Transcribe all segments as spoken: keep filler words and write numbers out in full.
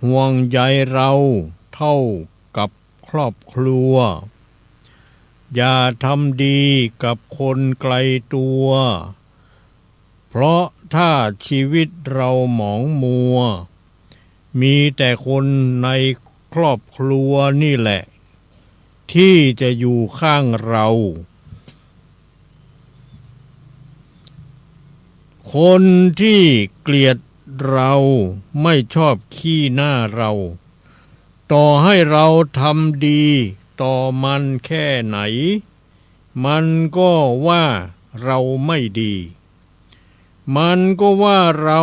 ห่วงใยเราเท่ากับครอบครัว อย่าทำดีกับคนไกลตัว เพราะถ้าชีวิตเราหมองมัว มีแต่คนในครอบครัวนี่แหละ ที่จะอยู่ข้างเรา คนที่เกลียดเราไม่ชอบขี้หน้าเรา ต่อให้เราทำดีต่อมันแค่ไหน มันก็ว่าเราไม่ดี มันก็ว่าเรา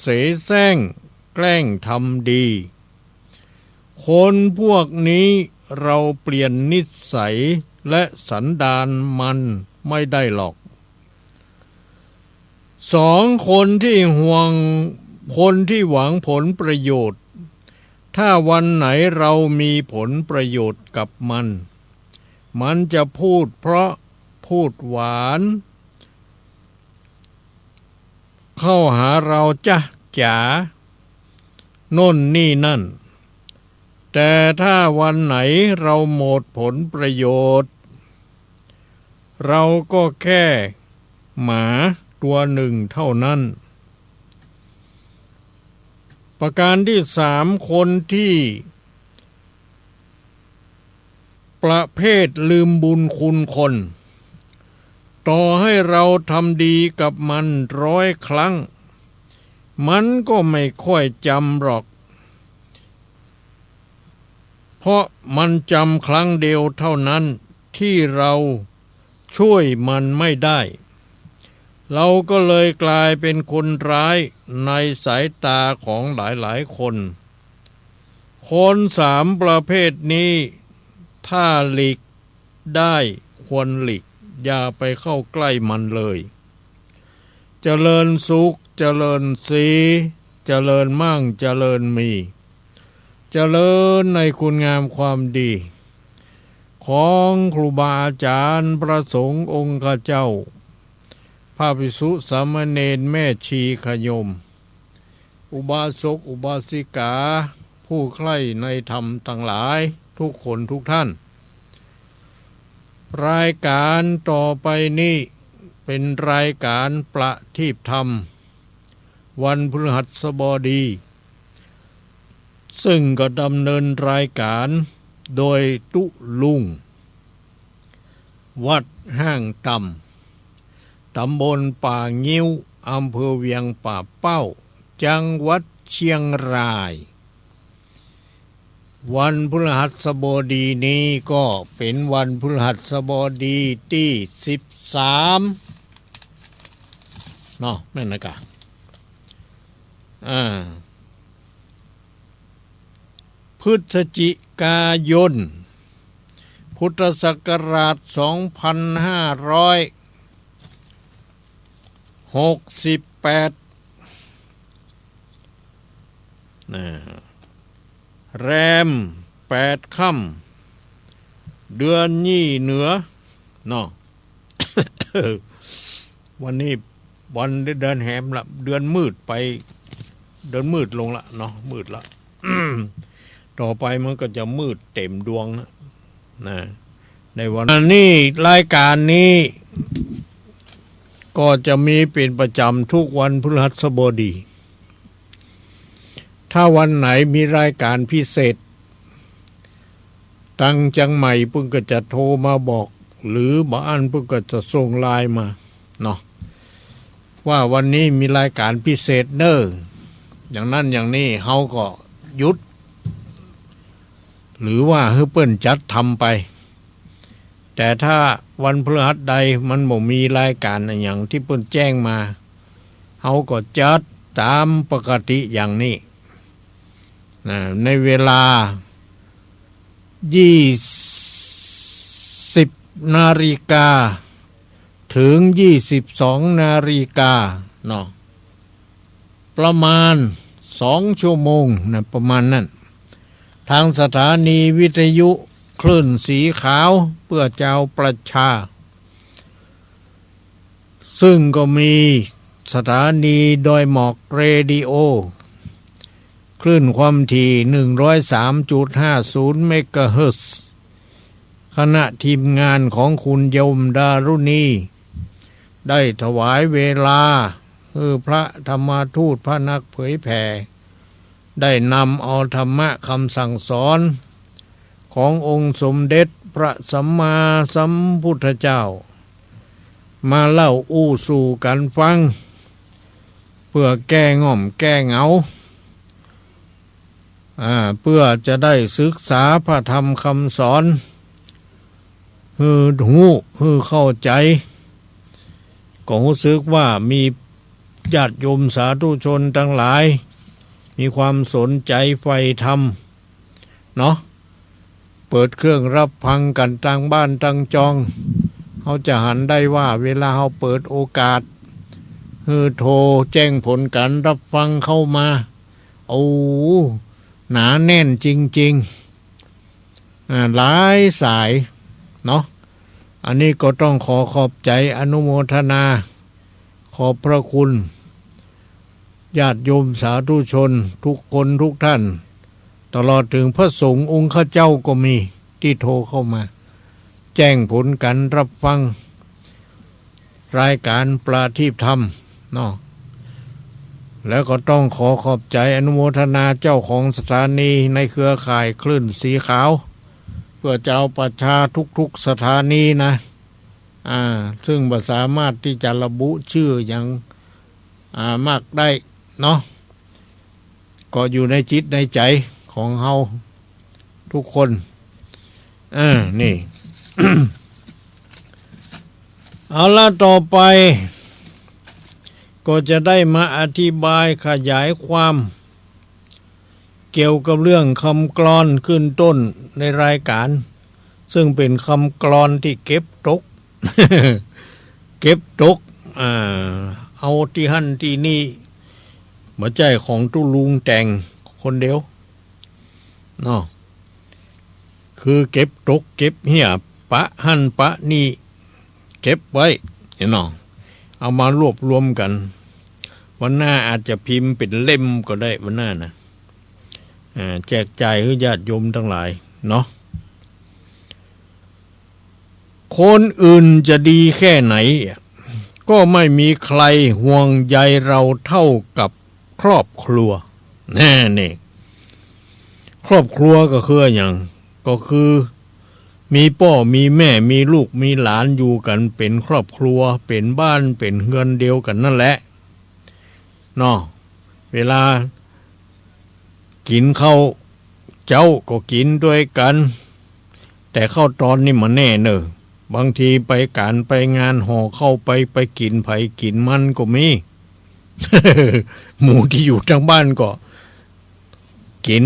เสแสร้งแกล้งทำดี คนพวกนี้เราเปลี่ยนนิสัยและสันดานมันไม่ได้หรอก สอง คนที่ห่วง คนที่หวังผลประโยชน์ ถ้าวันไหนเรามีผลประโยชน์กับมัน มันจะพูดเพราะพูดหวาน เข้าหาเราจ๊ะจ๋า โน่นนี่นั่น แต่ถ้าวันไหนเราหมดผลประโยชน์ เราก็แค่หมาตัวหนึ่งเท่านั้น ประการที่สาม คนที่ประเภทลืมบุญคุณคน ต่อให้เราทำดีกับมันร้อยครั้ง มันก็ไม่ค่อยจำหรอก เพราะมันจำครั้งเดียวเท่านั้นที่เราช่วยมันไม่ได้ เราก็เลยกลายเป็นคนร้ายในสายตาของหลายๆ คน คนสามประเภทนี้ ถ้าหลีกได้ควรหลีก อย่าไปเข้าใกล้มันเลย เจริญสุข เจริญศรี เจริญมั่ง เจริญมี เจริญในคุณงามความดี ของครูบาอาจารย์พระสงฆ์องค์ข้าเจ้า พระภิกษุสามเณรแม่ชีขยม อุบาสกอุบาสิกา ผู้ใคร่ในธรรมทั้งหลายทุกคนทุกท่าน รายการต่อไปนี้เป็นรายการประทีปธรรม วันพฤหัสบดี ซึ่งก็ดำเนินรายการโดยตุ๊ลุง วัดห้างต่ำ ตำบลป่างิ้ว อำเภอเวียงป่าเป้า จังหวัดเชียงราย วันพฤหัสบดีนี้ก็เป็นวันพฤหัสบดีที่สิบสาม เนาะ แม่นนะกะ อ่า พฤศจิกายน พุทธศักราชสองพันห้าร้อยหกสิบแปด นะ แรมแปดค่ำ เดือนยี่เหนือ เนาะ วันนี้วันเดือนแหมละ เดือนมืดไป เดือนมืดลงละเนาะ มืดละ ต่อไปมันก็จะมืดเต็มดวงนะ นะ ในวันนี้รายการนี้ก็จะมีเป็นประจำทุกวันพฤหัสบดี ถ้าวันไหนมีรายการพิเศษ ตังเจียงใหม่เปิ้นก็จะโทรมาบอก หรือบางอันเปิ้นก็จะส่งไลน์มาเนาะ ว่าวันนี้มีรายการพิเศษเน้อ อย่างนั้นอย่างนี้ เฮาก็หยุด หรือว่าหื้อเปิ้นจัดทำไป แต่ถ้าวันพฤหัสใดมันบ่มีรายการอะหยังตี้เปิ้นแจ้งมา เฮาก็จัดต๋ามปกติอย่างนี้ นะ ในเวลายี่สิบนาฬิกา เถิงยี่สิบสองนาฬิกา เนาะ ประมาณสองชั่วโมงนะ ประมาณนั้น ทางสถานีวิทยุคลื่นสีขาวเพื่อชาวประชา ซึ่งก็มีสถานีดอยหมอกเรดิโอ คลื่นความถี่ หนึ่งร้อยสามจุดห้าศูนย์ เมกะเฮิรตซ์ คณะทีมงานของคุณโยมดารุณี ได้ถวายเวลาหื้อพระธรรมทูต พระนักเผยแผ่ ได้นำเอาธรรมะคำสั่งสอนขององค์สมเด็จพระสัมมาสัมพุทธเจ้า มาเล่าอู้สู่กั๋นฟัง เพื่อแก้ง่อมแก้เหงา อ่า เพื่อจะได้ศึกษาพระธรรมคำสอน หื้อฮู้ หื้อเข้าใจ๋ ก็ฮู้สึกว่ามีญาติโยมสาธุชนตังหลาย มีความสนใจ๋ใฝ่ธรรมเนาะ เปิดเครื่องรับฟังกั๋นตังบ้านตังจอง เฮาจะหันได้ว่าเวลาเฮาเปิดโอกาส หื้อโทรแจ้งผลก๋านรับฟังเข้ามา โอ้ หนาแน่นจริงๆ อ่า หลายสายเนาะ อันนี้ก็ต้องขอขอบใจ๋อนุโมทนา ขอบพระคุณ ญาติโยมสาธุชนทุกคนทุกท่าน ตลอดเถิงพระสงฆ์องค์ข้าเจ้าก็มีตี้โทรเข้ามา แจ้งผลก๋านรับฟัง รายก๋านประทีปธรรมเนาะ แล้วก็ต้องขอขอบใจ๋อนุโมทนาเจ้าของสถานีในเครือข่ายคลื่นสีขาว เพื่อจะเอาประชาทุกๆ สถานีนะ อ่า ซึ่งบ่สามารถตี้จะระบุจื้อหยัง อ่า มากได้เนาะ ก็อยู่ในจิตในใจ๋ของเฮาทุกคน อ่า นี่ เอาละ ต่อไป ก็จะได้มาอธิบายขยายความ เกี่ยวกับเรื่องกำกลอนขึ้นต้นในรายก๋าน ซึ่งเป๋นกำกลอนตี้เก็บตก เก็บตก อ่า เอาตี้หั้นตี้นี่ บ่ใจ้ของตุ๊ลุงแต่งคนเดียวเนาะ คือเก็บตกเก็บเฮี้ย ปะหั้นปะนี่ เก็บไว้เนาะ เอามารวบรวมกั๋น วันหน้าอาจจะพิมพ์เป๋นเล่มก็ได้ วันหน้านะ อ่า แจกจ่ายหื้อญาติโยมตังหลายเนาะ คนอื่นจะดีแค่ไหน ก็ไม่มีใครห่วงใยเราเท่ากับครอบครัว แน่นี่ ครอบครัวก็คืออะหยัง ก็คือมีป้อมีแม่ มีลูกมีหลานอยู่กั๋นเป๋นครอบครัว เป๋นบ้านเป๋นเฮือนเดียวกั๋นนั่นแหละเนาะ เวลา กิ๋นข้าวเจ๊าก็กิ๋นตวยกั๋น แต่ข้าวตอนนี่บ่แน่เน่อ บางทีไปก๋านไปงานห่อข้าวไป ไปกิ๋นใผกิ๋นมันก็มี หมู่ตี้อยู่ตังบ้านก็กิ๋น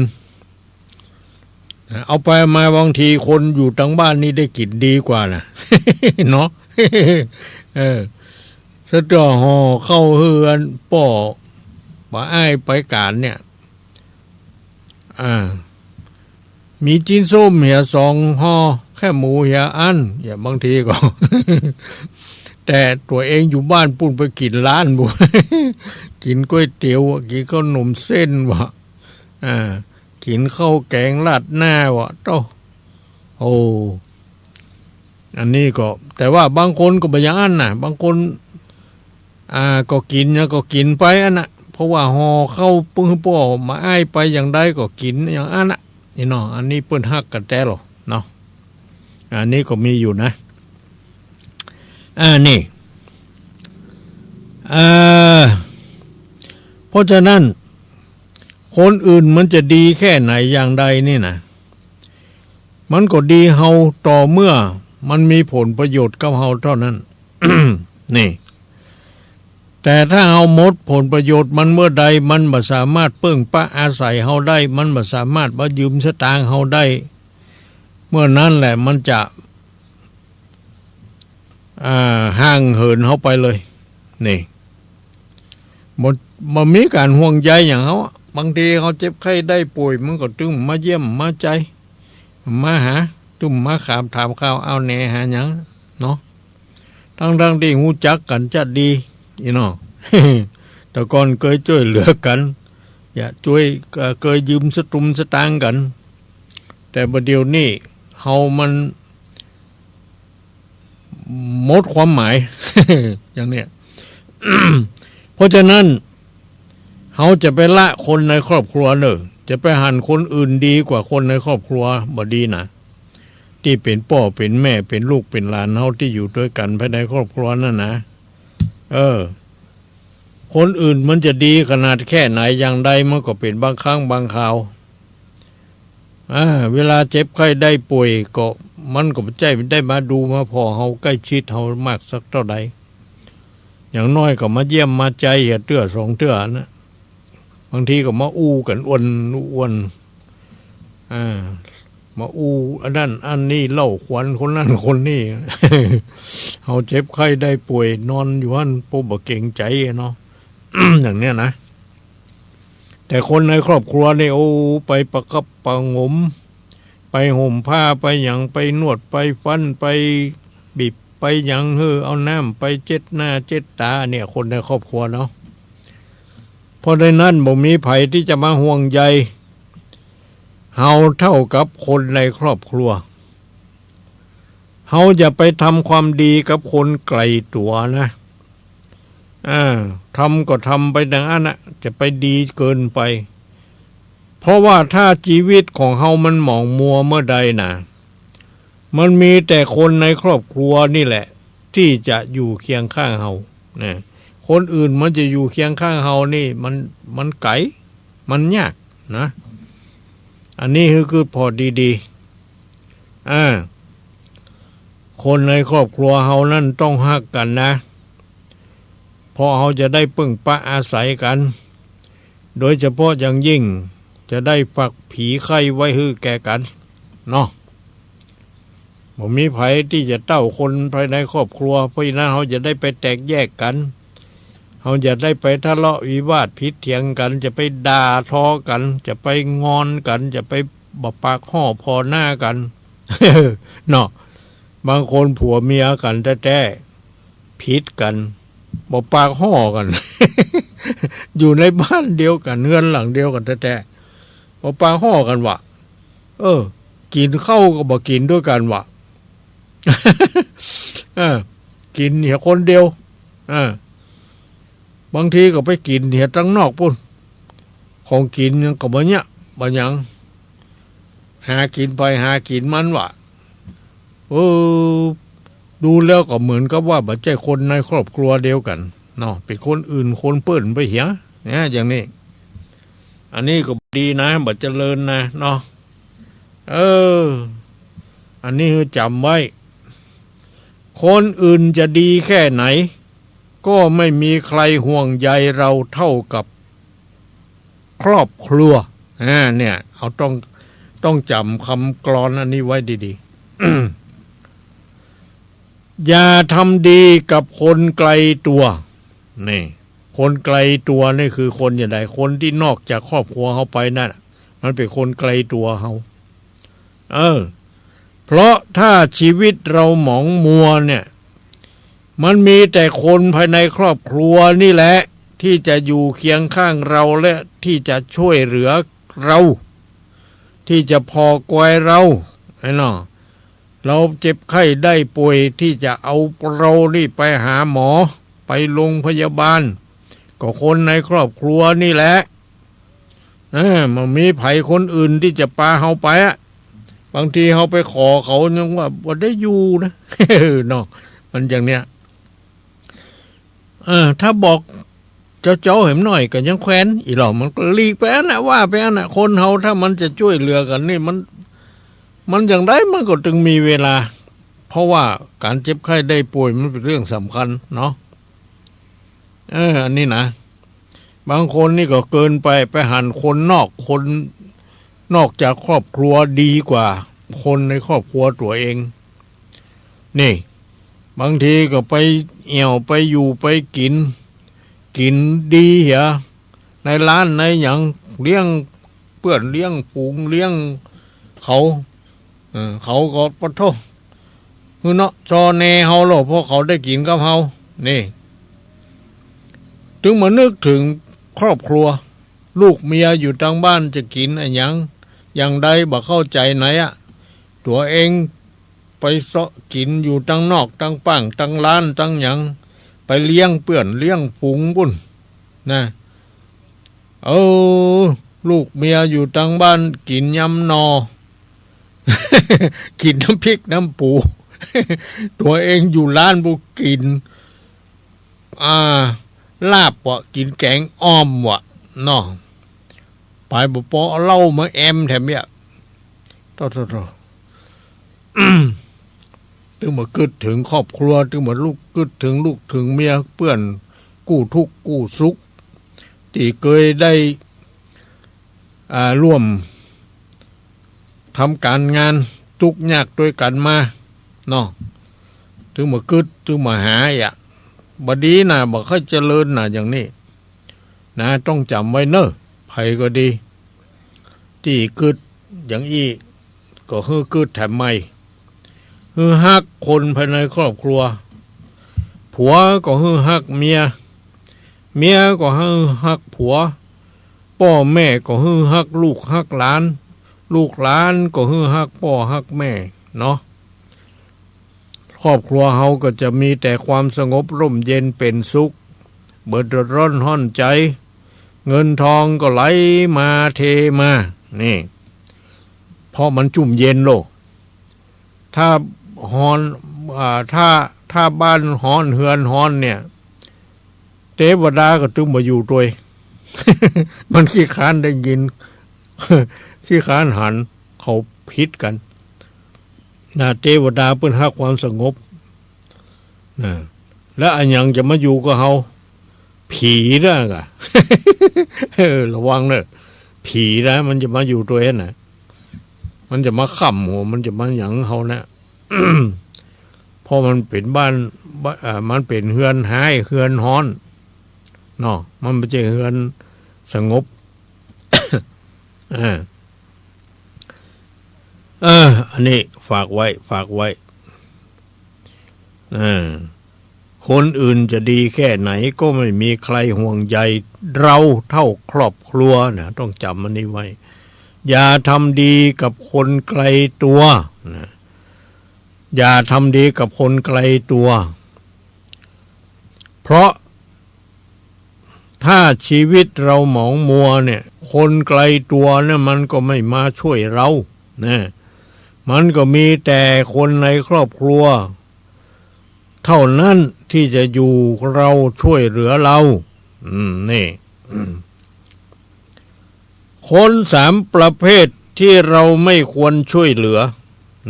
เอาไปมาบางทีคนอยู่ตังบ้านนี่ได้กิ๋นดีกว่านะ เนาะ เออ สะเตื้อห่อข้าวเฮือนป้อบ่าอ้ายไปก๋านเนี่ย อ่า มีจิ๊นส้มเหียสองห่อ แคบหมูเหียอัน เนี่ย บางทีก็ แต่ตั๋วเองอยู่บ้านปู๊นไปกิ๋นร้านบุ กิ๋นก๋วยเตี๋ยวอะ กิ๋นข้าวหนมเส้นวะ อ่า กิ๋นข้าวแก๋งราดหน้าวะ โต้ โอ้ อันนี้ก็ แต่ว่าบางคนก็บ่อย่างอั้นน่ะ บางคน อ่า ก็กิ๋นหยังก็กิ๋นไปอั้นน่ะ เพราะว่าห่อข้าวปึ้งป้อบ่าอ้ายไปอย่างใดก็กิ๋นอย่างอั้นน่ะ นี่เนาะ อันนี้เปิ้นฮักกั๋นแต๊ลอเนาะ อันนี้ก็มีอยู่นะ อ่า นี่ เอ่อ เพราะฉะนั้น คนอื่นมันจะดีแค่ไหนอย่างใดนี่นะ มันก็ดีเฮาต่อเมื่อมันมีผลประโยชน์กับเฮาเต้านั้น นี่ แต่ถ้าเฮาหมดผลประโยชน์มันเมื่อใด มันบ่สามารถเปิ้งปะอาศัยเฮาได้ มันบ่สามารถมายืมสตางค์เฮาได้ เมื่อนั้นแหละมันจะ อ่า ห่างเหินเฮาไปเลย นี่ บ่ บ่มีก๋านห่วงใยหยังเฮาอะ บางทีเฮาเจ็บไข้ได้ป่วย มันก็ตึงมาเยี่ยมมาใจ๋ มาหา ตึงมาถาม ถามข่าว เอาแหนหาหยังเนาะ ทั้งๆ ตี้ฮู้จักกั๋นจะดี อี้เนาะ แต่ก่อนเกยจ้วยเหลือกั๋น จะจ้วย เอ่อ เกยยืมสตุ้งสตางค์กั๋น แต่บ่าเดี่ยวนี้เฮามันหมดความหมาย อย่างเนี้ย เพราะฉะนั้น เฮาจะไปละคนในครอบครัวเน่อ จะไปหันคนอื่นดีกว่าคนในครอบครัว บ่ดีนะ ตี้เป๋นป้อเป๋นแม่ เป๋นลูกเป๋นหลานเฮาตี้อยู่ตวยกั๋นภายในครอบครัวนั่นนะ เออ คนอื่นมันจะดีขนาดแค่ไหนอย่างใดมันก็เป๋นบางครั้งบางคราว อ่า เวลาเจ็บไข้ได้ป่วยก็ มันก็บ่ใจ้ได้มาดูมาผ่อเฮาใก้ชิดเฮามากสักเต้าใด อย่างน้อยก็มาเยี่ยมมาใจ๋เตื้อสองเตื้อนะ บางทีก็มาอู้กั๋นอ่วนอ่วน อ่า มาอู้อันนั้นอันนี้เล่าขวัญคนนั้นคนนี้ เฮาเจ็บไข้ได้ป่วยนอนอยู่หั้น โป๊ะบ่เกรงใจ๋เนาะ อย่างเนี้ยนะ แต่คนในครอบครัวนี่ โอ้ ไปประคับประหงม ไปห่มผ้า ไปหยัง ไปนวด ไปฟัน ไปบีบ ไปหยัง หื้อเอาน้ำไปเจ็ดหน้าเจ็ดต๋า เนี่ย คนในครอบครัวเนาะ เพราะฉะนั้นบ่มีใผตี้จะมาห่วงใยเฮาเท่ากับคนในครอบครัว เฮาอย่าไปทำความดีกับคนไก๋ตั๋วนะ อ่า ทำก็ทำไปอย่างนั้นนะ จะไปดีเกินไป เพราะว่าถ้าจีวิตของเฮามันหมองมัวเมื่อใดนะ มันมีแต่คนในครอบครัวนี่แหละ ตี้จะอยู่เคียงข้างเฮา นะ คนอื่นมันจะอยู่เคียงข้างเฮานี่ มัน มันไก๋ มันยากนะ อันนี้หื้อคือผ่อดีๆ อ่า คนในครอบครัวเฮานั้นต้องฮักกั๋นนะ เพราะเฮาจะได้เปิ้งปะอาศัยกั๋น โดยเฉพาะอย่างยิ่งจะได้ฝากผีไข้ไว้หื้อแก่กั๋นเนาะ บ่มีใผตี้จะเต้าคนภายในครอบครัว เพราะฉะนั้นเฮาจะได้ไปแตกแยกกั๋น เฮาจะได้ไปทะเลาะวิวาทผิดเถียงกั๋น จะไปด่าทอกั๋น จะไปงอนกั๋น จะไปบ่ปากฮ้อผ่อหน้ากั๋น เนาะ บางคนผัวเมียกั๋นแต๊ๆ ผิดกั๋น บ่ปากฮ้อกั๋น อยู่ในบ้านเดียวกั๋น เฮือนหลังเดียวกั๋นแต๊ๆ บ่ปากฮ้อกั๋นวะ เออ กิ๋นข้าวก็บ่กิ๋นตวยกั๋นวะ เออ กิ๋นเหียคนเดียว เออ บางทีก็ไปกิ๋นเหียตังนอกปู้น ของกิ๋นหยังก็บ่เยียะ บ่หยัง หากิ๋นไผหากิ๋นมันวะ เออ ดูแล้วก็เหมือนกับว่าบ่ใจ้คนในครอบครัวเดียวกั๋นเนาะ เป๋นคนอื่นคนเปิ้นไปเหีย เนี่ย อย่างนี้ อันนี้ก็บ่ดีนะ บ่เจริญนะเนาะ เออ อันนี้หื้อจ๋ำไว้ คนอื่นจะดีแค่ไหน ก็ไม่มีใครห่วงใยเราเท่ากับครอบครัว อ่า เนี่ย เอาต้อง ต้องจ๋ำกำกลอนอันนี้ไว้ดีๆ อย่าทำดีกับคนไก๋ตั๋ว นี่ คนไก๋ตั๋วนี่คือคนอย่างใด คนตี้นอกจากครอบครัวเฮาไปนั่นน่ะ มันเป๋นคนไก๋ตั๋วเฮา เออ เพราะถ้าจีวิตเราหมองมัวเนี่ย มันมีแต่คนภายในครอบครัวนี่แหละ ตี้จะอยู่เคียงข้างเราและตี้จะจ้วยเหลือเรา ตี้จะผ่อกวยเรา ไอ้เนาะ เราเจ็บไข้ได้ป่วยตี้จะเอาเรานี่ไปหาหมอ ไปโรงพยาบาล ก็คนในครอบครัวนี่แหละ เออ บ่มีใผคนอื่นตี้จะปาเฮาไปอะ บางทีเฮาไปขอเขายังว่าบ่ได้อยู่นะ เนาะ มันอย่างเนี้ย เออ ถ้าบอกเจ้าๆ แหมหน่อยก็ยังแควน อี่หล่อมันก็หลีกไปอั้นน่ะ ว่าไปอั้นน่ะ คนเฮาถ้ามันจะจ้วยเหลือกั๋นนี่ มัน มันอย่างใดมันก็ตึงมีเวลา เพราะว่าก๋านเจ็บไข้ได้ป่วยมันเป๋นเรื่องสำคัญเนาะ เออ อันนี้นะ บางคนนี่ก็เกินไป ไปหันคนนอก คนนอกจากครอบครัวดีกว่าคนในครอบครัวตั๋วเอง นี่ บางทีก็ไปแอ่วไปอยู่ไปกิ๋น กิ๋นดีเหีย ในร้านในหยัง เลี้ยงเปื้อนเลี้ยงฝูงเลี้ยงเขา เออ เขาก็ปะโท้ หื้อเนาะ ซอแนเฮาโลด เพราะเขาได้กิ๋นกับเฮา นี่ ตึงมานึกเถิงครอบครัว ลูกเมียอยู่ตังบ้านจะกิ๋นอะหยัง อย่างใดบ่เข้าใจ๋ไหนอะ ตั๋วเองไปเซาะกิ๋นอยู่ตังนอก ตังป้าง ตังร้าน ตังหยัง ไปเลี้ยงเปื้อนเลี้ยงฝูงปุ้นนะ เออ ลูกเมียอยู่ตังบ้านกิ๋นยำหน่อ กิ๋นน้ำพริกน้ำปู ตั๋วเองอยู่ร้านปุ้นกิ๋น อ่า ลาบวะ กิ๋นแก๋งอ่อมวะเนาะ ไปบ่ปอเอาเหล้ามาแอมแถมเนี่ย โธ่ โธ่ โธ่ ตึงมากึ๊ดเถิงครอบครัว ตึงมาลุกกึ๊ดเถิงลูกเถิงเมีย เปื้อนกู้ทุกข์กู้สุข ตี้เกยได้ อ่า ร่วมทำก๋านงานตุ๊กข์ยากตวยกั๋นมาเนาะ ตึงมากึ๊ด ตึงมาหาอะ บ่ดีนะ บ่ค่อยเจริญนะ อย่างนี้นะ ต้องจ๋ำไว้เน่อ ใผก็ดี ตี้กึ๊ดอย่างอี้ ก็หื้อกึ๊ดแถมใหม่ หื้อฮักคนภายในครอบครัว ผัวก็หื้อฮักเมีย เมียก็หื้อฮักผัว ป้อแม่ก็หื้อฮักลูกฮักหลาน ลูกหลานก็หื้อฮักป้อฮักแม่เนาะ ครอบครัวเฮาก็จะมีแต่ความสงบร่มเย็นเป๋นสุข บ่เดือดร้อนฮ้อนใจ๋ เงินทองก็ไหลมาเทมา นี่ เพราะมันจุ่มเย็นโลก ถ้าฮ้อน อ่า ถ้า ถ้าบ้านฮ้อน เฮือนฮ้อนเนี่ย เตวดาก็ตึงบ่อยู่ตวย มันขี้คร้านได้ยิน ขี้คร้านหัน เขาผิดกั๋นนะ เตวดาเปิ้นฮักความสงบนะ แล้วอะหยังจะมาอยู่กับเฮา ผีนะกะ เออ ระวังเน่อ ผีนะ มันจะมาอยู่ตวยนะ มันจะมาค้ำหัว มันจะมาหยังเฮานะ เพราะมันเป๋นบ้าน บ้าน อ่า มันเป๋นเฮือนฮ้าย เฮือนฮ้อนเนาะ มันบ่ใจ้เฮือนสงบ อ่า เออ อันนี้ฝากไว้ ฝากไว้ เออ คนอื่นจะดีแค่ไหนก็ไม่มีใครห่วงใยเราเท่าครอบครัวนะ ต้องจ๋ำอันนี้ไว้ อย่าทำดีกับคนไกลตัวนะ อย่าทำดีกับคนไกลตัว เพราะถ้าชีวิตเราหมองมัวเนี่ย คนไกลตัวเนี่ยมันก็ไม่มาช่วยเรานะ มันก็มีแต่คนในครอบครัว เท่านั้นที่จะอยู่เรา ช่วยเหลือเรา อืม นี่ อืม คนสามประเภทที่เราไม่ควรช่วยเหลือ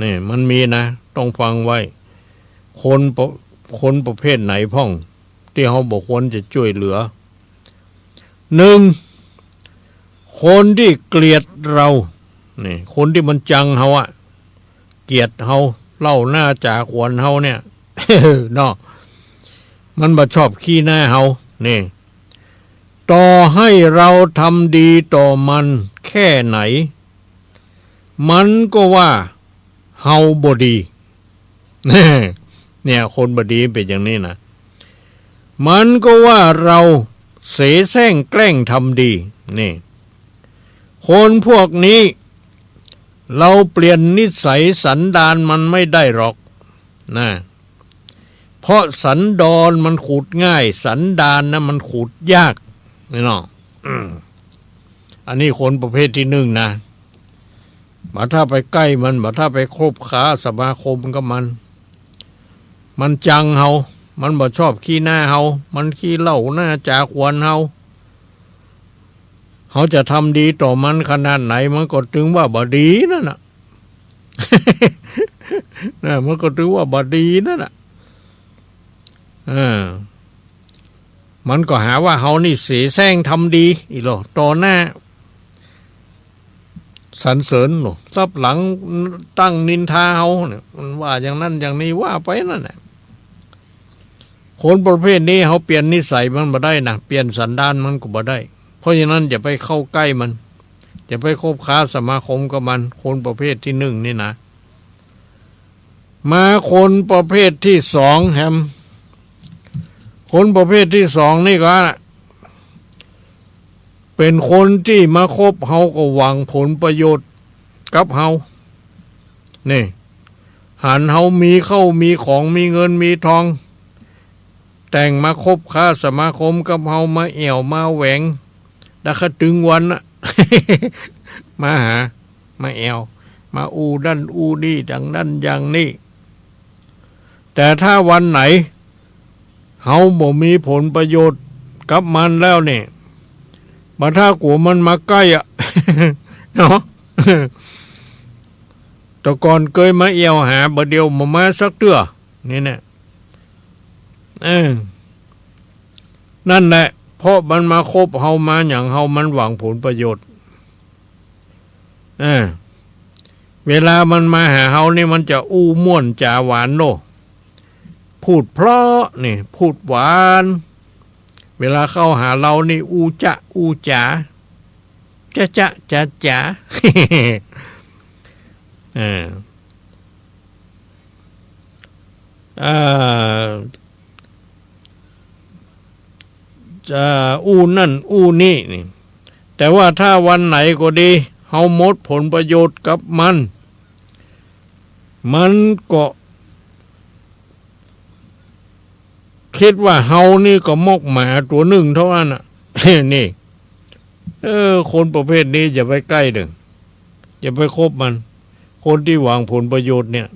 นี่มันมีนะ ต้องฟังไว้ คนประ คนประเภทไหนพ่อง ตี้เฮาบ่ควรจะช่วยเหลือ หนึ่ง คนตี้เกลียดเรา นี่ คนตี้มันจังเฮาอะ เกลียดเฮา เล่าหน้าจ๋าขวัญเฮาเนี่ย เนาะ มันบ่ชอบขี้หน้าเฮา นี่ ต่อให้เราทำดีต่อมันแค่ไหน มันก็ว่าเฮาบ่ดี เนี่ย คนบ่ดีเป๋นอย่างนี้นะ มันก็ว่าเราเสแสร้งแกล้งทำดี นี่ คนพวกนี้ เราเปลี่ยนนิสัยสันดานมันไม่ได้หรอกนะ เพราะสันดอนมันขูดง่าย สันดานนะมันขูดยาก นี่เนาะ อืม อันนี้คนประเภทตี้นึ่งนะ บ่ถ้าไปใก้มัน บ่ถ้าไปคบค้าสมาคมกับมัน มันจังเฮา มันบ่ชอบขี้หน้าเฮา มันขี้เล่าหน้าจ๋าขวัญเฮา เฮาจะทำดีต่อมันขนาดไหน มันก็ตึงว่าบ่ดีนั่นน่ะ นะ มันก็ตึงว่าบ่ดีนั่นน่ะ เออ มันก็หาว่าเฮานี่เสแสร้งทำดี อีหลอ ต่อหน้าสรรเสริญโหน ลับหลังตั้งนินทาเฮาเนี่ย มันว่าอย่างนั้นอย่างนี้ ว่าไปนั่นแหละ คนประเภทนี้เฮาเปลี่ยนนิสัยมันบ่ได้นะ เปลี่ยนสันดานมันก็บ่ได้ เพราะฉะนั้นอย่าไปเข้าใก้มัน อย่าไปคบค้าสมาคมกับมัน คนประเภทตี้นึ่งนี่นะ มาคนประเภทตี้สองแหม คนประเภทตี้สองนี่ก็ เป๋นคนตี้มาคบเฮาก็หวังผลประโยชน์กับเฮา นี่ หันเฮามีเข้ามีของ มีเงินมีทอง แต่งมาคบค้าสมาคมกับเฮา มาแอ่วมาแหวง ดะขะตึงวันน่ะ มาหา มาแอ่ว มาอู้ดั้นอู้นี่ ดังนั้นอย่างนี้ แต่ถ้าวันไหน เฮาบ่มีผลประโยชน์กับมันแล้วนี่ บ่ถ้ากั๋วมันมาใก้อะ เนาะ แต่ก่อนเกยมาแอ่วหา บ่าเดี่ยวบ่มาสักเตื้อ นี่แหละ เออ นั่นแหละ เพราะมันมาคบเฮามาหยังเฮา มันหวังผลประโยชน์ เออ เวลามันมาหาเฮานี่มันจะอู้ม่วนจ๋าหวานโน่ พูดเพราะนี่ พูดหวาน เวลาเข้าหาเฮานี่อู้จ๊ะอู้จ๋า จ๊ะจ๊ะจ๋าจ๋า เออ เอ่อ จะอู้นั่นอู้นี่นี่ แต่ว่าถ้าวันไหนก็ดี เฮาหมดผลประโยชน์กับมัน มันก็ กึ๊ดว่าเฮานี่ก็มอกหมาตั๋วนึ่งเต้าอั้นน่ะ นี่ เออ คนประเภทนี้อย่าไปใก้เด้อ อย่าไปคบมัน คนตี้หวังผลประโยชน์เนี่ย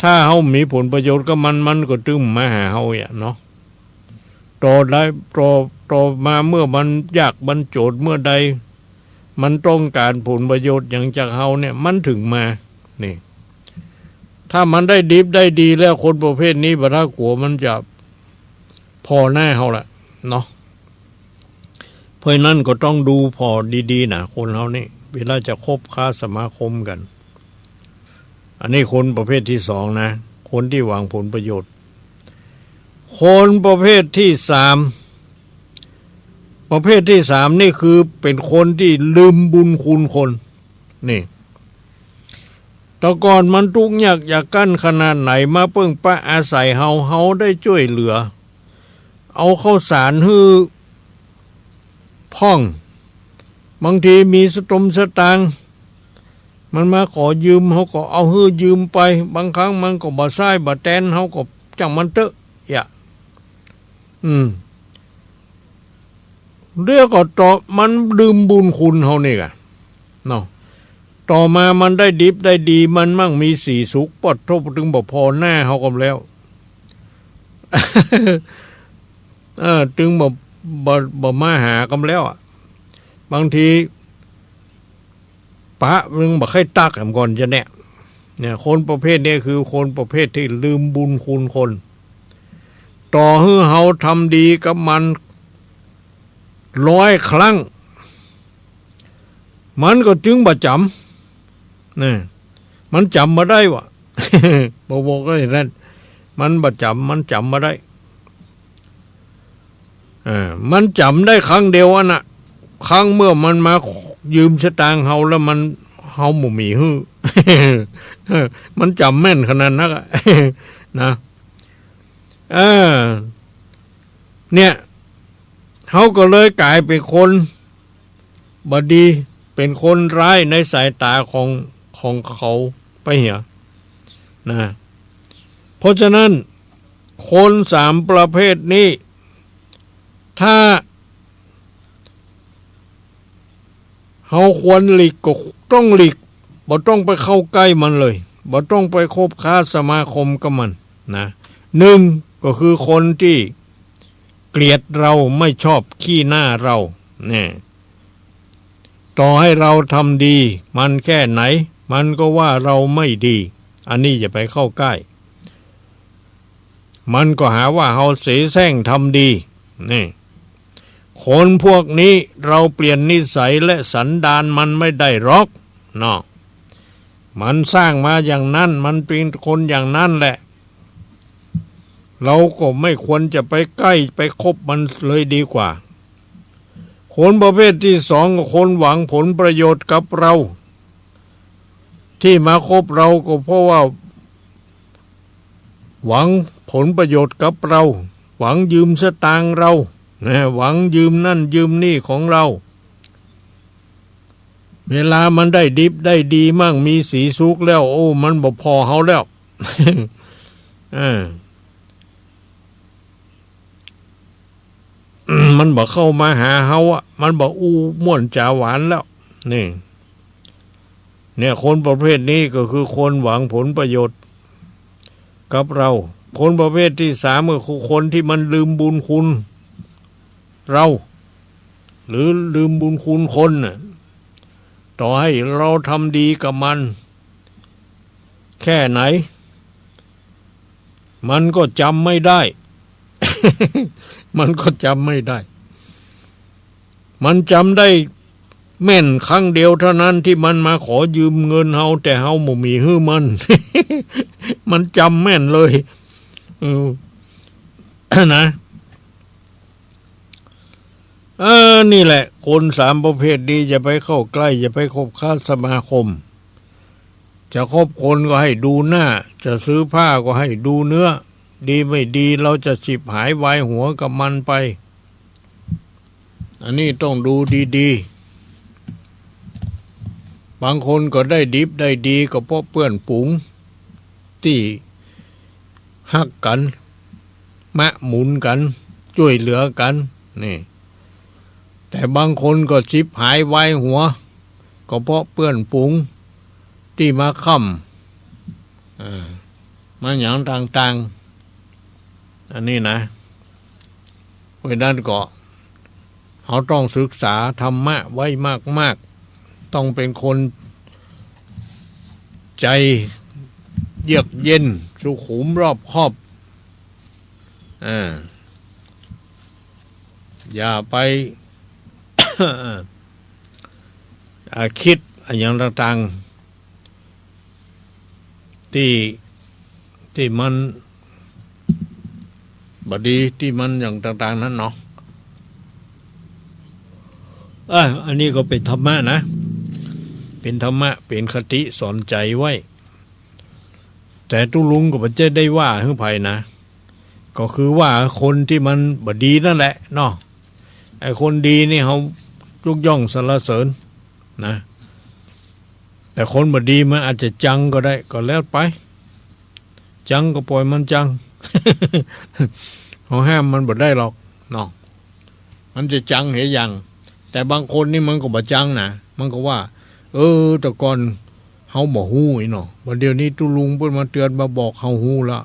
ถ้าเฮามีผลประโยชน์กับมัน มันก็ตึงมาหาเฮาอะเนาะ ต่อได้ ต่อ ต่อมาเมื่อมันยากมันโจ๋นเมื่อใด มันต้องก๋านผลประโยชน์หยังจากเฮาเนี่ย มันถึงมา นี่ ถ้ามันได้ดิบได้ดีแล้ว คนประเภทนี้บ่ถ้ากั๋วมันจะผ่อหน้าเฮาละเนาะ เพราะฉะนั้นก็ต้องดูผ่อดีๆ นะ คนเฮานี่ เวลาจะคบค้าสมาคมกั๋น อันนี้คนประเภทตี้สองนะ คนตี้หวังผลประโยชน์ คนประเภทตี้สาม ประเภทตี้สามนี่คือเป๋นคนตี้ลืมบุญคุณคน นี่ แต่ก่อนมันตุ๊กข์ยากยากกั้นขนาดไหน มาเปิ้งปะอาศัยเฮา เฮาได้จ้วยเหลือ เอาข้าวสารหื้อพ่อง บางทีมีสตงค์สตางค์ มันมาขอยืม เฮาก็เอาหื้อยืมไป บางครั้งมันก็บ่ใซ้บ่แตน เฮาก็จ้างมันเต๊อะ อย่า อืม แล้วก็ต่อ มันลืมบุญคุณเฮานี่กะ เนาะ ต่อมามันได้ดิบได้ดี มันมั่งมีสีสุข ปะโธ่ ตึงบ่ผ่อหน้าเฮากำแล้ว เออ ตึงบ่ บ่ บ่มาหากำแล้วอะ บางที ปะมันบ่ใค่ตักแหมก่อนจะเนี่ย เนี่ย คนประเภทนี้คือคนประเภทตี้ลืมบุญคุณคน ต่อหื้อเฮาทำดีกับมันร้อยครั้ง มันก็จึงบ่จ๋ำ นะ มันจ๋ำบ่ได้วะ บ่บอกก็อย่างนั้น มันบ่จ๋ำ มันจ๋ำบ่ได้ เออ มันจ๋ำได้ครั้งเดียวอั้นน่ะ ครั้งเมื่อมันมายืมสตางค์เฮาแล้วมัน เฮาบ่มีหื้อ มันจ๋ำแม่นขนาดนักอะ นะ เออ เนี่ย เฮาก็เลยก๋ายเป๋นคนบ่ดี เป๋นคนร้ายในสายต๋าของ ของเขาไปเหีย นะ เพราะฉะนั้น คนสามประเภทนี้ ถ้า เฮาควรหลีกก็ต้องหลีก บ่ต้องไปเข้าใก้มันเลย บ่ต้องไปคบค้าสมาคมกับมันนะ นึ่งก็คือคนตี้เกลียดเรา ไม่ชอบขี้หน้าเรา เนี่ย ต่อให้เราทำดีมันแค่ไหน มันก็ว่าเราไม่ดี อันนี้อย่าไปเข้าใก้ มันก็หาว่าเฮาเสแสร้งทำดี นี่ คนพวกนี้เราเปลี่ยนนิสัยและสันดานมันไม่ได้หรอกเนาะ มันสร้างมาอย่างนั้น มันเป๋นคนอย่างนั้นแหละ เราก็ไม่ควรจะไปใก้ไปคบมันเลยดีกว่า คนประเภทตี้สองก็คนหวังผลประโยชน์กับเรา ตี้มาคบเราก็เพราะว่า หวังผลประโยชน์กับเรา หวังยืมสตางค์เรา นะ หวังยืมนั่นยืมนี่ของเฮา เวลามันได้ดิบได้ดีมั่ง มีสีสุขแล้ว โอ้ มันบ่ผ่อเฮาแล้ว เออ มันบ่เข้ามาหาเฮาอะ มันบ่อู้ม่วนจ๋าหวานแล้ว นี่ เนี่ย คนประเภทนี้ก็คือคนหวังผลประโยชน์กับเฮา คนประเภทที่สามก็คือคนที่มันลืมบุญคุณเฮา หรือลืมบุญคุณคนน่ะ ต่อให้เฮาทำดีกับมันแค่ไหน มันก็จ๋ำไม่ได้ มันก็จ๋ำไม่ได้ มันจ๋ำได้แม่นครั้งเดียวเท่านั้น ตี้มันมาขอยืมเงินเฮา แต่เฮาบ่มีหื้อมัน มันจ๋ำแม่นเลย เออ นะ เออ นี่แหละ คนสามประเภทนี้อย่าไปเข้าใกล้ อย่าไปคบค้าสมาคม จะคบคนก็ให้ดูหน้า จะซื้อผ้าก็ให้ดูเนื้อ ดีไม่ดีเฮาจะฉิบหายวายหัวกับมันไป อันนี้ต้องดูดีๆ บางคนก็ได้ดิบได้ดีก็เพราะเปื้อนฝูงตี้ฮักกั๋น มะหมุนกั๋น จ้วยเหลือกั๋น นี่ แต่บางคนก็ฉิบหายวายหัว ก็เพราะเปื้อนฝูงตี้มาค้ำ เออ มาหยังต่างๆ อันนี้นะ เพราะฉะนั้นก็ เฮาต้องศึกษาธรรมะไว้มากๆ ต้องเป็นคนใจ๋เยือกเย็น สุขุมรอบคอบ อ่า อย่าไป อ่า กึ๊ดอะหยังต่างๆ ตี้ ตี้มันบ่ดี ตี้มันอย่างต่างๆ นั้นเนาะ อ่ะ อันนี้ก็เป๋นธรรมะนะ เป๋นธรรมะ เป๋นคติสอนใจ๋ไว้ แต่ตุ๊ลุงก็บ่ใจ้ได้ว่าหื้อใผนะ ก็คือว่าคนตี้มันบ่ดีนั่นแหละเนาะ ไอ้คนดีนี่เฮายกย่องสรรเสริญนะ แต่คนบ่ดีมันอาจจะจังก็ได้ ก็แล้วไป จังก็ปล่อยมันจัง เฮาห้ามมันบ่ได้หรอกเนาะ มันจะจังเหยัง แต่บางคนนี่มันก็บ่จังนะ มันก็ว่า เออ แต่ก่อนเฮาบ่ฮู้อี้เนาะ บ่าเดี๋ยวนี้ตุ๊ลุงเปิ้นมาเตือนมาบอกเฮาฮู้ละ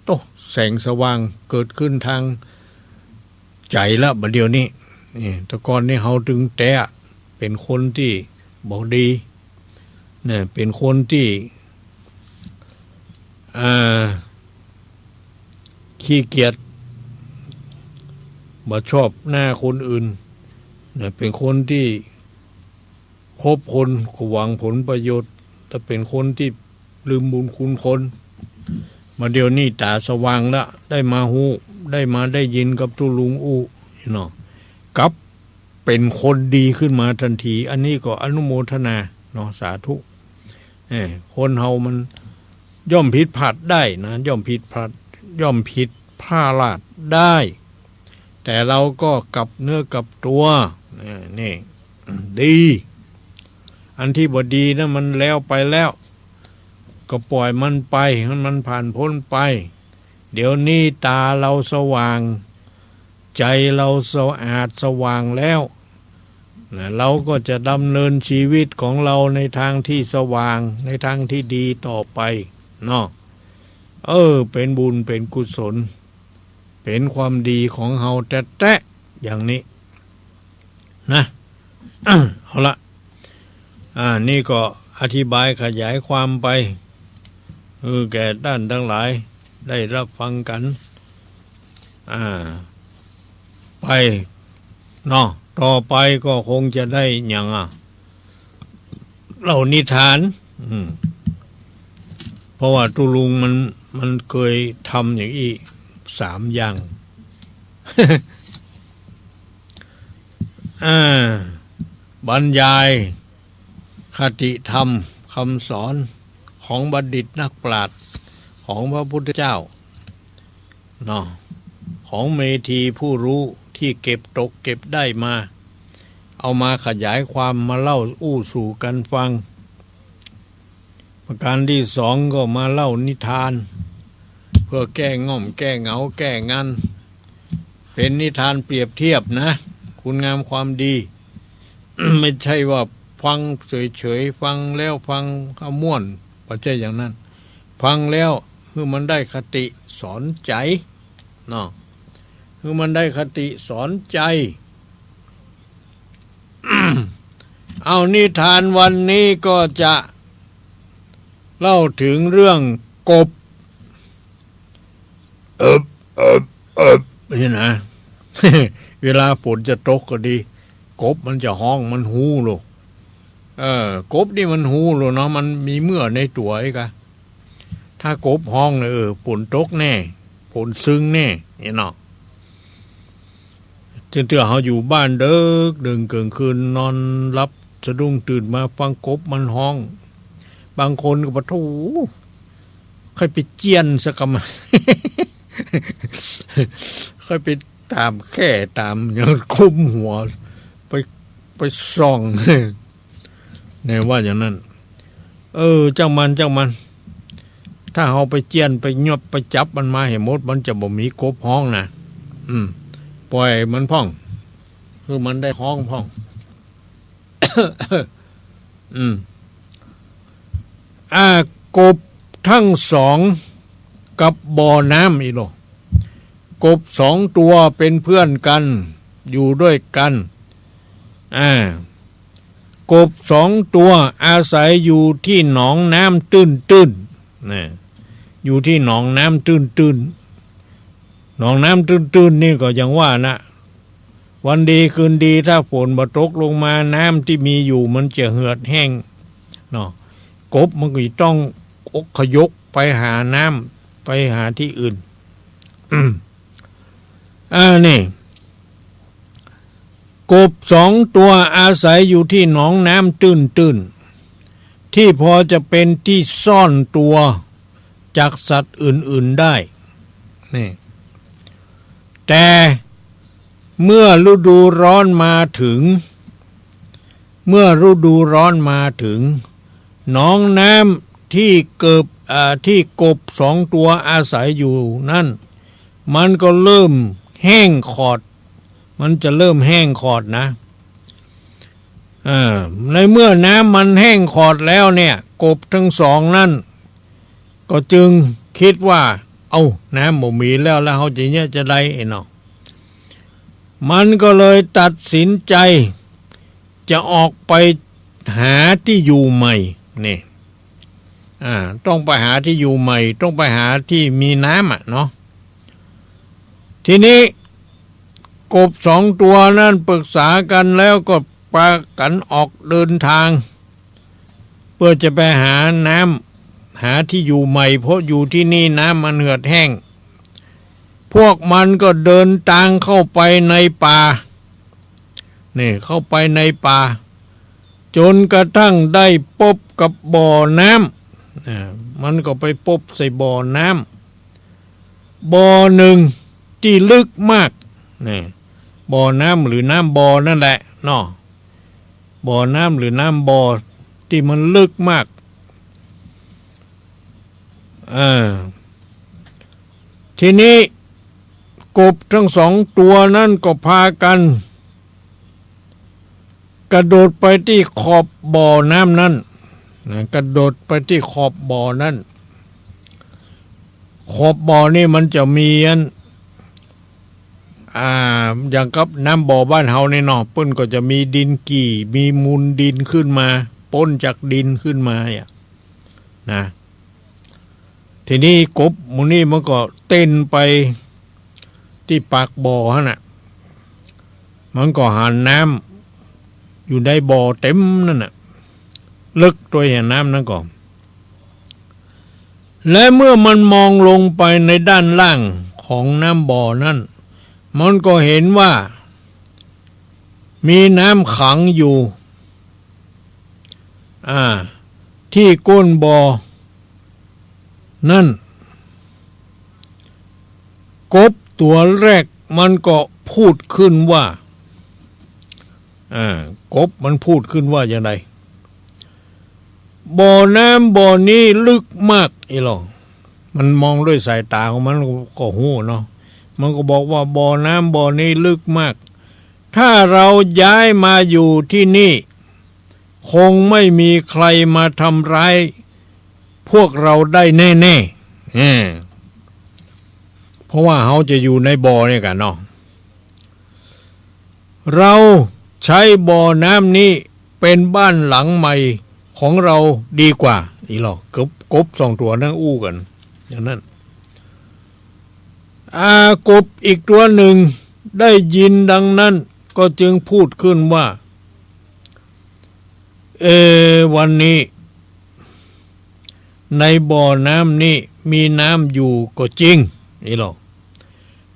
โต้ แสงสว่างเกิดขึ้นตาง ใจ๋ละบ่าเดี๋ยวนี้ นี่ แต่ก่อนนี่เฮาตึงแต๊เป๋นคนตี้บ่ดี เนี่ย เป๋นคนตี้ อ่า ขี้เกียจ บ่ชอบหน้าคนอื่น เนี่ย เป๋นคนตี้ คบคนก็หวังผลประโยชน์ แต่เป๋นคนตี้ลืมบุญคุณคน บ่าเดี๋ยวนี้ต๋าสว่างละ ได้มาฮู้ ได้มาได้ยินกับตุ๊ลุงอู้เนาะ กลับเป๋นคนดีขึ้นมาตันที อันนี้ก็อนุโมทนาเนาะ สาธุ เอ้อ คนเฮามันย่อมผิดพลาดได้นะ ย่อมผิดพลาด ย่อมผิดพลาดได้ แต่เฮาก็กลับเนื้อกลับตั๋ว เออ นี่ ดี อันตี้บ่ดีนะมันแล้วไปแล้ว ก็ปล่อยมันไป หื้อมันผ่านป๊นไป เดี๋ยวนี้ต๋าเฮาสว่าง ใจ๋เฮาสะอาดสว่างแล้ว นะ เฮาก็จะดำเนินชีวิตของเฮาในตางตี้สว่าง ในตางตี้ดีต่อไปเนาะ เออ เป๋นบุญเป๋นกุศล เป๋นความดีของเฮาแต๊ๆ อย่างนี้นะ เอาละ อ่า นี่ก็อธิบายขยายความไป เออ แก่ต้านตังหลายได้ฮับฟังกั๋น อ่า ไปเนาะ ต่อไปก็คงจะได้หยังอะ เล่านิทาน อืม เพราะว่าตุ๊ลุงมัน มันเกยทำอย่างอี้สามอย่าง อ่า บรรยายคติธรรมคำสอนของบัณฑิตนักปราชญ์ของพระพุทธเจ้า เนาะ ของเมธีผู้รู้เถ ที่เก็บตกเก็บได้มา เอามาขยายความมาเล่าอู้สู่กันฟัง ประการที่สองก็มาเล่านิทาน เพื่อแก้ง่อมแก้เหงาแก้งัน เป็นนิทานเปรียบเทียบนะ คุณงามความดี ไม่ใช่ว่าฟังเฉยๆ ฟังแล้วฟังเอาม่วน บ่ใจ้อย่างนั้น ฟังแล้วหื้อมันได้คติสอนใจ๋เนาะ หื้อมันได้คติสอนใจ๋ เอา นิทานวันนี้ก็จะเล่าถึงเรื่องกบ เอิบ เอิบ เอิบ นี่นะ เวลาฝนจะตกก็ดี กบมันจะฮ้อง มันฮู้โล เออ กบนี่มันฮู้โลเนาะ มันมีเมื่อในตั๋วอีกอะ ถ้ากบฮ้องเนี่ย เออ ฝนตกแน่ ฝนซึ่งแน่ เนี่ยเนาะ เจื้อเฮาอยู่บ้านเดิ็กเดิ่งเกิ่งคืน นอนหลับสะดุ้งตื่นมาฟังกบมันฮ้อง บางคนก็ปะโถ ค่อยไปเจี้ยนสักกำ ค่อยไปต๋ามแค่ต๋ามอย่างก้มหัว ไป ไปส่อง เนี่ยว่าอย่างนั้น เออ จ้างมัน จ้างมัน ถ้าเฮาไปเจี้ยน ไปยบ ไปจับมันมาหื้อหมด มันจะบ่มีกบฮ้องนะ อืม ปล่อยมันพ่อง หื้อมันได้ฮ้องพ่อง อืม อ่า กบทั้งสองกับบ่อน้ำอีโล กบสองตัวเป็นเพื่อนกัน อยู่ด้วยกัน อ่า กบสองตัวอาศัยอยู่ที่หนองน้ำตื้นๆ นะ อยู่ที่หนองน้ำตื้นๆ หนองน้ำตื้นๆ นี่ก็อย่างว่านะ วันดีคืนดีถ้าฝนบ่ตกลงมา น้ำตี้มีอยู่มันจะเหือดแห้งเนาะ กบมันก็จะต้องอพยพไปหาน้ำ ไปหาตี้อื่น อ่า นี่ กบสองตัวอาศัยอยู่ที่หนองน้ำตื้นๆ ที่พอจะเป็นที่ซ่อนตัวจากสัตว์อื่นๆ ได้ นี่ แต่เมื่อฤดูร้อนมาถึง เมื่อฤดูร้อนมาถึง หนองน้ำที่เกิบ อ่า ที่กบสองตัวอาศัยอยู่นั้น มันก็เริ่มแห้งขอด มันจะเริ่มแห้งขอดนะ อ่า ในเมื่อน้ำมันแห้งขอดแล้วเนี่ย กบทั้งสองนั้น ก็จึงกึ๊ดว่า เอ้า น้ำบ่มีแล้ว แล้วเฮาจะเยียะจาใดเนาะ มันก็เลยตัดสินใจ จะออกไปหาตี้อยู่ใหม่ นี่ อ่า ต้องไปหาตี้อยู่ใหม่ ต้องไปหาตี้มีน้ำอะเนาะ ทีนี้กบสองตัวนั้นปรึกษากันแล้วก็ปากั๋นออกเดินทาง เพื่อจะไปหาน้ำ หาตี้อยู่ใหม่ เพราะอยู่ตี้นี่น้ำมันเหือดแห้ง พวกมันก็เดินตางเข้าไปในป่า นี่ เข้าไปในป่า จ๋นกระทั่งได้ปบกับบ่อน้ำ อ่า มันก็ไปปบใส่บ่อน้ำ บ่อนึ่งตี้ลึกมาก นี่ บ่อน้ำหรือน้ำบ่อนั่นแหละเนาะ บ่อน้ำหรือน้ำบ่อตี้มันลึกมาก เออ ทีนี้กบทั้งสองตัวนั้นก็ปากั๋นกระโดดไปตี้ขอบบ่อน้ำนั้น นะ กระโดดไปตี้ขอบบ่อนั้น ขอบบ่อนี่มันจะมีอัน อ่า อย่างกับน้ำบ่อบ้านเฮานี่เนาะ เปิ้นก็จะมีดินกี่ มีมูลดินขึ้นมา ป๊นจากดินขึ้นมาอะ นะ ทีนี้กบหมู่นี้มันก็เต้นไปตี้ปากบ่อหั้นน่ะ มันก็หันน้ำอยู่ในบ่อเต็มนั่นน่ะ ลึกตวยหันน้ำนั้นก็ และเมื่อมันมองลงไปในด้านล่างของน้ำบ่อนั้น มันก็เห็นว่ามีน้ำขังอยู่ อ่า ตี้ก้นบ่อนั่น กบตั๋วแรกมันก็ พูดขึ้นว่า อ่า กบมันพูดขึ้นว่าอย่างไร บ่อน้ำบ่อนี้ลึกมาก อี้หลอ มันมองด้วยสายต๋าของมันก็ฮู้เนาะ มันก็บอกว่า บ่อน้ำบ่อนี้ลึกมาก ถ้าเราย้ายมาอยู่ที่นี่ คงไม่มีใครมาทำร้ายพวกเราได้แน่ๆ เออ เพราะว่าเฮาจะอยู่ในบ่อนี่กั๋นเนาะ เราใช้บ่อน้ำนี้เป็นบ้านหลังใหม่ของเราดีกว่า อี้หลอ กบ กบสองตั๋วนั้นอู้กั๋นอย่างนั้น อ่า กบอีกตั๋วนึ่งได้ยินดังนั้นก็จึงพูดขึ้นว่า เออ วันนี้ ในบ่อน้ำนี้มีน้ำอยู่ก็จริง อี้หลอ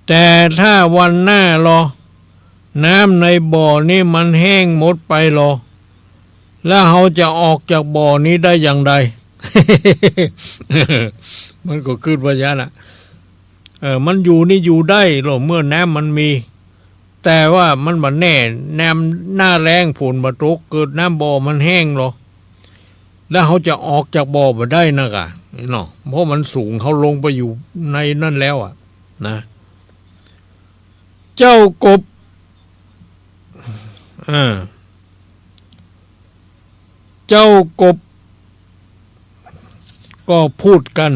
แต่ถ้าวันหน้าลอ น้ำในบ่อนี้มันแห้งหมดไปลอ แล้วเฮาจะออกจากบ่อนี้ได้อย่างใด มันก็กึ๊ดว่าอย่างนั้นน่ะ เออ มันอยู่นี่อยู่ได้ลอ เมื่อน้ำมันมี แต่ว่ามันบ่แน่ น้ำหน้าแล้งฝนบ่ตก เกิดน้ำบ่อมันแห้งลอ แล้วเฮาจะออกจากบ่อบ่ได้นะกะ เนาะ เพราะมันสูง เฮาลงไปอยู่ในนั้นแล้วอะ นะ เจ้ากบ อ่า เจ้ากบ ก็พูดกัน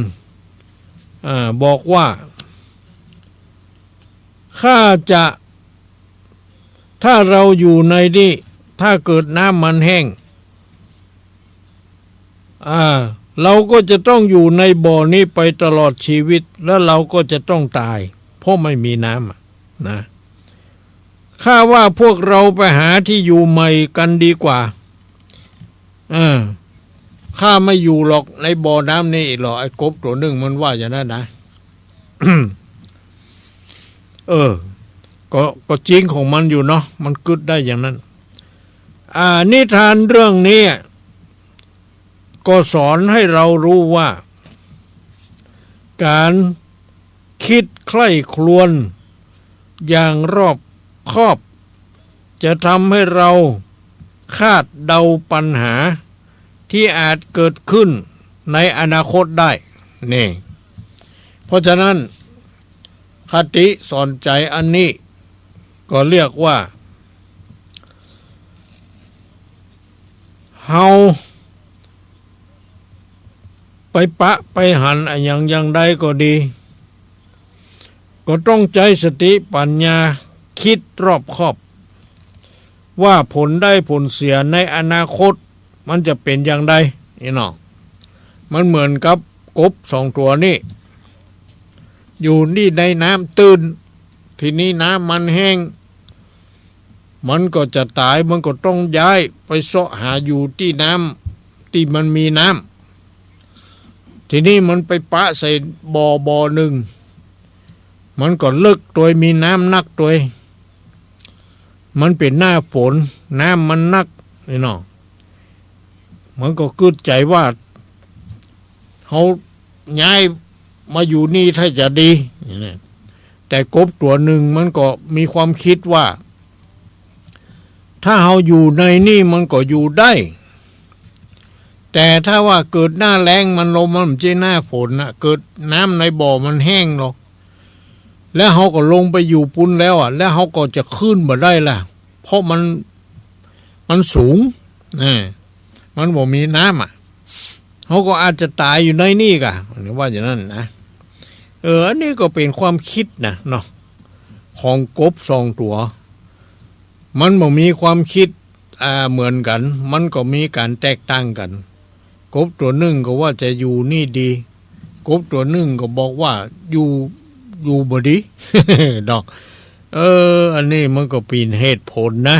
อ่า บอกว่า ข้าจะ ถ้าเราอยู่ในนี่ ถ้าเกิดน้ำมันแห้ง อ่า เราก็จะต้องอยู่ในบ่อนี้ไปตลอดชีวิต แล้วเราก็จะต้องต๋าย เพราะไม่มีน้ำอะ นะ ข้าว่าพวกเราไปหาที่อยู่ใหม่กันดีกว่า เออ ข้าไม่อยู่หรอกในบ่อน้ำนี้หรอก ไอ้กบตั๋วนึ่งมันว่าอย่างนั้นนะ เออ ก็ ก็จริงของมันอยู่เนาะ มันกึ๊ดได้อย่างนั้น อ่า นิทานเรื่องนี้ ก็สอนให้เรารู้ว่า ก๋าน คิดใคร่ครวญอย่างรอบคอบ จะทำให้เราคาดเดาปัญหาตี้อาจเกิดขึ้นในอนาคตได้ นี่ เพราะฉะนั้น คติสอนใจ๋อันนี้ ก็เรียกว่า เฮาไปปะไปหันอะหยังอย่างใดก็ดี ก็ต้องใจ๊สติปัญญาคิดรอบคอบ ว่าผลได้ผลเสียในอนาคตมันจะเป๋นอย่างใด นี่เนาะ มันเหมือนกับกบสองตั๋วนี่ อยู่นี่ในน้ำตื้น ทีนี้น้ำมันแห้ง มันก็จะต๋าย มันก็ต้องย้ายไปเซาะหาอยู่ตี้น้ำ ตี้มันมีน้ำ ทีนี้มันไปปะใส่บ่อบ่อนึ่ง มันก็เลิ็กตวย มีน้ำนักตวย มันเป๋นหน้าฝน น้ำมันนัก นี่เนาะ มันก็กึ๊ดใจ๋ว่า เฮาย้ายมาอยู่นี่ถ้าจะดี นี่นะ แต่กบตั๋วนึ่งมันก็มีความคิดว่า ถ้าเฮาอยู่ในนี่มันก็อยู่ได้ แต่ถ้าว่าเกิดหน้าแล้ง มันลม มันบ่ใจ้หน้าฝนน่ะ เกิดน้ำในบ่อมันแห้งลอ แล้วเฮาก็ลงไปอยู่ปู๊นแล้วอะ แล้วเฮาก็จะขึ้นบ่ได้ละ เพราะมัน มันสูง อ่า มันบ่มีน้ำอะ เฮาก็อาจจะต๋ายอยู่ในนี่กะ ว่าอย่างนั้นนะ เออ อันนี้ก็เป๋นความคิดนะเนาะ ของกบสองตั๋ว มันบ่มีความคิด อ่า เหมือนกั๋น มันก็มีก๋านแตกต่างกั๋น กบตั๋วนึ่งก็ว่าจะอยู่นี่ดี กบตั๋วนึ่งก็บอกว่าอยู่ อยู่บ่ดี เนาะ เออ อันนี้มันก็เป๋นเหตุผลนะ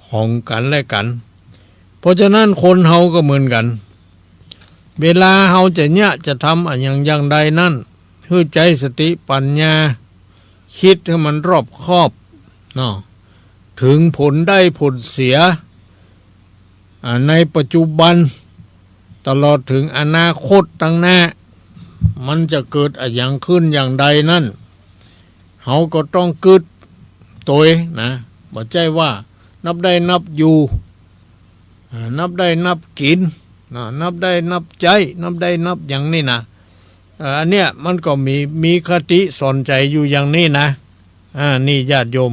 ของกั๋นและกั๋น เพราะฉะนั้นคนเฮาก็เหมือนกั๋น เวลาเฮาจะเยียะจะทำอะหยังอย่างใดนั้น หื้อใจ๊สติปัญญา คิดหื้อมันรอบคอบ เนาะ เถิงผลได้ผลเสีย อ่า ในปัจจุบัน ตลอดเถิงอนาคตตังหน้า มันจะเกิดอะหยังขึ้นอย่างใดนั้น เฮาก็ต้องกึ๊ด ตวยนะ บ่ใจ้ว่านับได้นับอยู่ อ่า นับได้นับกิ๋นนะ นับได้นับใจ๊ นับได้นับหยังนี่นะ เอ่อ อันเนี้ยมันก็มี มีคติสอนใจ๋อยู่อย่างนี้นะ อ่า นี่ญาติโยม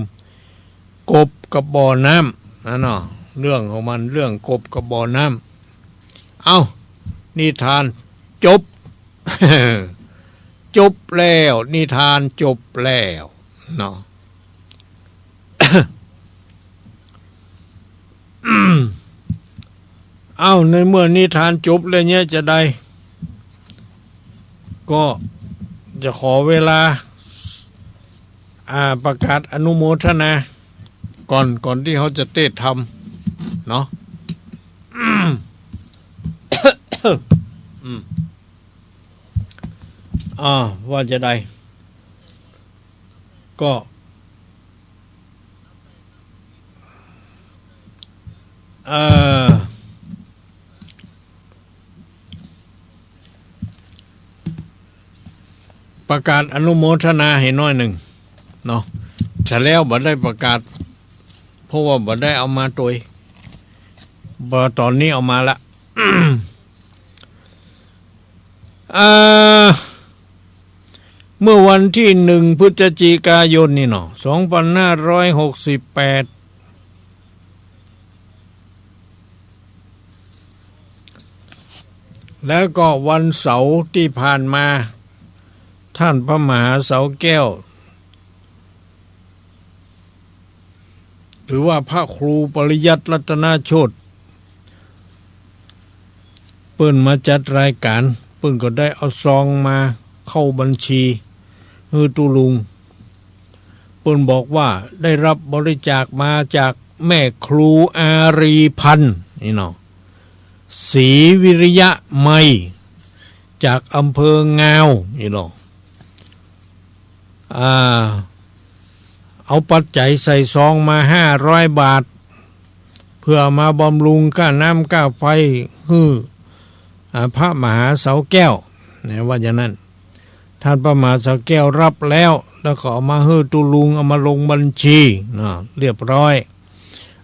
กบกับบ่อน้ำนะเนาะ เรื่องของมัน เรื่องกบกับบ่อน้ำ เอ้า นิทานจบ จบแล้ว นิทานจบแล้วเนาะ เอ้า ในเมื่อนิทานจบแล้วเนี่ยจะใด ก็จะขอเวลา อ่า ประกาศอนุโมทนาก่อน ก่อนตี้เฮาจะเตศน์ธรรมเนาะ อืม อ่า ว่าจะใด ก็ เอ่อ ประกาศอนุโมทนาหื้อหน้อยนึ่งเนาะ แต่แล้วบ่ได้ประกาศ เพราะว่าบ่ได้เอามาตวย บ่ ต๋อนนี้เอามาละ อ่า เมื่อวันตี้หนึ่งพฤศจิกายนนี่เนาะ สองพันห้าร้อยหกสิบแปด แล้วก็วันเสาร์ตี้ผ่านมา ท่านพระมหาเสาแก้ว หรือว่าพระครูปริยัติรัตนโชติ เปิ้นมาจัดรายก๋าน เปิ้นก็ได้เอาซองมาเข้าบัญชีหื้อตุ๊ลุง เปิ้นบอกว่าได้รับบริจาคมาจากแม่ครูอารีพันธ์นี่เนาะ ศรีวิริยะไมย จากอำเภองาวนี่เนาะ อ่า เอาปัจจัยใส่ซองมาห้าร้อยบาท เพื่อมาบำรุงค่าน้ำค่าไฟหื้อ อ่า พระมหาเสาแก้ว นะ ว่าอย่างนั้น ท่านพระมหาเสาแก้วรับแล้ว แล้วก็เอามาหื้อตุ๊ลุง เอามาลงบัญชีเนาะ เรียบร้อย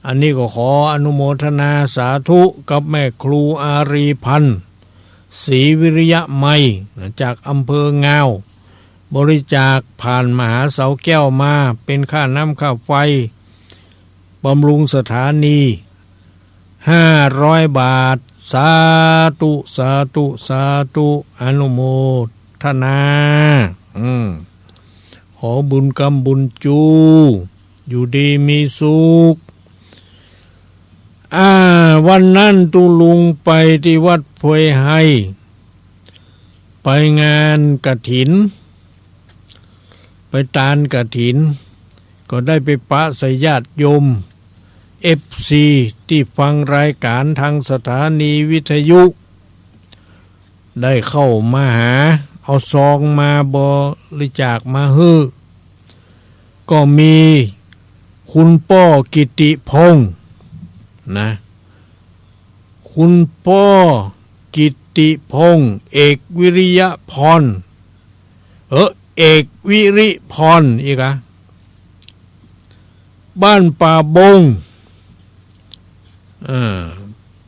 อันนี้ก็ขออนุโมทนาสาธุกับแม่ครูอารีพันธ์ ศรีวิริยะไมย นะ จากอำเภองาว บริจาคผ่านมหาเสาแก้วมา เป๋นค่าน้ำค่าไฟ บำรุงสถานี ห้าร้อยบาท สาธุ สาธุ สาธุ อนุโมทนา อืม ขอบุญกำบุญจู อยู่ดีมีสุข อ่า วันนั้นตุ๊ลุงไปตี้วัดพวยไฮ ไปงานกฐิน ไปตานกฐิน ก็ได้ไปปะใส่ญาติโยม เอฟซี ตี้ฟังรายก๋านตางสถานีวิทยุ ได้เข้ามาหา เอาซองมาบริจาคมาหื้อ ก็มีคุณป้อกิติพงษ์นะ คุณป้อกิติพงษ์ เอกวิริยะพร เออ เอกวิริพรอีกอะ บ้านป่าบง อ่า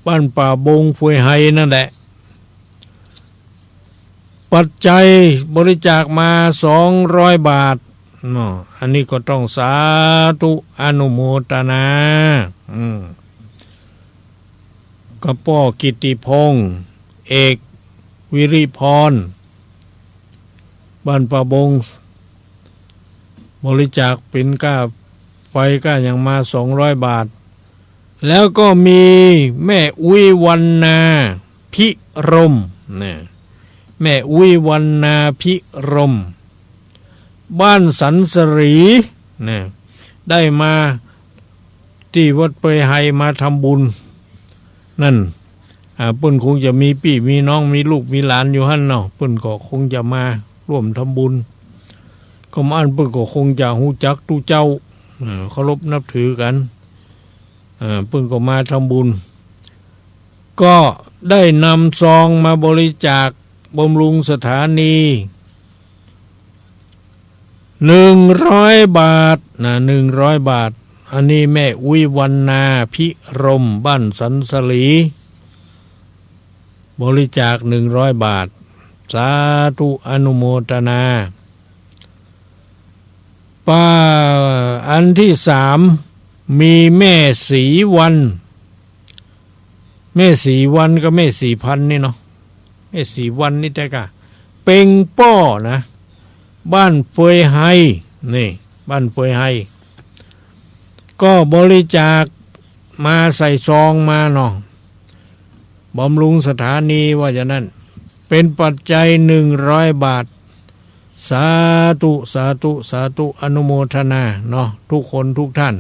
บ้านป่าบงพวยไฮนั่นแหละ ปัจจัยบริจาคมาสองร้อยบาทเนาะ อันนี้ก็ต้องสาธุอนุโมทนา อืม กับป้อกิติพงษ์ เอกวิริพร บ้านป่าบง บริจาคเป๋นก้าไฟก้าหยังมาสองร้อยบาท แล้วก็มีแม่อุ๊ยวันนาพิรมนะ แม่อุ๊ยวันนาพิรม บ้านสันสะหลีนะ ได้มาตี้วัดเปยไฮมาทำบุญ นั่น อ่า เปิ้นคงจะมีปี้มีน้อง มีลูกมีหลานอยู่หั้นเนาะ เปิ้นก็คงจะมาร่วมทำบุญ ก็มาอั้นเปิ้นก็คงจะฮู้จักตุ๊เจ้า อ่า เคารพนับถือกั๋น อ่า เปิ้นก็มาทำบุญ ก็ได้นำซองมาบริจาคบำรุงสถานี หนึ่งร้อยบาทนะ หนึ่งร้อยบาท อันนี้แม่อุ๊ยวรรณา ภิรมย์ บ้านสันสลี บริจาค หนึ่งร้อยบาท สาธุอนุโมทนา ป้า อันที่สาม มีแม่ศรีวรรณ แม่ศรีวรรณกับแม่ศรีพันธุ์นี่เนาะ แม่ศรีวรรณนี่แต๊ก่ะ เป็งป้อนะ บ้านเฟยไฮ นี่ บ้านเฟยไฮ ก็บริจาคมาใส่ซองมาเนาะ บำรุงสถานีว่าอย่างนั้น เป็นปัจจัยหนึ่งร้อยบาท สาธุ สาธุ สาธุ อนุโมทนาเนาะ ทุกคนทุกท่าน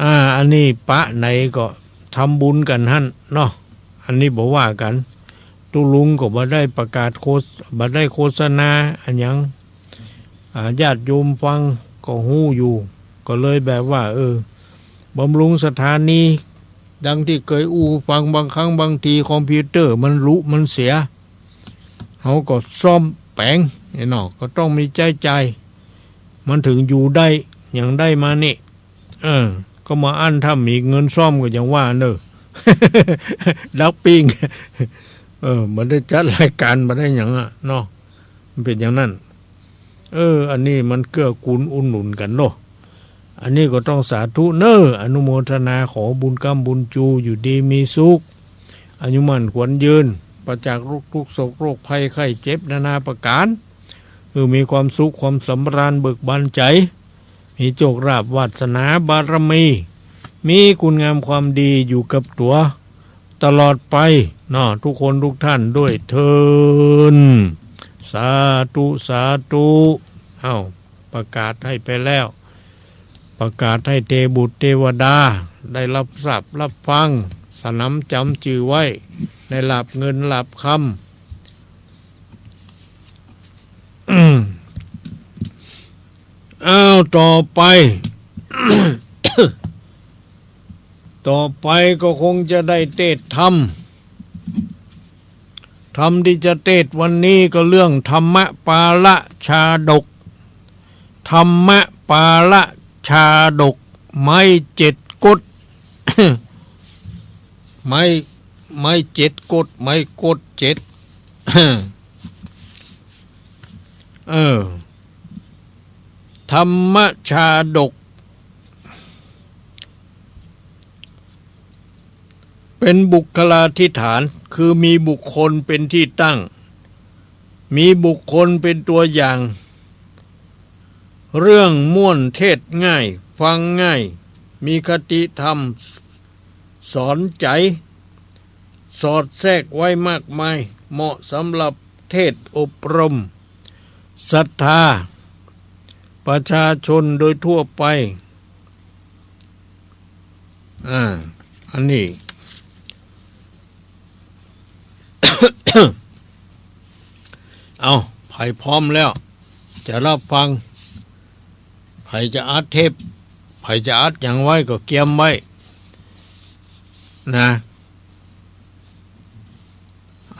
อ่า อันนี้ปะไหนก็ทำบุญกั๋นหั้นเนาะ อันนี้บ่ว่ากั๋น ตุ๊ลุงก็บ่ได้ประกาศโฆษ- บ่ได้โฆษณาอะหยัง อ่า ญาติโยมฟังก็ฮู้อยู่ ก็เลยแบบว่า เออ บำรุงสถานี ดังตี้เกยอู้ฟัง บางครั้งบางทีคอมพิวเตอร์มันรุมันเสีย เฮาก็ซ่อมแป๋ง ไอ้เนาะ ก็ต้องมีใจ๊จ่าย มันเถิงอยู่ได้ อย่างได้มานี่ เออ ก็บ่อั้น ถ้ามีเงินซ่อมก็อย่างว่าเน่อ ดักปิ้ง เออ บ่ได้จัดรายก๋าน บ่ได้หยังอะเนาะ มันเป๋นอย่างนั้น เออ อันนี้มันเกื้อกูลอุดหนุนกั๋นเนาะ อันนี้ก็ต้องสาธุเน่อ อนุโมทนา ขอบุญกำบุญจู อยู่ดีมีสุข อายุมั่นขวัญยืน ปราศจากโรคทุกข์โศกโรคภัยไข้เจ็บนานาประก๋าน คือมีความสุขความสำราญเบิกบานใจ๋ มีโชคลาภวาสนาบารมี มีคุณงามความดีอยู่กับตั๋วตลอดไปเนาะ ทุกคนทุกท่านด้วยเทอญ สาธุ สาธุ เอ้า ประกาศให้ไปแล้ว ประกาศให้เตบุตรเตวดาได้รับทราบรับฟัง สนำจ๋ำจื้อไว้ ในลาภเงินลาภคำ อ้าว ต่อไป ต่อไปก็คงจะได้เทศน์ธรรม ธรรมตี้จะเทศน์วันนี้ก็เรื่องธรรมปาละชาดก ธรรมปาละชาดก ไม้เจ็ดกฎ ไม้ ไม้เจ็ดกฎ ไม้กฎเจ็ด เออ ธรรมชาดก เป็นบุคลาธิฐาน คือมีบุคคลเป็นที่ตั้ง มีบุคคลเป็นตัวอย่าง เรื่องม่วน เทศน์ง่าย ฟังง่าย มีคติธรรม สอนใจ๋ สอดแทรกไว้มากมาย เหมาะสำหรับเทศน์อบรมศรัทธาประชาชนโดยทั่วไป อ่า อันนี้ เอา ใผพร้อมแล้ว จะรับฟัง ใผจะอัดเทป ใผจะอัดหยังไว้ก็เกียมไว้ นะ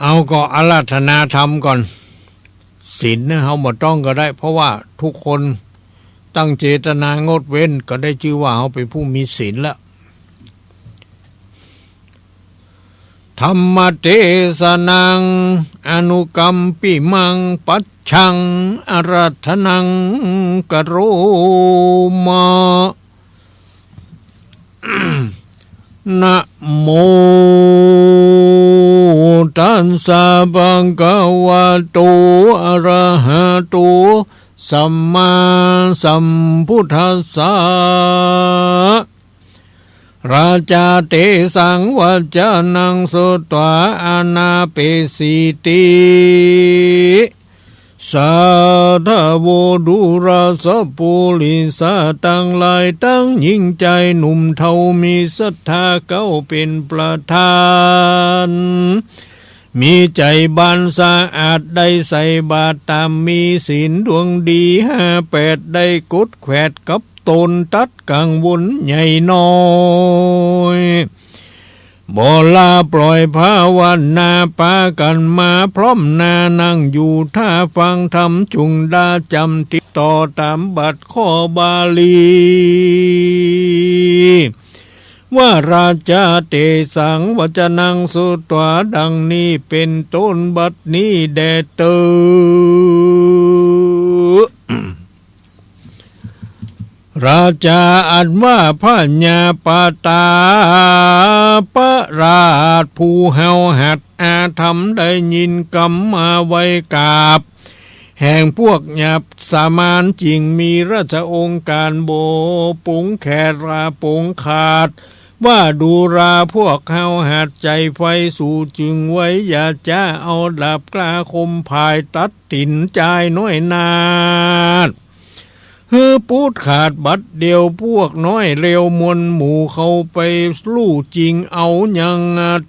เอา ก็อาราธนาธรรมก่อน ศีลนะ เฮาบ่ต้องก็ได้ เพราะว่าทุกคนตั้งเจตนางดเว้น ก็ได้จื้อว่าเฮาเป็นผู้มีศีลแล้ว ธัมมเตสะนัง อนุกัมปิมัง ปัจฉัง อาราธนัง กะโรมะ นะโม ตัสสะ ภะคะวะโต อะระหะโต สัมมาสัมพุทธัสสะ ราชาเตสัง วัจจานัง สุตวา อานาเปสีติ สาธะโว ดูราสะปุริสะตังหลาย ตังญิงจายหนุ่มเฒ่า มีศรัทธาเก้าเป๋นประธาน มีใจ๋บานสะอาด ได้ใส่บาตรต๋ามมีศีล ดวงดีห้าแปด ได้กดแขวดกับต๋น ตัดกังวลใหญ่น้อย บ่ละปล่อยภาวนา ปากั๋นมาพร้อมหน้า นั่งอยู่ท่าฟังธรรม จุ่งดาจ๋ำติดต่อต๋ามบาทข้อบาลี ว่า ราจา เตสัง วัจจนัง สุตวา ดังนี้เป๋นต้น บัดนี้แด่เต๊อะ ราจาอันว่าพญาประตาปราชผู้เฮาหัดอาธรรม ได้ยินกำมาไว้กาบ แห่งพวกหยาบสามาน จึงมีราชองค์ก๋านบ่ปงแขดราปงขาด ว่าดูราพวกเฮาหัดใจ๋ไฟ สูจึงไว้อย่าจ๊า เอาดาบกล้าคมผายตัดตี๋นจายน้อยนาด หื้อปูดขาดบัดเดียว พวกน้อยเร็วมวลหมู่ เข้าไปลู่จิงเอายัง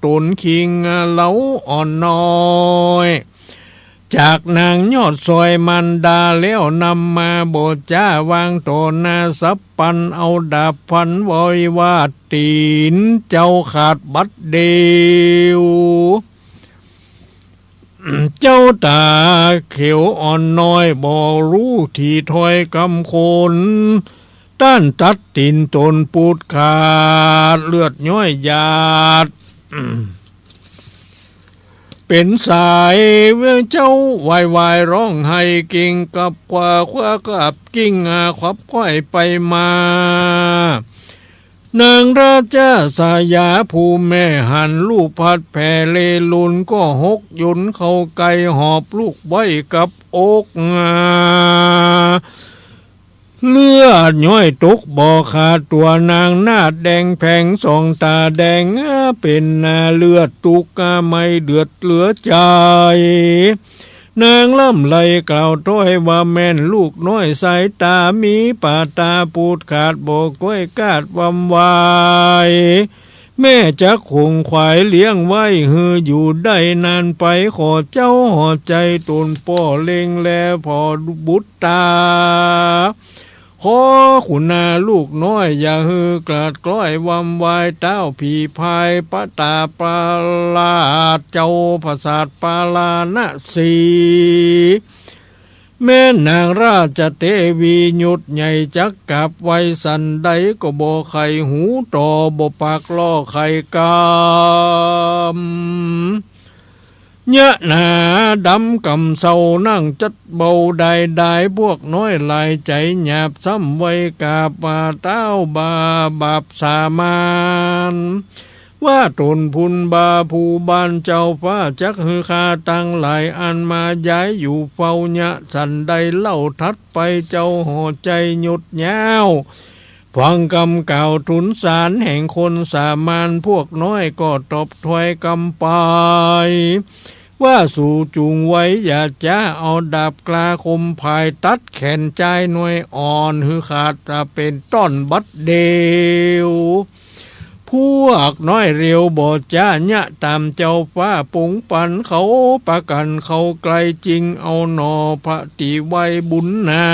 ต๋นคิงเล้าอ่อนน้อย จากนางยอดซอยมารดาแล้วนำมาบ่จ๊าวางต่อหน้าสัพพัน เอาดาบฟันวอยวาดตี๋นเจ้าขาดบัดเดียว เจ้าต๋าเขียวอ่อนน้อยบ่ฮู้ถี่ถ้อยกำคน ต้านตัดตี๋นต๋นปูดขาดเลือดย้อยหยาด เป๋นสาย เจ้าไหว้ไหว้ฮ้องไห้เก่งกับขวา ขวากับกิ่งอาขวับไขว้ไปมา นางราชสายาผู้แม่หันลูกผัดแผ่เลลุน ก็หกหยนเข้าใก้หอบลูกไว้กับอก เลือดย้อยตกบ่ขาดตั๋ว นางหน้าแดงแผงสองต๋าแดง เป๋นหน้าเลือดตุ๊กข์ไหม้เดือดเหลือใจ๋ นางร่ำไรกล่าวถ้อยว่าแม่นลูกน้อยสายต๋ามีประตาปูดขาดบ่ก้อยกาดวำวาย แม่จักขงขวายเลี้ยงไว้หื้ออยู่ได้นานไป ขอเจ้าหอใจ๋ต๋นป้อเล็งแลผ่อบุตรต๋า ขอขุนาลูกน้อยอย่าหื้อกลาดกล้อยวำวาย ต้าวผีพายประตาประหลาดเจ้าผสาทปาราณสี แม่นางราชเตวีหยุดใหญ่จักกราบไหว้สันใดก็บ่ใค่หูต่อ บ่ปากล่อใค่กำ ยะหนาดำกำเศร้านั่งจัดเบาได้ได้ พวกน้อยหลายใจ๋หยาบซ้ำไว้กราบว่าต้าวบาบาปสามาน ว่าต๋นพุนบาผู้บ้านเจ้าฟ้าจักหื้อข้าตังหลายอันมาย้ายอยู่เฝ้ายะสันใดเล่า ถัดไปเจ้าหอใจ๋หยุดยาว ฟังกำกล่าวทูลสารแห่งคนสามาน พวกน้อยก็ตอบถ้อยกำไป ว่าสูจุ่งไว้อย่าจ๊า เอาดาบกล้าคมผายตัดแขนจายน้อยอ่อนหื้อขาดเป๋นต้อนบัดเดียว พวกน้อยเร็วบ่จ๊ายะต๋ามเจ้าฟ้าปงปันเขา ปากั๋นเข้าใก้จึงเอาหน่อพระติไว้บุญนา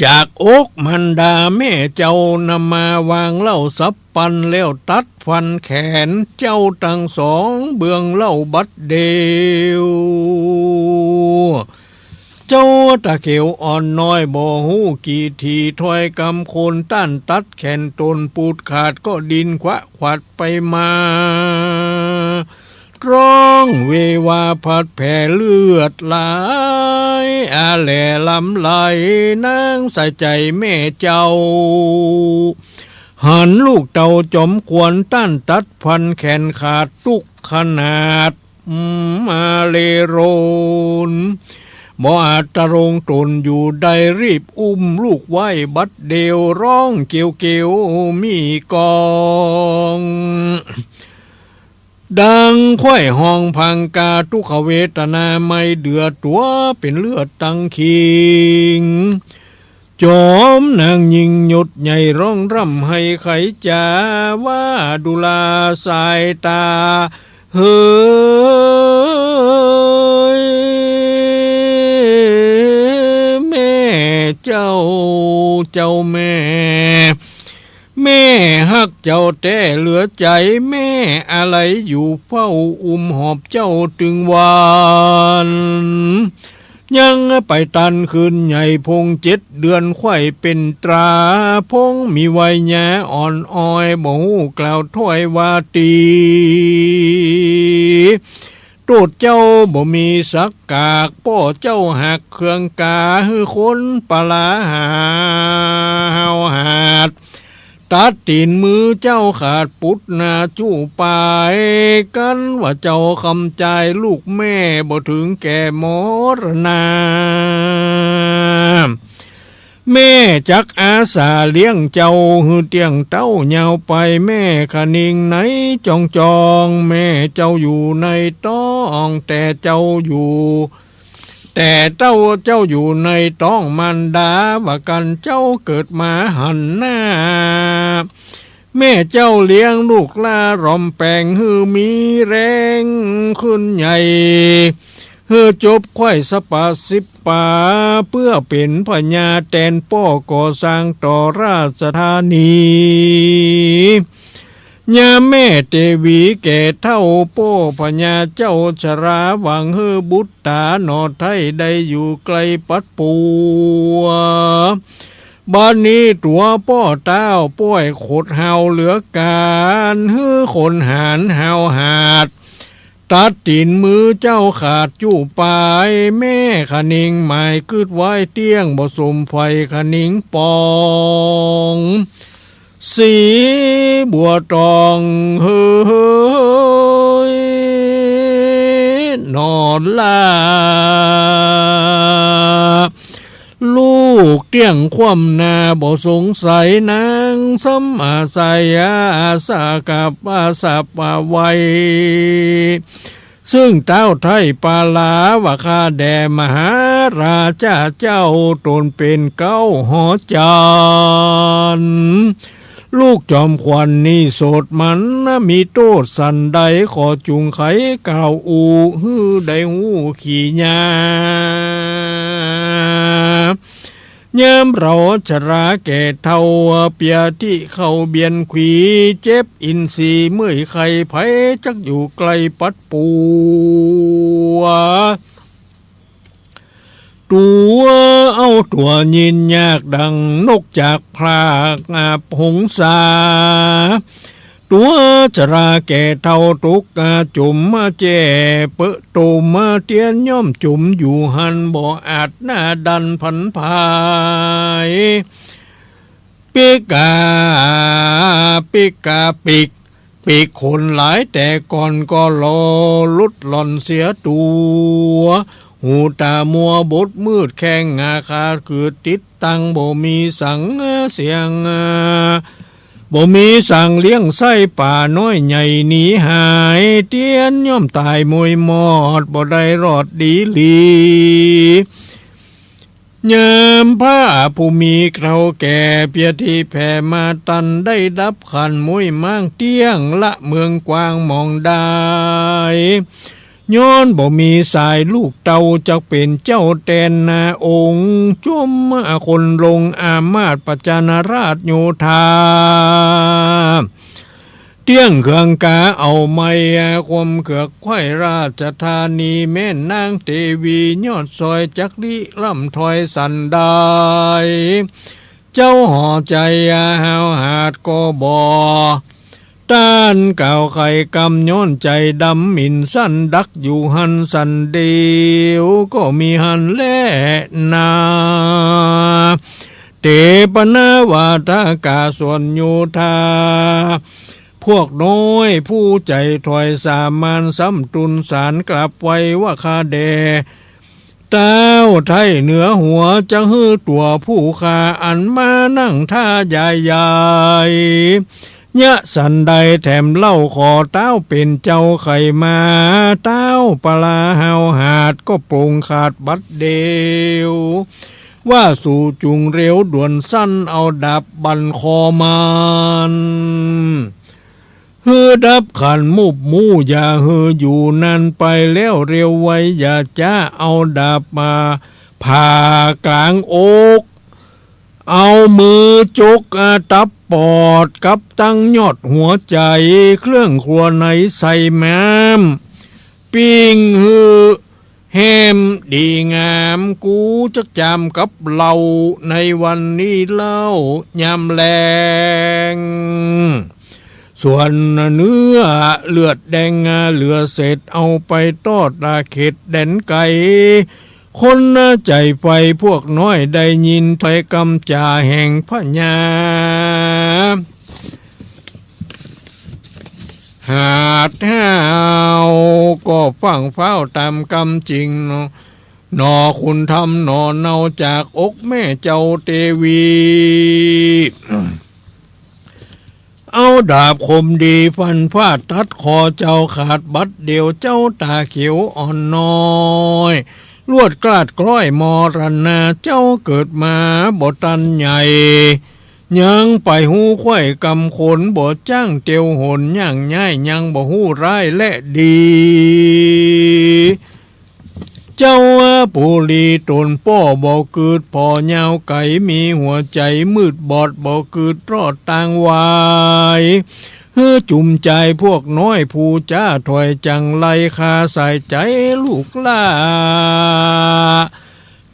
จากอกมารดาแม่เจ้านำมาวางเล่าสัพพัน แล้วตัดฟันแขนเจ้าตังสองเบื้องเล่าบัดเดียว เจ้าต๋าเขียวอ่อนน้อยบ่ฮู้กี่ทีถ้อยกำคนต้านตัดแขนต๋นปูดขาดก็ดิ้นขวะขวัดไปมา ร้องเววาผัดแผ่เลือดไหลอาแหล่ลำไหล นางสะใจ๋แม่เจ้า หันลูกเต้าจอมขวัญต้านตัดฟันแขนขาดตุ๊กขนาด อืม มาเลโรน บ่อาจตรงต๋นอยู่ได้ รีบอุ้มลูกไว้บัดเดียว ร้องเกียวเกียวมีกอง ดังควายฮ้องพังกา ตุ๊กขเวทนาไหม้เดือดตั๋วเป๋นเลือดตังคิง จอมนางญิงหยดใหญ่ร้องร่ำไห้ไขจ๋า ว่าดูราสายต๋า เฮ้ย แม่เจ้า เจ้าแม่ แม่ฮัก เจ้าแต๊เหลือใจ๋ แม่อาลัยอยู่เฝ้า อุ้มหอบเจ้าตึงวัน ยังไปตันคืนใหญ่ พงเจ็ดเดือนใคว่เป๋นตรา พงมีวัยยาอ่อนอ้อย บ่ฮู้กล่าวถ้อยว่าตี๋ โต้ษเจ้าบ่มีสักกาก ป้อเจ้าหักเคืองกา หื้อคนปลาหาวหาด ตัดตี๋นมือเจ้าขาด ปุตนาจุปาย กันว่าเจ้าคำจาย ลูกแม่บ่ถึงแก่มรณา แม่จักอาสาเลี้ยงเจ้า หื้อเตี้ยงเต้ายาวไป แม่คะนิงในจองจอง แม่เจ้าอยู่ในต๊อง แต่เจ้าอยู่ แต่เต้าเจ้าอยู่ในต๊องมารดา ว่ากั๋นเจ้าเกิดมาหันหน้า แม่เจ้าเลี้ยงลูกหล้าหลอมแป๋ง หื้อมีแรงขึ้นใหญ่ หื้อจบใคว่สปาสิบปา เปื้อเป๋นพญาแตนป้อก่อสร้างต่อราชธานี ยามแม่เตวีแก่เฒ่า ป้อพญาเจ้าชรา หวังหื้อบุตรต๋าหน่อไท้ ได้อยู่ไกลปัดปัว บัดนี้ตั๋วป้อเต้าป้อยขดหาวเหลือก๋าน หื้อคนหาญหาวหาด ตัดตี๋นมือเจ้าขาดจุปาย แม่คะนิงหมายกึ๊ดไว้เตี้ยง บ่สมใฝ่คะนิงปอง สีบัวตอง เฮ้ย นอนหลับ ลูกเตี้ยงคว่ำหน้า บ่สงสัยนางซ้ำอาศัย อาสากับอาสับอาไว ซึ่งเต้าไท้ปาลา ว่าข้าแด่มหาราชาเจ้า ตนเป๋นเก๊าหอจันทร์ ลูกจอมขวัญนี่โสดมัน มีโต้ษสันใด ขอจุ่งไขกล่าวอู้ หื้อได้ฮู้ขีญา ยามเฮาชราแก่เฒ่า เปียตี้เข้าเบียนขี เจ็บอินทรีย์เมื่อยไข้ ใผจักอยู่ไกลปัดปัว ตั๋วเอาตั๋วยินยากดังนกจากพรากอาบหงสา ตั๋วชราแก่เฒ่าตกอาจุ่มมาแจ้เปอะตมมาเตียนย่อมจุ่มอยู่หั้น บ่อาจหน้าดันผันผาย ปีกา ปีกาปีก ปีกขนหลายแต่ก่อนก็ลอลุดหล่อนเสียตั๋ว หูต๋ามัวบดมืดแข้งอาขาด เกิดติดตังบ่มีสังเสียง บ่มีสังเลี้ยงไส้ ป่าน้อยใหญ่หนีหาย เตียนย่อมต๋ายมวยมอด บ่ได้รอดดีหลี ยามพระผู้มีเฒ่าแก่ เปียตี้แผ่มาตัน ได้ดับขันธ์มวยม้างเตี้ยง ละเมืองกว้างหมองได้ ย้อนบ่มีสายลูกเต้า จักเป๋นเจ้าแตนนาองค์ จุ่มคนลงอามาตย์ประจันราชโยธา เตี้ยงเคืองกาเอาไม้ ความเขือกไขว่ราชธานี แม่นนางเตวียอดซอย จักลี้ร่ำถ้อยสันใด เจ้าหอใจ๋หาวหาดก็บ่ ต้านกล่าวไขกำ ย้อนใจ๋ดำหมิ่นสัน ดักอยู่หั้นสันเดียว ก็มีหั้นแลนา เตปนาวาทกาส่วนโยธา พวกน้อยผู้ใจ๋ถ้อยสามาน ซ้ำตูนสารกราบไหว้ว่าข้าแด่ เต้าไท้เหนือหัว จักหื้อตั๋วผู้ข้า อันมานั่งท่ายายใหญ่ ยะสันใดแถมเล่า ขอเต้าเป๋นเจ้าไขมา เต้าปลาหาวหาด ก็ปลงขาดบัดเดียว ว่าสูจุ่งเร็วด่วนสัน เอาดาบบั่นคอมัน หื้อดับขันธ์มุบมู่ อย่าหื้ออยู่นานไป แล้วเร็วไว อย่าจ๊า เอาดาบมาผ่ากลางอก เอามือจกอาตับปอดกับตังยอดหัวใจ๋ เครื่องครัวในใส่แม้ม ปิ้งหื้อแฮมดีงาม กูจักจามกับเหล้าในวันนี้เล่ายามแลง ส่วนเนื้อเลือดแดงเหลือเศษ เอาไปตอดตาเขตแดนไก๋ คนใจ๋ไฟพวกน้อยได้ยินถ้อยกำจ๋าแห่งพญาหาดฮ้าว ก็ฟั่งฟ้าวต๋ามกำจริงเนาะ หน่อคุณธรรมหน่อเนาจากอกแม่เจ้าเตวี เอาดาบคมดีฟันฟาดตัดคอเจ้าขาดบัดเดี่ยว เจ้าต๋าเขียวอ่อนน้อย ลวดกลาดกล้อยมรณา เจ้าเกิดมาบ่ตันใหญ่ ยังไปฮู้ไขว่กำขน บ่จ้างเตียวหนย่างย้าย ยังบ่ฮู้ร้ายและดี เจ้าปุรีต๋นป้อบ่เกิดผ่อยาวไก๋ มีหัวใจ๋มืดบอดบ่เกิดรอดตางวาย หื้อจุมจายพวกน้อยผู้จ้าถ้อยจั่งไร คาสายใจ๋ลูกหล้า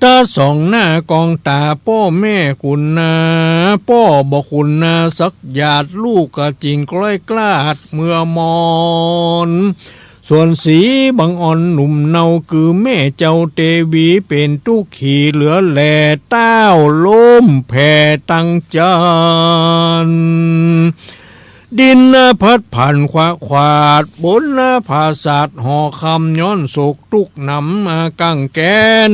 ต๋าสองหน้ากองต๋าป้อแม่ขุนนา ป้อบ่ขุนนาสักหยาด ลูกก็จิ่งกล้อยกล้าดเมื่อมอน ส่วนสีบังอ่อนหนุ่มเนาคือแม่เจ้าเตวี เป๋นตุ๊กขีเหลือแล ต้าวล้มแผ่ตังจันทร์ ดินพัดผันขวาขวาด บนผาสาทหอคำ ย้อนโศกตุ๊กหนำก้างแก๊น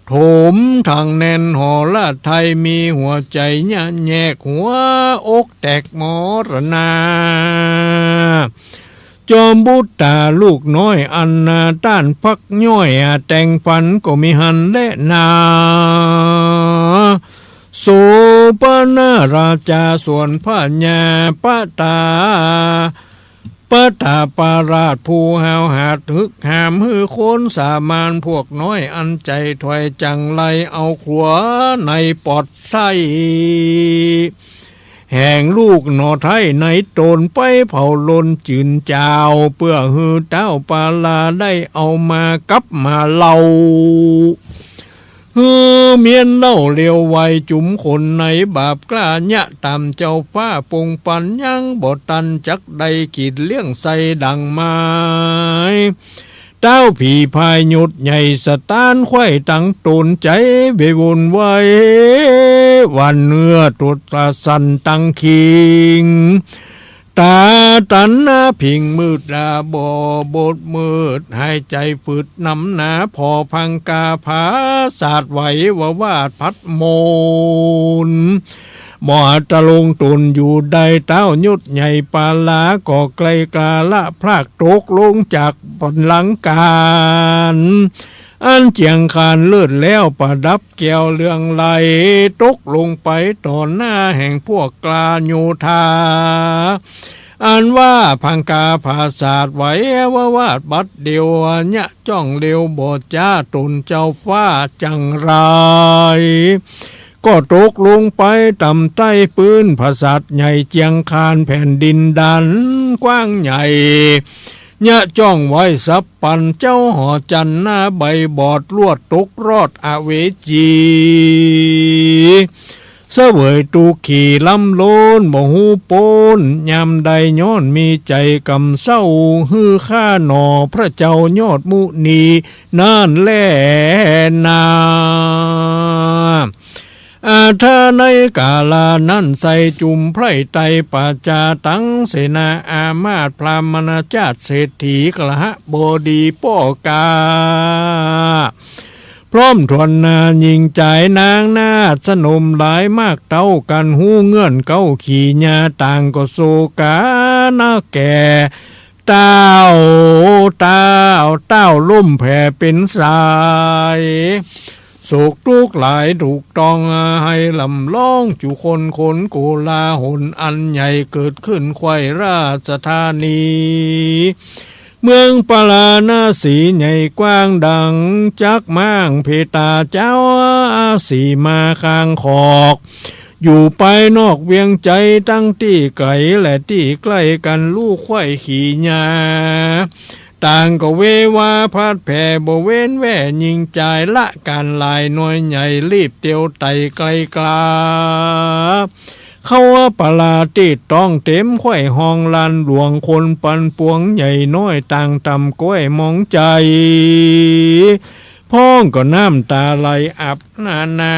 โถมถังแน่นหอละไทย มีหัวใจ๋ยะแยก หัวอกแตกมรณา จอมบุตต๋าลูกน้อยอันนาต้านพักย่อย แต่งฝันก็มิหันแลนา โสปณราชาส่วนพญาปตา ปตาปราชผู้ห้าวหาด หึกหามหื้อคนสามาน พวกน้อยอันใจ๋ถ้อยจั่งไร เอาขัวในปอดไส้ แห่งลูกหน่อไท้ในต๋นไปเผาลนจืนจาว เปื้อหื้อต้าวปาลาได้เอามากับมาเหล้า หื้อเมียนเหล้าเลวไว จุมคนในบาปกล้ายะต่ำ เจ้าฟ้าปงปันยังบ่ตัน จักได้กิ๋นเลี้ยงไส้ดังไม้ ต้าวผีพายยศใหญ่สะต้านไขว่ตังต๋น ใจ๋เววุ่นวาย หวั่นเนื้อตดสั่นตังคิง ต๋าตันหน้าผิงมืดต๋าบ่บดมืด หายใจ๋ฝืดหนำหนา ผ่อพังกาผาสาทไหววาวาดพัดโมน บ่อาจตะลงต๋นอยู่ได้ ต้าวยศใหญ่ปาลา ก็ไกลกาละพรากตกลงจากบัลลังก์การ อันเจียงคานเลิศแล้วประดับแก้วเรืองไล ตกลงไปต่อหน้าแห่งพวกกล้าโยธา อันว่าพังกาผาสาทไหววาวาดบัดเดี่ยว ยะจ้องเลวบ่จ้าต๋นเจ้าฟ้าจั่งไร ก็ตกลงไปต่ำใต้ปื้นผาสาทใหญ่เจียงคาน แผ่นดินดันกว้างใหญ่ ยะจ้องไหวสับปัน เจ้าหอจันทร์หน้าใบบอด ลวดตกรอดอเวจี เสวยตุ๊กขีล้ำล้นบ่ฮู้ป๊น ยามใดย้อนมีใจ๋กำเศร้า หื้อข้าหน่อพระเจ้ายอดมุนีนั้นแลนา อาทาในกาลานั้นไส้จุมไพร่ไตรประจาตังเสนาอามาตย์พราหมณจาติเศรษฐีกฤหบดีป้อกา พร้อมถ้วนหน้าญิงจายนางนาฏสนมหลายมากเต้ากั๋น ฮู้เงื่อนเก้าขี่ญาต่างก็โศกานะแก่ ต้าว ต้าว ต้าวล้มแผ่เป๋นสาย โศกตุ๊กข์หลายถูกต้องไห้ล่ำร้องจุคน คนโกลาหลอันใหญ่เกิดขึ้นไขว่ราชธานี เมืองปาราณสีใหญ่กว้างดังจักม้างเพตาเจ้า สีมาข้างขอก อยู่ปายนอกเวียงไจ ตึงตี้ไก๋และตี้ใก้กั๋น ลู่ใค่ขี่ยา ต่างก็เววาผัดแผ่ บ่เว้นแว่ ญิงจายละก๋านหลายน้อยใหญ่ รีบเตียวไต่ไก๋กล้า เข้าปาราตี้ต๊องเต๋ม ใค่ฮ้องลานหลวง คนปันปวงใหญ่น้อย ต่างต่ำก้อยมองใจ๋ พ่องก็น้ำต๋าไหลอับนานา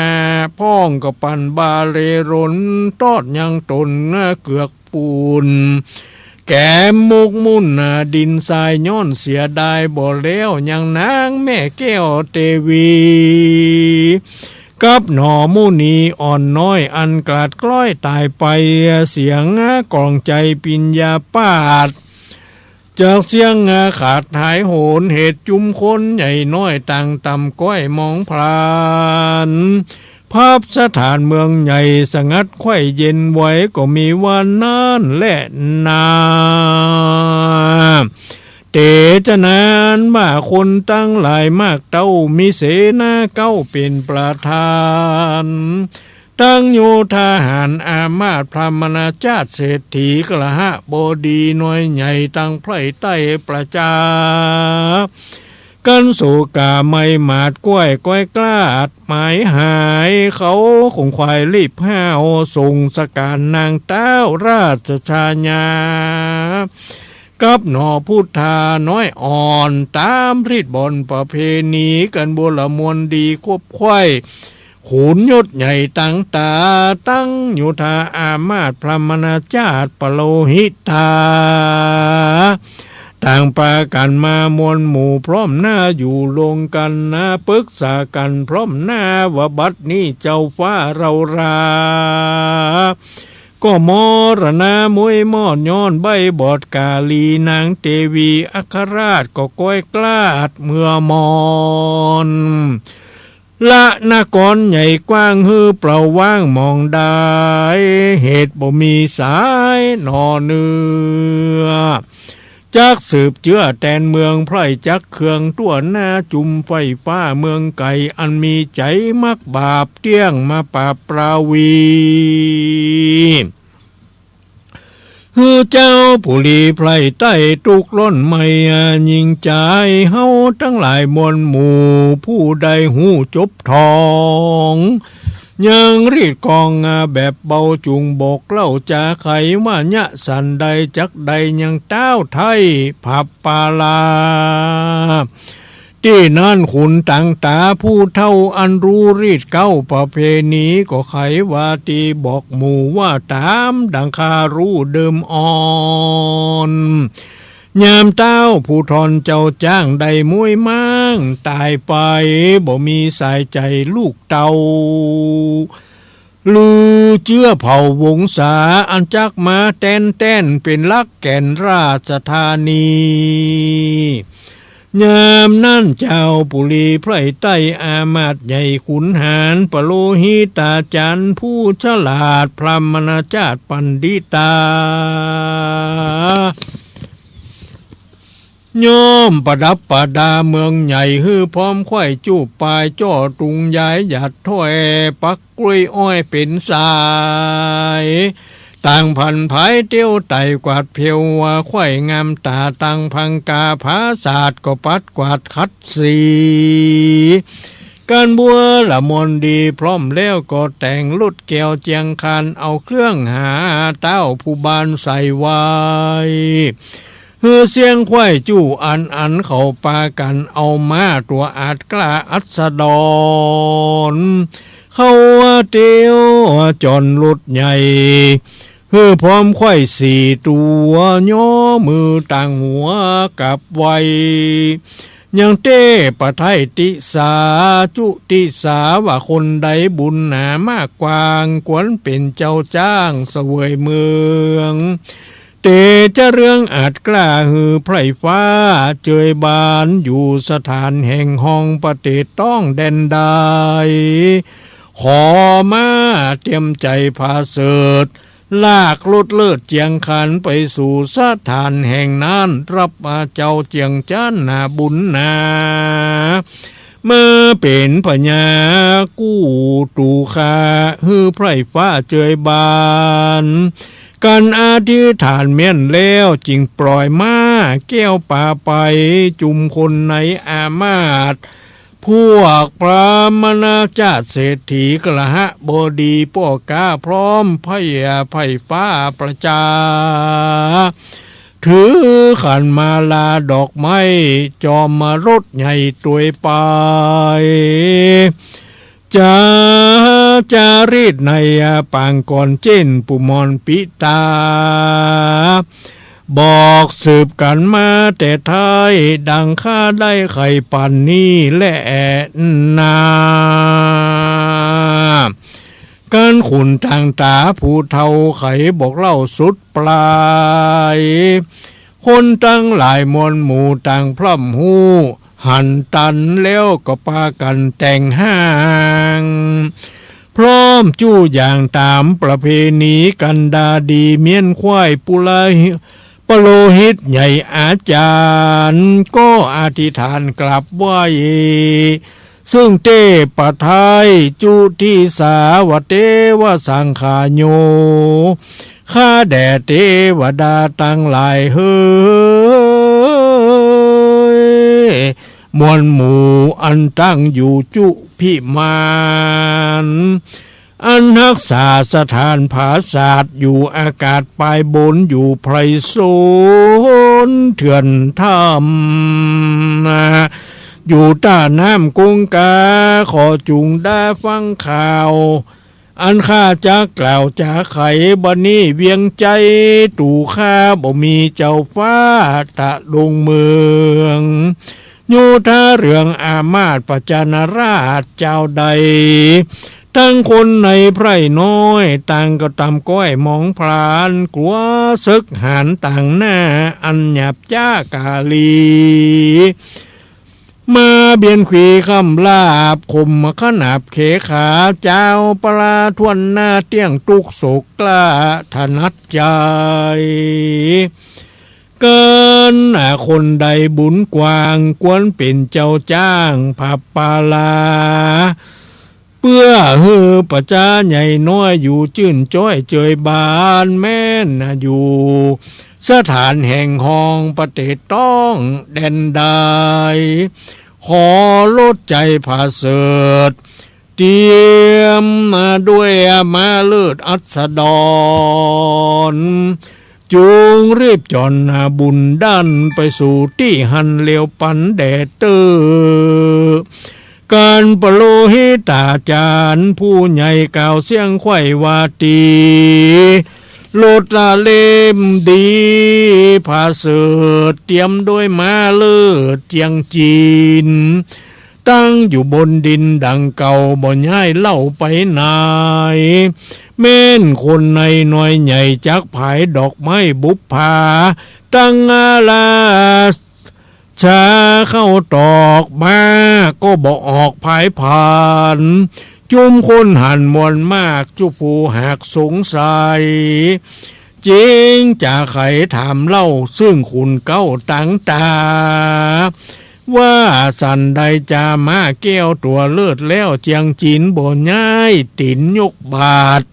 พ่องก็ปั่นบ่าเร่รน ตอดยังต๋นเกือกปู๋น แก๋มหมกมุ่นดินทราย ย้อนเสียดายบ่แล้ว ยังนางแม่แก้วเตวี กับหน่อมุนีอ่อนน้อย อันกลาดคล้อยต๋ายไป เสียงกลองใจ๋ปิญญาปาส จากเสียงขาดหายโหน เหตุจุมคนใหญ่น้อย ต่างต่ำก้อยมองพลัน พับสถานเมืองใหญ่สงัดไข้เย็นไว้ ก็มีว่านั้นแลนา เต๋จะนั้นว่าคนตังหลายมากเต้า มีเสนาเก๊าเป๋นประธาน ตังโยธาหาร อามาตย์ พรหมณาจารย์ เศรษฐี กฤหบดี น้อยใหญ่ ตังไพร่ใต้ประจา กั๋นโศกาไมหมาดก้อย ก้อยกล้าอัดหมายหาย เขาของควายรีบห้าว ส่งสก๋านนางเต้าราชชายา กับหน่อพุทธาน้อยอ่อน ต๋ามรีดบ่อนประเพณี กั๋นบัวละมวลดีควบไขว้ ขุนยศใหญ่ตังต๋า ตังโยธาอามาตย์ พรหมณาจารย์ ปโลหิตา ต่างปากั๋นมามวลหมู่พร้อมหน้า อยู่ลงกั๋นนา ปึกษากั๋นพร้อมหน้า ว่าบัดนี้เจ้าฟ้าเฮารา ก็มรณะมุ้ยมอด ย้อนใบ้บอดกาลี นางเตวีอัครราช ก็ก้อยกล้าอัดเมือมอน ละนครใหญ่กว้างหื้อเปล่าว่างหมองดาย เหตุบ่มีสายหน่อเนื้อ จักสืบเจื้อแตนเมืองไพร่ จักเคืองตั้วหน้าจุมไฟฟ้าเมืองไก๋ อันมีใจ๋มักบาปเตี้ยงมาปราบปราวี หื้อเจ้าปุรีไพร่ใต้ตุ๊กข์ร้อนไหม้ ยิ่งจายเฮาตังหลายมวลหมู่ ผู้ใดฮู้จบทอง ยังรีดกองแบบเบา จุ่งบอกเล่าจาไข ว่าเยียะสันใดจักได้ยังเต้าไท้ผับปาลา ตี้นั้นขุนตังต๋าผู้เฒ่า อันฮู้รีดเก๊าประเพณี ก็ไขว่าตี้บอกหมู่ ว่าต๋ามดังข้าฮู้เดิมอ่อน ยามเต้าผู้ทอนเจ้าจ้าง ได้มุ้ยม้างต๋ายไป บ่มีสายใจ๋ลูกเต้า ลือเจื้อเผ่าวงศา อันจักมาแตนแตน เป๋นหลักแก่นราชธานี ยามนั้นเจ้าปุรีไพร่ใต้ อามาตย์ใหญ่ขุนหาร ปโลหิตาจารย์ผู้ฉลาด พรหมณาจารย์ปัณฑิตา ย่อมประดับประดาเมืองใหญ่ หื้อพร้อมไขว้จูบปาย จ้อตุงย้ายหยาดถ้อย ปักกล้วยอ้อยเป๋นสาย ต่างผันผายเตี้ยวไต่กวาดเพว ไขว้งามต๋า ต่างพังกาผาสาด ก็ปัดกวาดขัดสี กั๋นบัวละมวลดีพร้อมแล้ว ก็แต่งรถแก้วเจียงคาน เอาเครื่องหาเต้าผู้บ้านใส่ไว้ หื้อเสี้ยงไขว้จู้อันอัน เขาปากั๋นเอาม้าตั๋วอาจกล้าอัสดร เข้าเตี้ยวจ๋อนรถใหญ่ หื้อพร้อมไขว้สี่ตั๋ว ย่อมือต่างหัวกราบไหว้ ยังเต้ประไท้ติสา จุติสา ว่าคนใดบุญหนามากกว้าง ควรเป๋นเจ้าจ้างเสวยเมือง เต๋จะเรื่องอาจกล้า หื้อไพร่ฟ้าเจยบาน อยู่สถานแห่งห้องประเทศต้องแดนใด ขอมาเตรียมใจ๋ผาเสริฐ ลากรถเลิศเจียงคานไปสู่สถานแห่งนั้น รับเจ้าเจียงจันทน์นาบุญนา มาเป๋นพญากู้ตั๋วข้า หื้อไพร่ฟ้าเจยบาน กันอธิษฐานแม่นแล้ว จึงปล่อยม้าแก้วปาไป จุมคนในอามาตย์ พวกพราหมณาจาติเศรษฐี คฤหบดี ป้อก๊าพร้อม ไพร่ไพร่ฟ้าประจา ถือขันมาลาดอกไม้ จอมรถใหญ่ตวยไป จา จารีตในปางก่อนเจ้นปุมรปิตา บอกสืบกั๋นมาแต่ไท้ ดังข้าได้ใค่ปั๋นนี้แลนา กันขุนต่างต๋าผู้เฒ่าไขบอกเล่าสุดปลาย คนตังหลายมวลหมู่ต่างพร่ำฮู้ หันตันแล้วก็ปากั๋นแต่งห้าง พร้อมจู้อย่างต๋ามประเพณี กันดาดีเมี้ยนควายปุโรหิ ปโรหิตใหญ่อาจารย์ ก็อธิษฐานกราบไหว้ ซึ่งเตพไท้ จุติสสาวะเตวะสังขาโย ข้าแด่เตวดาตังหลายเหย มวลหมู่อันตั้งอยู่จุภิมาน อันฮักษาสถานผาสาท อยู่อากาศปายบน อยู่ไพรสนเถื่อนถ้ำ อยู่ต้าน้ำกงกา ขอจุ่งได้ฟังข่าว อันข้าจักกล่าวจาไข บัดนี้เวียงไจ้ตั๋วข้า บ่มีเจ้าฟ้าตะลงเมือง โยธาเรืองอามาตย์ประจานราษย์เจ้าใด ตังคนในไพร่น้อย ต่างก็ตำก้อยมองพลาน กั๋วเสิกหาญต่างหน้า อันหยาบจ๊ากาลี มาเบียนขวีคว่ำลาบ ข่มขนาบเขขา เจ้าปลาถ้วนหน้า เตี้ยงตุ๊กข์โศกกล้าถนัดใจ๋ กันคนใดบุญกว้าง ควรเป๋นเจ้าจ้างผับปาลา เปื้อหื้อประจาใหญ่น้อย อยู่จื้นจ้อยเจยบาน แม้นอยู่สถานแห่งฮอง ประเทศต้องแดนใด ขอลดใจ๋ผาเสริฐ เตรียมมาด้วยม้าเลิศอัสดร จุ่งรีบจ๋อนนาบุญดัน ไปสู่ตี้หั้นเร็วปันแด่เต๊อะ กันปโรหิตาจารย์ผู้ใหญ่กล่าวเสียงไขว้วาตี ลดละเล่มดีผาเสริฐ เตรียมด้วยม้าเลิศเจียงจีน ตั้งอยู่บนดินดังเก่า บ่ย้ายเล่าไปไหน แม้นคนในน้อยใหญ่จักผายดอกไม้บุปผา ตั้งอาราชาเข้าตอกมา ก็บ่ออกผายผัน จุมคนหันมวลมาก จุผู้หากสงสัย จึงจะไขถามเล่า ซึ่งขุนเก๊าตังต๋า ว่าสันใดจาม้าแก้วตั๋วเลิศแล้ว เจียงจีนบ่ย้ายตี๋นยกบาท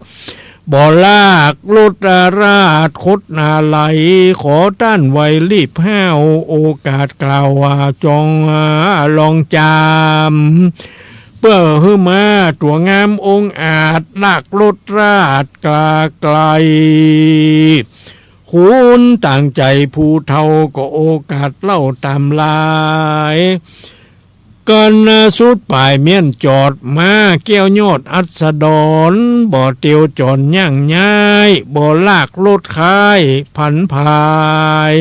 บ่ลากรถราชคดอาลัย ขอต้านไวรีบห้าว โอกาสกล่าวว่าจองลองจาม เปื้อหื้อม้าตั๋วงามองอาจ ลากรถราชกล้าไกล ขุนต่างใจ๋ผู้เฒ่าก็โอกาสเล่าต๋ามลาย กันสุดป๋ายเมี้ยนจอดม้าแก้วยอดอัสดร บ่เตียวจ๋อนย่างย้าย บ่ลากรถค้ายผันผาย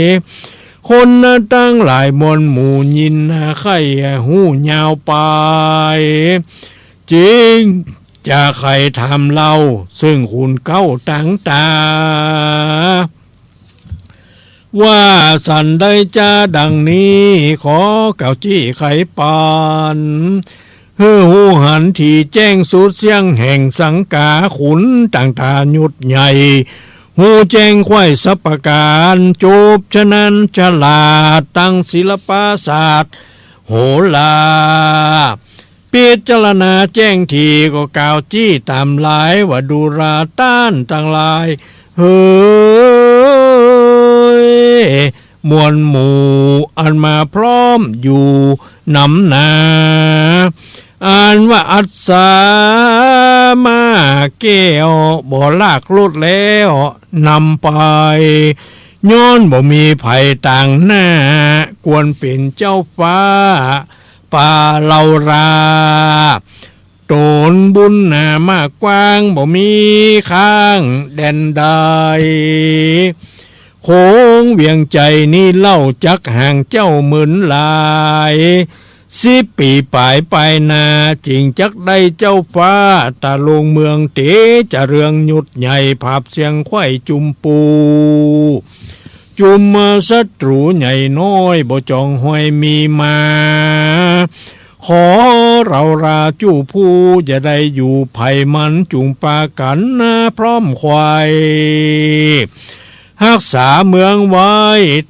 คนตังหลายมวลหมู่ยินใค่ฮู้ยาวไป จึงจะไขถามเล่า ซึ่งขุนเก๊าตังต๋า ว่าสันใดจาดังนี้ ขอกล่าวจี้ไขปัน หื้อฮู้หันถี่แจ้งสุดเสี้ยงแห่งสังขาขุนต่างต๋าหยุดใหญ่ ฮู้แจ้งไขว้สัพก๋าน จบฉะนั้นฉลาดตังศิลปศาสตร์โหรา พิจารณาแจ้งถี่ก็กล่าวจี้ต๋ามหลายว่า ดูราต้านตังหลายเหย มวลหมู่อันมาพร้อมอยู่นำหนา อันว่าอัสสามาแก้วบ่ลากลดแล้วนำไป ย้อนบ่มีใผตางหน้า ควรเป๋นเจ้าฟ้าปาเลารา ต๋นบุญหนามากกว้างบ่มีข้างแดนใด โขงเวียงใจ๋นี้เล่าจักห่างเจ้าหมื่นหลาย สิบปี๋ป๋ายไปหน้า จึงจักได้เจ้าฟ้าตะลงเมืองเต๋ จะเรืองหยุดใหญ่ผาบเสียงไขว้จุมปู จุมศัตรูใหญ่น้อยบ่จองฮวยมีมา ขอเลาราจุผู้จะได้อยู่ใผมัน จุ่งปากั๋นพร้อมไขว้ ฮักษาเมืองไว้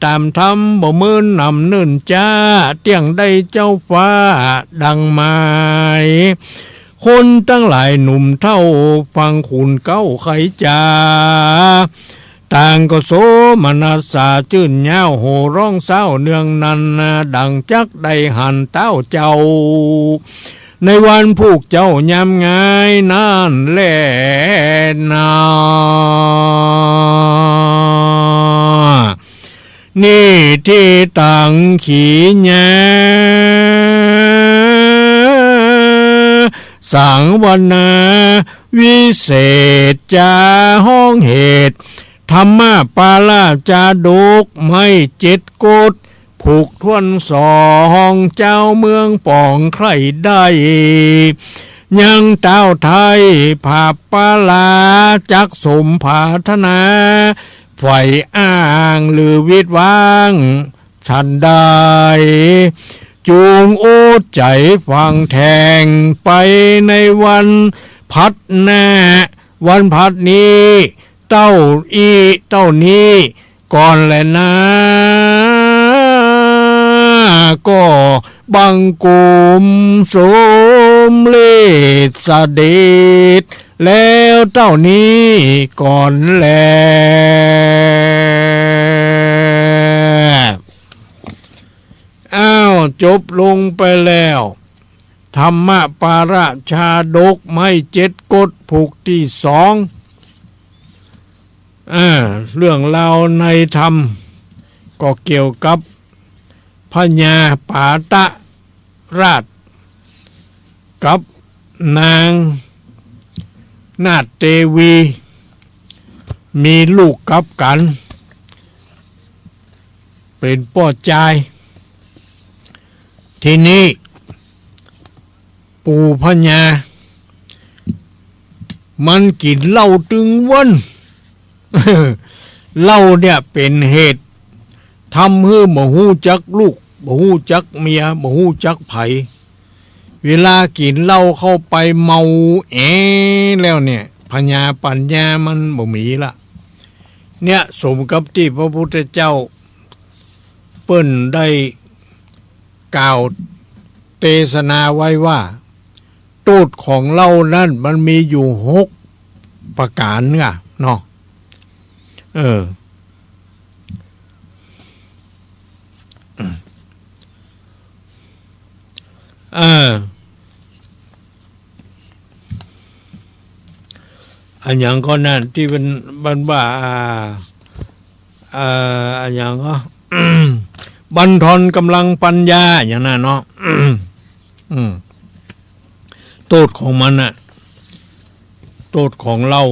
ต๋ามธรรม บ่เมินนำเนิ่นจ๊า เตี้ยงได้เจ้าฟ้าดังหมาย คนตังหลายหนุ่มเฒ่าฟังขุนเก๊าไขจ๋า ต่างก็โสมนัสสาจื้นย้าว โห่ฮ้องเศร้าเนืองนันนา ดังจักได้หันเต้าเจ้า ในวันผูกเจ้ายามงายนั้นแลนา นี้ตี้ตังขีญา สังวนาวิเศษจาฮ้องเหตุ ธรรมปาราชาดกไม้เจ็ดกฎ ผูกถ้วนสอง เจ้าเมืองป๋องใคร่ได้ ยังเต้าไทยผาบปารา จักสมผาถนา ใฝ่อ้างหรือวิดว้าง ฉันใด จุ่งอดใจ๋ฟังแท่ง ไปในวันผัดหน้า วันผัดนี้ เต้าอี้เต้านี้ก่อนแลนา ก็บังคมสมเร็จเสด็จ แล้วเต้านี้ก่อนแล อ้าว จบลงไปแล้ว ธรรมปาราชาดกไม้เจ็ดกฎผูกตี้สอง อ่า เรื่องราวในธรรม ก็เกี่ยวกับพญาปาตะราช กับนางนาฏเตวี มีลูกกับกั๋น เป๋นป้อจาย ทีนี้ ปู่พญา มันกิ๋นเหล้าตึงวัน เหล้าเนี่ยเป๋นเหตุ ทำหื้อบ่ฮู้จักลูก บ่ฮู้จักเมีย บ่ฮู้จักใผ เวลากิ๋นเหล้าเข้าไปเมาแอแล้วเนี่ย พญาปั๋ญญามันบ่มีละ เนี่ย สมกับตี้พระพุทธเจ้าเปิ้นได้กล่าวเตสนาไว้ว่า โต้ษของเหล้านั้นมันมีอยู่หกประก๋านก่ะเนาะ เออ เออ อะหยังก็นั่น ตี้มัน มันว่า อ่า อ่า อะหยังก็ บั่นทอนก๋ำลังปั๋ญญา อย่างนั้นเนาะ อืม โต้ษของมันน่ะ โต้ษของเหล้า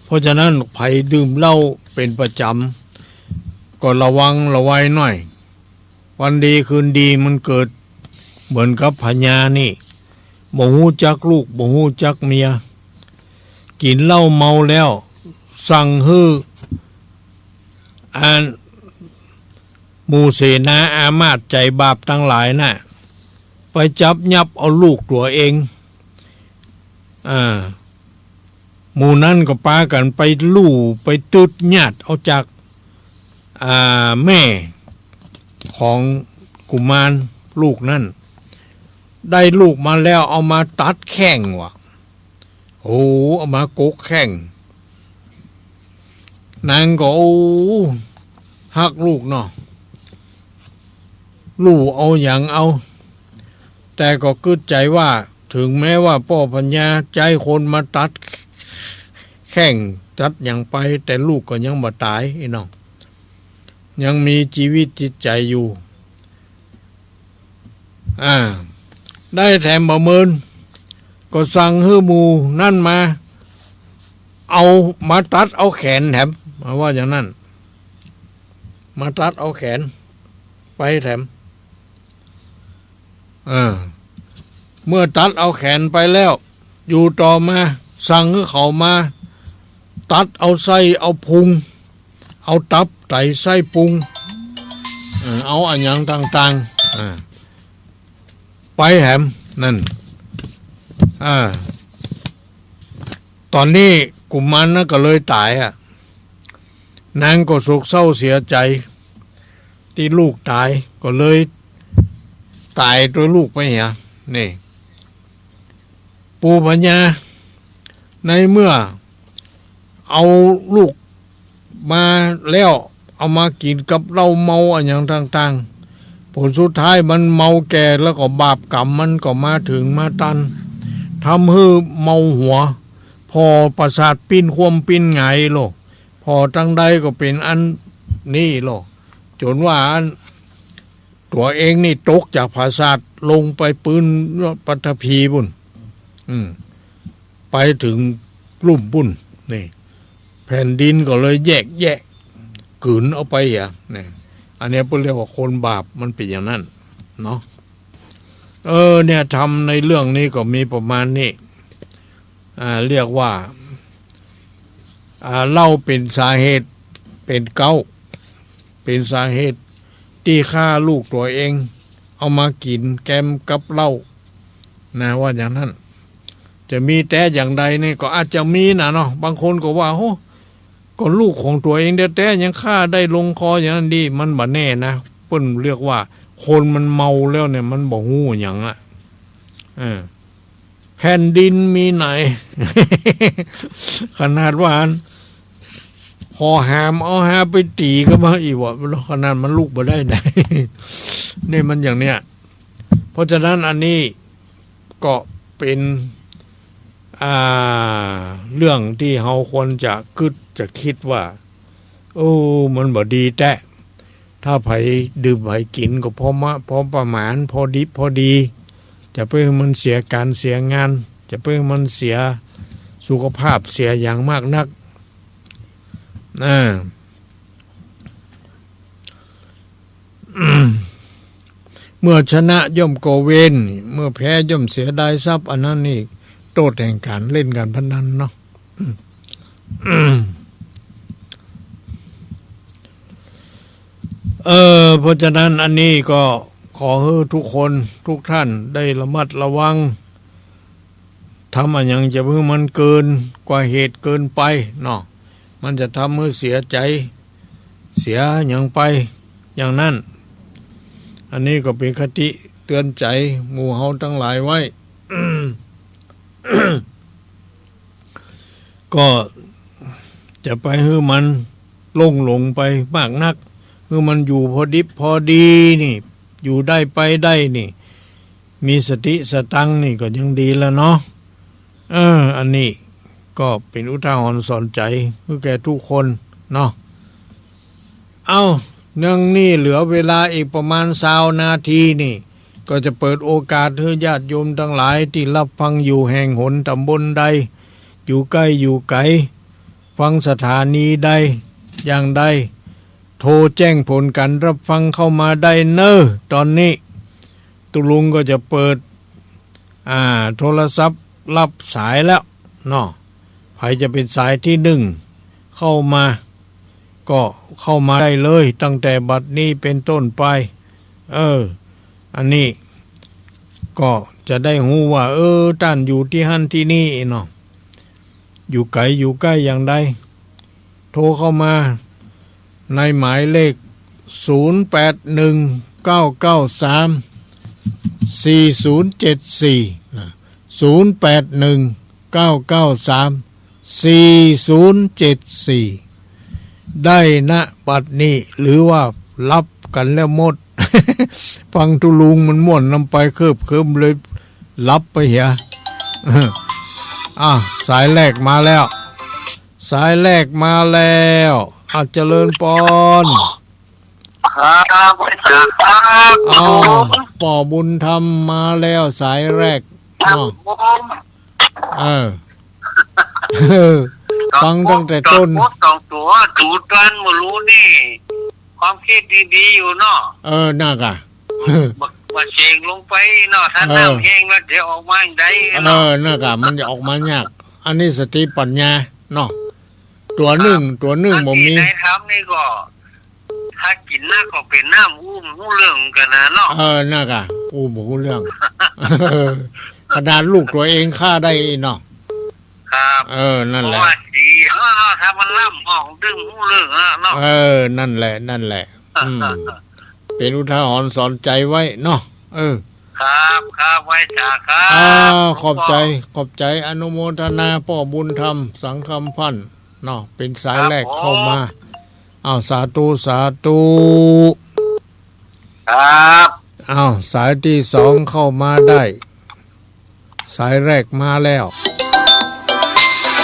เพราะฉะนั้นใผดื่มเหล้าเป๋นประจ๋ำ ก็ระวังระวัยหน่อย วันดีคืนดีมันเกิดเหมือนกับพญานี่ บ่ฮู้จักลูก บ่ฮู้จักเมีย กิ๋นเหล้าเมาแล้ว สั่งหื้อ อัน หมู่เสนาอามาตย์ใจ๋บาปตังหลายน่ะ ไปจับยับเอาลูกตั๋วเอง อ่า หมู่นั้นก็ปากั๋นไปลู่ ไปตึดญาติเอาจาก อ่า แม่ของกุมารลูกนั้น ได้ลูกมาแล้วเอามาตัดแข้งว่ะ โอ้ เอามากกแข้ง นางก็ โอ้ ฮักลูกเนาะ ลู่เอาหยังเอา แต่ก็กึ๊ดใจ๋ว่า เถิงแม้ว่าป้อพญาใจ๊คนมาตัดแข้งตัดหยังไป แต่ลูกก็ยังบ่ต๋าย อี้น้อง ยังมีจีวิตจิตใจ๋อยู่ อ่า ได้แถมบ่เมิน ก็สั่งหื้อหมู่นั้นมา เอา มาตัดเอาแขนแถม มาว่าอย่างนั้น มาตัดเอาแขนไปแถม อ่า เมื่อตัดเอาแขนไปแล้ว อยู่ต่อมา สั่งหื้อเขามา ตัดเอาไส้เอาพุง เอาตับไตไส้พุง เออ เอาอะหยังต่างๆ อ่า ไปแถม นั่น อ่า ต๋อนนี้กุมารนั้นก็เลยต๋ายอะ นางก็โศกเศร้าเสียใจ๋ ตี้ลูกต๋าย ก็เลยต๋ายตวยลูกไปเหีย นี่ ปู่พญา ในเมื่อเอาลูกมาแล้ว เอามากิ๋นกับเหล้าเมาอะหยังต่างๆ ผลสุดท้ายมันเมาแก่แล้วก็บาปกรรมมันก็มาเถิงมาตัน ทำหื้อเมาหัว ผ่อปราสาทปิ้นคว่ำปิ้นหงายโล ผ่อตังใดก็เป๋นอันนี้โล จ๋นว่าอัน ตั๋วเองนี่ตกจากปราสาทลงไปปื๊นปัตภีปุ้น อืม ไปเถิงลุ่มปุ้น นี่ แผ่นดินก็เลยแยกแยะ กืนเอาไปเหีย นี่ อันเนี้ยเปิ้นเรียกว่าคนบาปมันเป๋นอย่างนั้นเนาะ เออ เนี่ย ธรรมในเรื่องนี้ก็มีประมาณนี้ อ่า เรียกว่า อ่า เหล้าเป๋นสาเหตุ เป๋นเก๊า เป๋นสาเหตุตี้ฆ่าลูกตั๋วเอง เอามากิ๋นแกมกับเหล้า นะ ว่าอย่างนั้น จะมีแต๊อย่างใดนี่ก็อาจจะมีนะเนาะ บางคนก็ว่า โห ก็ลูกของตั๋วเองแต๊ๆ ยังฆ่าได้ลงคออย่างนั้นดี มันบ่แน่นะ เปิ้นเรียกว่าคนมันเมาแล้วเนี่ย มันบ่ฮู้หยังอะ เออ แผ่นดินมีไหน ขนาดว่าอัน ขอหามเอาหาไปตี๋ก็มาอีกว่ะ ขนาดมันลุกบ่ได้นะ นี่มันอย่างเนี้ย เพราะฉะนั้นอันนี้ก็เป๋น อ่า เรื่องตี้เฮาควรจะกึ๊ดจะกึ๊ดว่า โอ้ มันบ่ดีแต๊ ถ้าใผดื่มใผกิ๋นก็พอมา พอประมาณ พอดิบพอดี จะไปหื้อมันเสียก๋านเสียงาน จะไปหื้อมันเสียสุขภาพเสียอย่างมากนัก อ่า เมื่อชนะย่อมก่อเวร เมื่อแพ้ย่อมเสียดายทรัพย์ อันนั้นนี่โต้ษแห่งก๋านเล่นก๋านพนันเนาะ เออ เพราะฉะนั้นอันนี้ก็ขอหื้อทุกคนทุกท่านได้ระมัดระวัง ทำอะหยังจะหื้อมันเกินกว่าเหตุเกินไปเนาะ มันจะทำหื้อเสียใจ๋ เสียหยังไป อย่างนั้น อันนี้ก็เป๋นคติเตือนใจ๋หมู่เฮาตังหลายไว้ ก็จะไปหื้อมันล่งหลงไปมากนัก หื้อมันอยู่พอดิบพอดีนี่ อยู่ได้ไปได้นี่ มีสติสตังค์นี่ก็ยังดีแล้วเนาะ เออ อันนี้ก็เป๋นอุทาหรณ์สอนใจ๋หื้อแก่ทุกคนเนาะ เอ้า เนื่องนี่เหลือเวลาอีกประมาณซาวนาทีนี่ ก็จะเปิดโอกาสหื้อญาติโยมตังหลายตี้ฮับฟังอยู่แห่งหนต๋ำบลใด อยู่ใก้อยู่ไก๋ ฟังสถานีใดอย่างใด โทรแจ้งผลก๋านฮับฟังเข้ามาได้เน้อ ต๋อนนี้ ตุ๊ลุงก็จะเปิด อ่า โทรศัพท์ฮับสายแล้วเนาะ ใผจะเป๋นสายตี้นึ่งเข้ามา ก็เข้ามาได้เลย ตั้งแต่บัดนี้เป๋นต้นไป เออ อันนี้ ก็จะได้ฮู้ว่า เออ ต้านอยู่ตี้หั้นตี้นี่เนาะ อยู่ไก๋อยู่ใก้อย่างใด โทรเข้ามาในหมายเลข ศูนย์แปดหนึ่ง เก้าเก้าสาม สี่ศูนย์เจ็ดสี่ นะ ศูนย์แปดหนึ่ง เก้าเก้าสาม สี่ศูนย์เจ็ดสี่ ได้ ณ บัดนี้ หรือว่าหลับกั๋นแล้วหมด ฟังตุ๊ลุงมันม่วนนำไปเคิบเคิมเลยหลับไปเหีย อ่ะ สายแรกมาแล้ว สายแรกมาแล้ว อ่ะ เจริญปอน ครับ ครับ อ้าว ป้อบุญธรรมมาแล้ว สายแรก ครับ เนาะ ผม เออ ฟังตั้งแต่ต้น ต๋อนโพสต์สองตั๋ว ดูตันบ่ฮู้นี่ ความกึ๊ดดีๆ อยู่เนาะ เออ นั่นก่ะ บ่ บ่เสียงลงไปเนาะ ถ้า เออ น้ำแห้งแล้วเดี๋ยวออกมาจั่งใด เออ เนาะ นั่นก่ะ มันจะออกมายาก อันนี้สติปัญญาเนาะ ตั๋วนึ่ง ครับ ตั๋วนึ่งบ่มี ถ้าตี้ไหนถามนี่ก็ ถ้ากิ๋นนักก็เป๋นน้ำอู้บ่ฮู้เรื่องกั๋นนะเนาะ เออ นั่นก่ะ อู้บ่ฮู้เรื่อง ขนาดลูกตั๋วเองฆ่าได้เนาะ ครับ เออ นั่นแหละ เพราะว่าสีเนาะ ถ้ามันล้ำห้องตึงฮู้เรื่องอะเนาะ เออ นั่นแหละ นั่นแหละ อืม เป๋นอุทาหรณ์สอนใจ๋ไว้เนาะ เออ ครับ ครับ ไหว้สาครับ อ่า ขอบใจ๋ ขอบใจ๋ อนุโมทนา ป้อบุญธรรม สังคำพันธ์ เนาะ เป๋นสายแรก ครับผม เข้ามา อ้าว สาธุ สาธุ ครับ อ้าว สายตี้สองเข้ามาได้ สายแรกมาแล้ว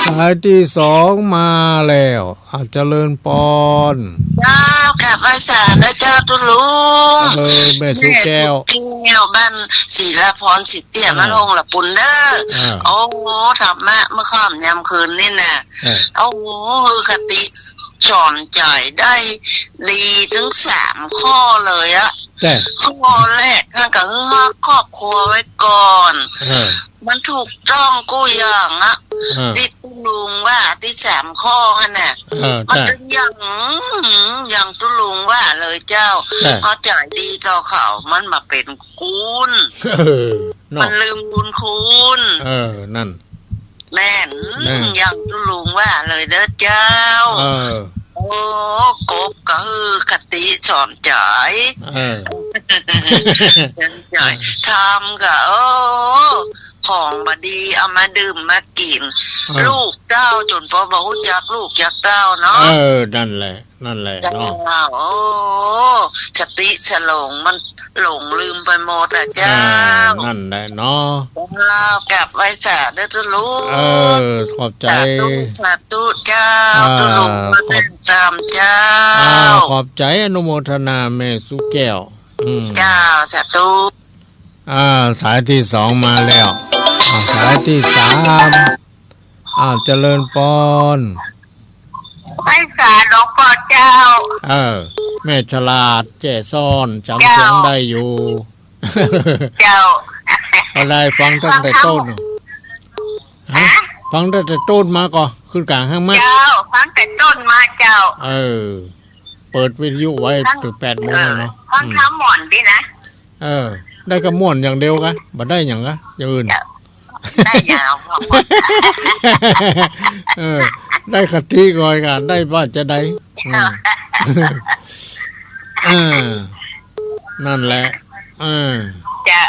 สายตี้สองมาแล้ว อ่ะ เจริญปอน เจ้า กราบไหว้สานะเจ้าตุ๊ลุง เออ แม่สุแก้ว แม่สุแก้ว บ้านศิลาพร ศรีเตี้ย เออ บ้านโฮงละปูนเน่อ เออ โอ้โห ธรรมะเมื่อค่ำยามคืนนี่นะ เออ โอ้โห คติสอนใจ๋ได้ดีตึงสามข้อเลยอะ จ้ะ ข้อแรก หั้นก็คือฮักครอบครัวไว้ก่อน เออ มันถูกต้องกู้อย่างอะ เออ ตี้ตุ๊ลุงว่าตี้สามข้อหั้นน่ะ เออ มัน จ้ะ ตึงอย่าง อย่างตุ๊ลุงว่าเลยเจ้า จ้ะ เฮาใจ๋ดีต่อเขา มันบ่าเป๋นกุน เออ เนาะ มันลืมบุญคุณ เออ นั่น แม่น แม่น อย่างตุ๊ลุงว่าเลยเน่อเจ้า เออ โอ้ กบก็คือคติสอนใจ๋ เออ ใจ๋ ธรรมก็ โอ้ ของบ่ดีเอามาดื่มมากิ๋น เออ ลูกเต้าจ๋นปอบ่ฮู้จักลูกจักเต้าเนาะ เออ นั่นแหละ นั่นแหละเนาะ เจ้า โอ้ สติสลงมันหลงลืมไปหมดอะเจ้า อ่า นั่นแหละเนาะ เจ้า กราบไหว้สาเน่อตุ๊ลุง เออ ขอบใจ๋ สาธุ สาธุเจ้า อ่า ตุ๊ลุงมา ขอบ แนะนำเจ้า อ่า ขอบใจ๋ อนุโมทนาแม่สุแก้ว อืม เจ้า สาธุ อ่า สายตี้สองมาแล้ว อ่า สายตี้สาม อ้าว เจริญปอน ไหว้สาหลวงป้อเจ้า เออ แม่ฉลาดแจ้ซ้อน จ๋ำเสียงได้อยู่ เจ้า ก็ได้ฟังตั้งแต่ต้น ฮะ ฮะ ฟังตั้งแต่ต้นมาก่อ ขึ้นก๋างห้างมา เจ้า ฟังแต่ต้นมาเจ้า เออ เปิดวิทยุไว้ ฟัง ตึงแปดโมง เออ เนาะ ฟัง อืม ธรรมม่วนดีนะ เออ ได้กำม่วนอย่างเดียวกะ บ่ได้หยังกะ อย่างอื่น ได้อย่าง เออ ได้คติก่อนกะ ได้ว่าจะได้ อืม เออ นั่นแหละ เออ จะ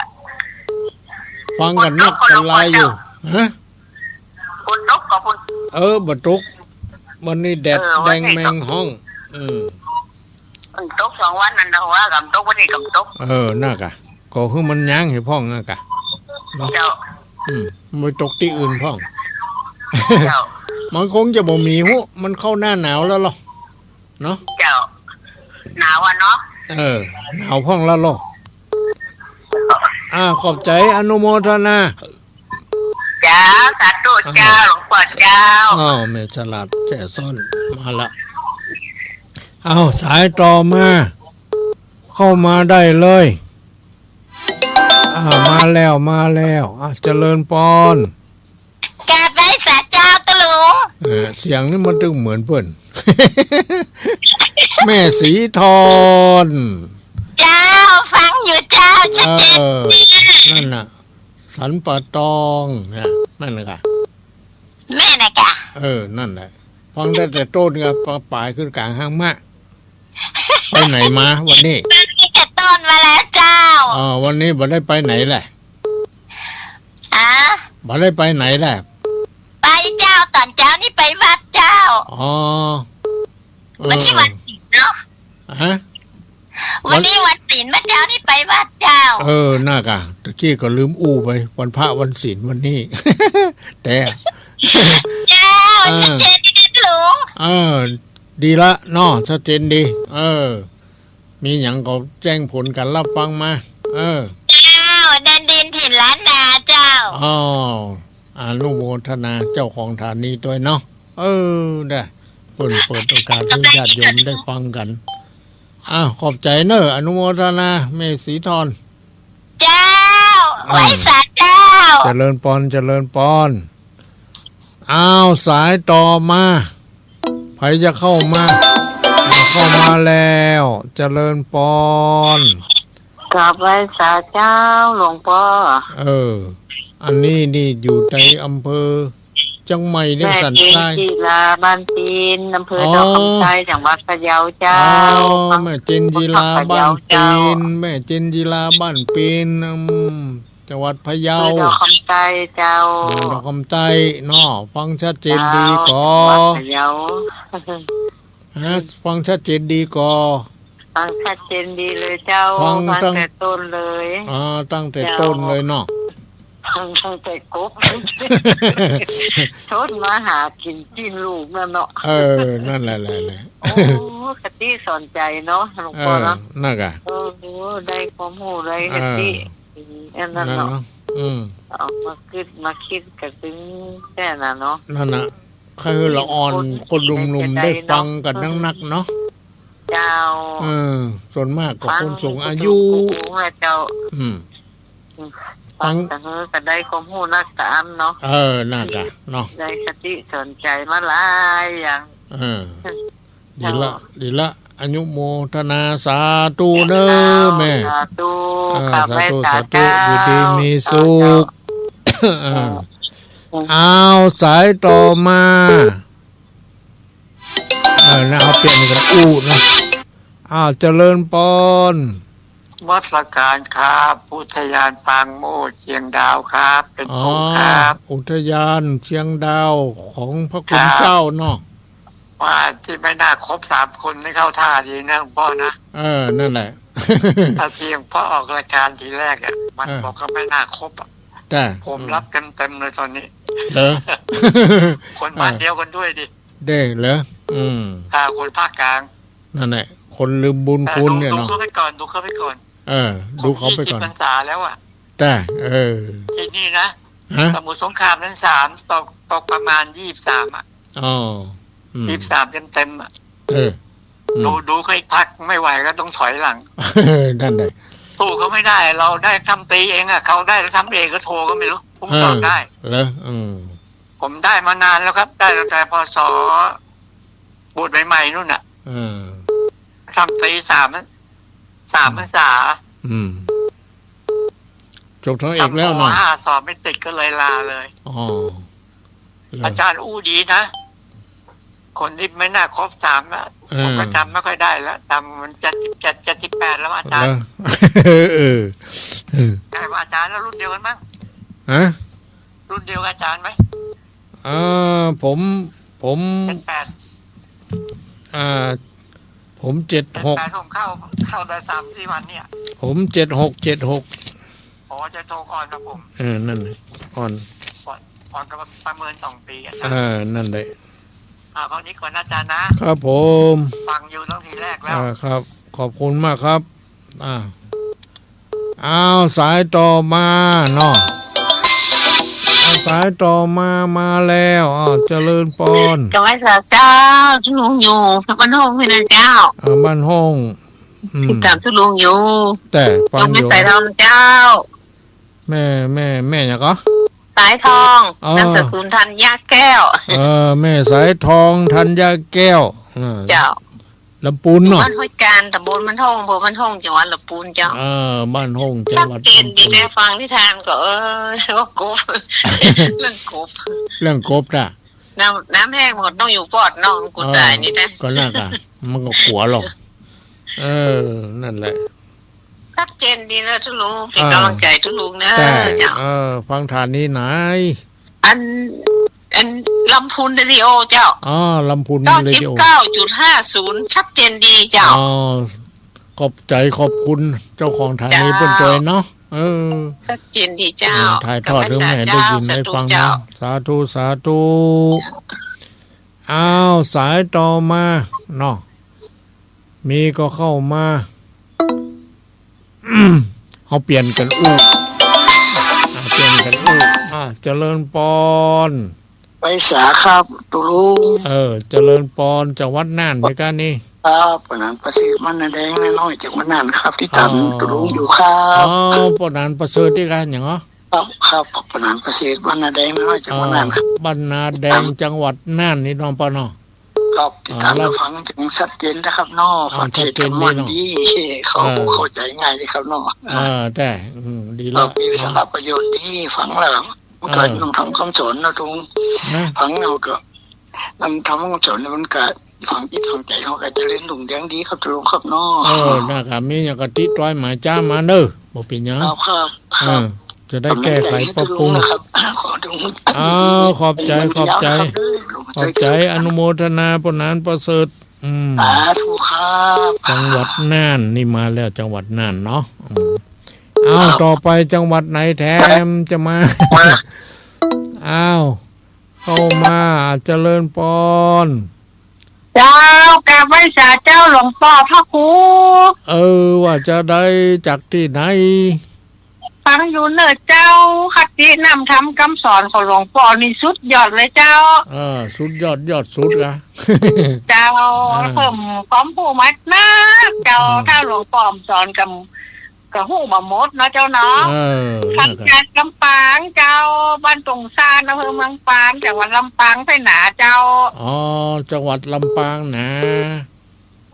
ฟังกั๋นนักกั๋นหลายอยู่ ฮะ ฝนตกก่อ ฝน เออ บ่ตก วันนี้แดด เออ แดง วันนี้ แมงฮ้อง อืม มันตกสองวันนั่นนะ ว่ากั๋นตก วันนี้กั๋นตก เออ นั่นกะ ก็คือมันย้างหื้อพ่องนั่นกะ เนาะ เจ้า อืม มันไปตกตี้อื่นพ่อง เจ้า มันคงจะบ่มีฮู้ มันเข้าหน้าหนาวแล้วหรอ เนาะ เจ้า หนาวอะเนาะ เออ หนาวพ่องแล้วหรอ อ่า ขอบใจ๋ อนุโมทนา เจ้า สาธุเจ้า อ้าว หลวงป้อเจ้า อ้าว แม่ฉลาดแจ้ซ้อนมาละ อ้าว สายต่อมา เข้ามาได้เลย อ่า มาแล้ว มาแล้ว อ่ะ เจริญปอน กราบไหว้สาเจ้าตุ๊ลุง เออ เสียงนี่มันตึงเหมือนเปิ้น แม่ศรีทอน เจ้า ฟัง อยู่เจ้า ชัดเจน เออ นั่นน่ะ สันป่าตองนะ นั่นน่ะกะ แม่นน่ะกะ เออ นั่นแหละ ฟังได้แต่ต้นกะ ปลายขึ้นก๋างห้างมะ ไปไหนมาวันนี้ ฟังได้แต่ต้นมาแล้วเจ้า อ๋อ วันนี้บ่ได้ไปไหนแหละ อะ บ่ได้ไปไหนแหละ ไปเจ้า ต๋อนเจ๊านี่ไปวัดเจ้า อ๋อ เออ วันนี้วันศีลเนาะ ฮะ วันนี้วันศีล เมื่อเจ๊านี่ไปวัดเจ้า เออ น่ากะ ตะกี้ก็ลืมอู้ไป วันพระวันศีลวันนี้ แต่ เจ้า เออ ชัดเจนดีหลวง เออ ดีละเนาะ ชัดเจนดี เออ มีหยังก็แจ้งผลก๋านฮับฟังมา เออ เจ้า แดนดินถิ่นล้านนาเจ้า อ้าว อนุโมทนาเจ้าของสถานีตวยเนาะ เออ ได้ เปิ้นเปิดโอกาสหื้อญาติโยมได้ฟังกั๋น อ้าว ขอบใจ๋เน่อ อนุโมทนา แม่ศรีธร เจ้า เออ ไหว้สาเจ้า เจริญปอน เจริญปอน อ้าว สายต่อมา ใผจะเข้ามา อ้าว เข้ามาแล้ว เจริญปอน กราบไหว้สาเจ้าหลวงป้อ เออ อันนี้นี่อยู่ในอำเภอเจียงใหม่เด้ แม่เจนจิลาบ้านปีน อำเภอดอกคำใต้ จังหวัดพะเยาเจ้า อ๋อ แม่เจนจิลาบ้านปีน แม่เจนจิลาบ้านปีน อืม จังหวัดพะเยา อำเภอดอกคำใต้เจ้า เออ ดอกคำใต้เนาะ ฟังชัดเจนดีก่อ เจ้า จังหวัดพะเยา ฮะ ฟังชัดเจนดีก่อ ฟังชัดเจนดีเลยเจ้า ฟัง ฟังตั้งแต่ต้นเลย อ่า ตั้งแต่ต้นเลยเนาะ ฟังตั้งแต่กบ ต้นมาหากิ๋นจีนลูกนั่นเนาะ เออ นั่นแหละ แหละ แหละ โอ้ คติสอนใจ๋เนาะ หลวงป้อเนาะ เออ นั่นกะ เออ ได้ความฮู้ ได้คติ เออ อันนั้นเนาะ นั่นเนาะ อืม เอามาคิด มาคิดกั๋นตึงแต๊น่ะเนาะ นั่นน่ะ ใค่หื้อละอ่อน คนหนุ่มๆ ได้ฟังกั๋นนักๆ เนาะ เจ้า เออ ส่วนมากก็คนสูงอายุ ฟังผู้สูงผู้สูงแหละเจ้า อืม ฟัง ฟังแต่หื้อก็ได้ความฮู้นักต๋ามเนาะ เออ น่ากะเนาะ ได้คติสอนใจ๋มาหลายอย่าง เออ ดีละ เจ้า ดีละ อนุโมทนาสาธุเน่อแม่ สาธุ เออ กราบไหว้สาธุ สาธุ เจ้า อยู่ดีมีสุข เจ้า เออ เออ อ้าว สายต่อมา เออ นะ เอาเปลี่ยนกั๋นอู้นะ อ้าว เจริญปอน นมัสก๋านครับ อุทยานปางโมดเชียงดาวครับ เป๋นครูครับ อ๋อ อุทยานเชียงดาวของพระคุณเจ้าเนาะ ว่าตี้แม่นาคครบสามคนนี่เข้าท่าดีนะหลวงป้อนะ เออ นั่นแหละ ถ้าเพียงพอออกรายก๋านทีแรกอะ มัน เออ บอกว่าแม่นาคครบอะ จ้ะ ผมรับเต็มๆ เลยต๋อนนี้ เหรอ คนบ้านเดียวกั๋นด้วยดิ เด้อเหรอ อืม อ่า คนภาคกลาง นั่นแหละ คนลืมบุญคุณเนี่ยเนาะ ดูเขาไปก่อน ดูเขาไปก่อน เออ ดูเขาไปก่อน ผมยี่สิบพรรษาแล้วอะ จ้ะ เออ ตี้นี่นะ ฮะ สมุทรสงครามนั้นสาม ตก ตกประมาณยี่สิบสามอะ อ๋อ อืม ยี่สิบสามเต็มๆ อะ เออ อืม ดู ดูเขาอีกพรรค ไม่ไหวก็ต้องถอยหลัง เออ นั่นแหละ สู้เขาไม่ได้ เราได้รัฐมนตรีเองอะ เขาได้รัฐมนตรีเองก็โทก็ไม่รู้ ผมตอบได้ เออ เหรอ อืม ผมได้มานานแล้วครับ ได้ตั้งแต่ พ.ศ. บวชใหม่ๆ นู่นน่ะ เออ รัฐมนตรีสาม สามพรรษา อืม จบโทเอกแล้วเนาะ ทำ ป.ห้า สอบไม่ติดก็เลยลาเลย อ๋อ เหรอ อาจารย์อู้ดีนะ คนที่แม่นาคครบสามอะ เออ ผมก็จำไม่ค่อยได้แล้ว จำมันเจ็ดสิบเจ็ด เจ็ดสิบแปดแล้วอาจารย์ เหรอ เออ เออ ใช่ว่าอาจารย์แล้วรุ่นเดียวกันมั้ง ฮะ รุ่นเดียวกับอาจารย์ไหม เอ่อ ผม ผม เจ็ดแปด อ่า ผมเจ็ดหก เจ็ดแปด ผมเข้า เข้าได้สามสี่วันเนี่ย ผมเจ็ดหก เจ็ดหก อ๋อ เจ็ดหก อ่อนกว่าผม เออ นั่นน่ะ อ่อน อ่อน อ่อนกว่าประเมินสองปีอะ เออ นั่นแหละ อ่า เท่านี้ก่อนนะอาจารย์นะ ครับผม ฟังอยู่ตั้งทีแรกแล้ว อ่า ครับ ขอบคุณมากครับ อ่า อ้าว สายต่อมาเนาะ อ้าว สายต่อมา มาแล้ว อ้าว เจริญปอน กราบไหว้สาเจ้า ทุลุงอยู่ บ้านห้องพี่นะเจ้า อ่า บ้านห้อง อืม ติดต๋ามทุลุงอยู่ แต่ฟังอยู่ โยมแม่สายทองเจ้า แม่ แม่ แม่หยังก่อ สายทอง อ๋อ นามสกุลธัญญาแก้ว เออ แม่สายทอง ธัญญาแก้ว อ่า เจ้า ลำปูนเนาะ บ้านห้วยกาญ ตำบลบ้านโฮ่ง อำเภอบ้านโฮ่ง จังหวัดลำปูนเจ้า เออ บ้านโฮ่ง จังหวัดลำปูน ชัดเจนดีนะ ฟังนิทานก็ เออ ว่ากบ เรื่องกบ เรื่องกบน่ะ น้ำ น้ำแห้งหมด ต้องอยู่ปอดนอก กูตายนี่นะ เออ ก็นั่นน่ะ มันก็ขัวหรอก เออ นั่นแหละ ชัดเจนดีนะตุ๊ลุง เป๋นกำลังใจ๋ตุ๊ลุงเน่อ แต่ เจ้า เออ ฟังฐานีไหน อัน อันลำพูนเรดิโอเจ้า อ๋อ ลำพูนเรดิโอ เก้าสิบเก้าจุดห้าศูนย์ ชัดเจนดีเจ้า อ๋อ ขอบใจ๋ขอบคุณเจ้าของฐานี เจ้า เปิ้นตวยเนาะ เออ ชัดเจนดีเจ้า เออ ถ่ายทอดหื้อแม่ได้ยินได้ฟังเนาะ สาธุเจ้า สาธุ สาธุ อ้าว สายต่อมาเนาะ มีก็เข้ามา เฮาเปลี่ยนกั๋นอู้ อ่า เปลี่ยนกั๋นอู้ อ่า เจริญปอน ไปสาครับ ตุ๊ลุง เออ เจริญปอน จังหวัดน่านไหมก้านี่ ครับ ป้อหนานประเสริฐ บ้านนาแดงน้อย จังหวัดน่านครับ ติดต๋าม อ๋อ ตุ๊ลุงอยู่ครับ อ๋อ ป้อหนานประเสริฐตี้ก้า หยังเหรอ ครับ ครับ ป้อหนานประเสริฐ บ้านนาแดงน้อย จังหวัดน่านครับ อ๋อ บ้านนาแดง ติดต๋าม จังหวัดน่านนี่เนาะป้อเนาะ ครับ ติดต๋าม อ่า แล้ว ฟังอย่างชัดเจนนะครับเนาะ อ่า ฟังเทศน์ ชัดเจนดีเนาะ ม่วนดี เข้า เออ เข้าใจ๋ง่ายดีครับเนาะ เออ แต่ อืม ดีแล้ว ครับ มีสาระประโยชน์ดี ฟังแล้ว มันก็ เออ นำธรรมคำสอนเนาะตุ๊ลุง นะ ฟังแล้วก็ นำธรรมคำสอนเนี่ยมันก็ฝังจิตฝังใจ๋ เฮาก็เจริญรุ่งเรืองดีครับตุ๊ลุงครับเนาะ เออ นะครับ มีหยังก็ติดตวยหมายจ๊ามาเน่อ บ่เป๋นหยัง ครับ ครับ ครับ เออ จะได้แก้ไขปรับปรุง กำลังใจ๋ตุ๊ลุงนะครับ ขอตุ๊ลุง อ้าว ขอบใจ๋ ขอบใจ๋ ขอบใจ๋ อนุโมทนา ป้อหนานประเสริฐ อืม สาธุครับ จังหวัดน่านนี่มาแล้ว จังหวัดน่านเนาะ อืม อ้าว ครับ ต่อไปจังหวัดไหนแถมจะมา อ้าว เข้ามา เจริญปอน เจ้า กราบไหว้สาเจ้าหลวงป้อพระครู เออ ว่าจะได้จากตี้ไหน ฟังอยู่เน่อเจ้า คตินำธรรมกำสอนของหลวงป้อนี่สุดยอดเลยเจ้า เออ สุดยอด ยอดสุดละ เจ้า อ่า เปิ้มความฮู้มานักเจ้า อ่า ถ้าหลวงป้อบ่สอนก็ ก็ฮู้บ่หมดเนาะเจ้าเนาะ เออ ฟังจากลำปางเจ้า บ้านตงซาน อำเภอเมืองปาน จังหวัดลำปางไปหนาเจ้า อ๋อ จังหวัดลำปางหนา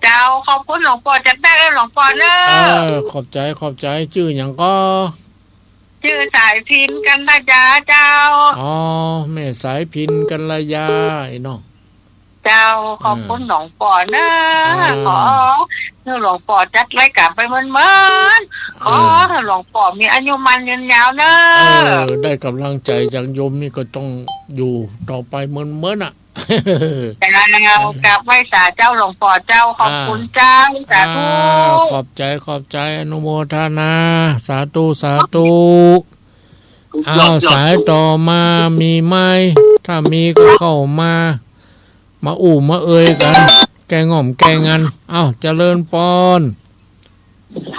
เจ้า ขอบคุณหลวงป้อจัดได้เลยหลวงป้อเน่อ เออ ขอบใจ๋ ขอบใจ๋ จื้อหยังก่อ จื้อสายพิณ กัลยาเจ้า อ๋อ แม่สายพิณ กัลยา ไอ้เนาะ เจ้า ขอบคุณ อ่า หลวงป้อเน่อ อ่า ขอหื้อหลวงป้อจัดรายก๋านไปเมินๆ ขอ เออ หื้อหลวงป้อมีอายุมั่นยืนยาวเน่อ เออ ได้ก๋ำลังใจ๋จากโยมนี่ก็ต้องอยู่ต่อไปเมินๆ น่ะ แต่แล้วกราบไหว้สาเจ้าหลวงป้อเจ้า ขอบคุณเจ้า อ่า สาธุ อ่า ขอบใจ๋ ขอบใจ๋ อนุโมทนา สาธุ สาธุ อ้าว สายต่อมามีไหม ถ้ามีก็เข้ามา มาอู้มาเอยกั๋น แก้ง่อมแก้งัน อ้าว เจริญปอน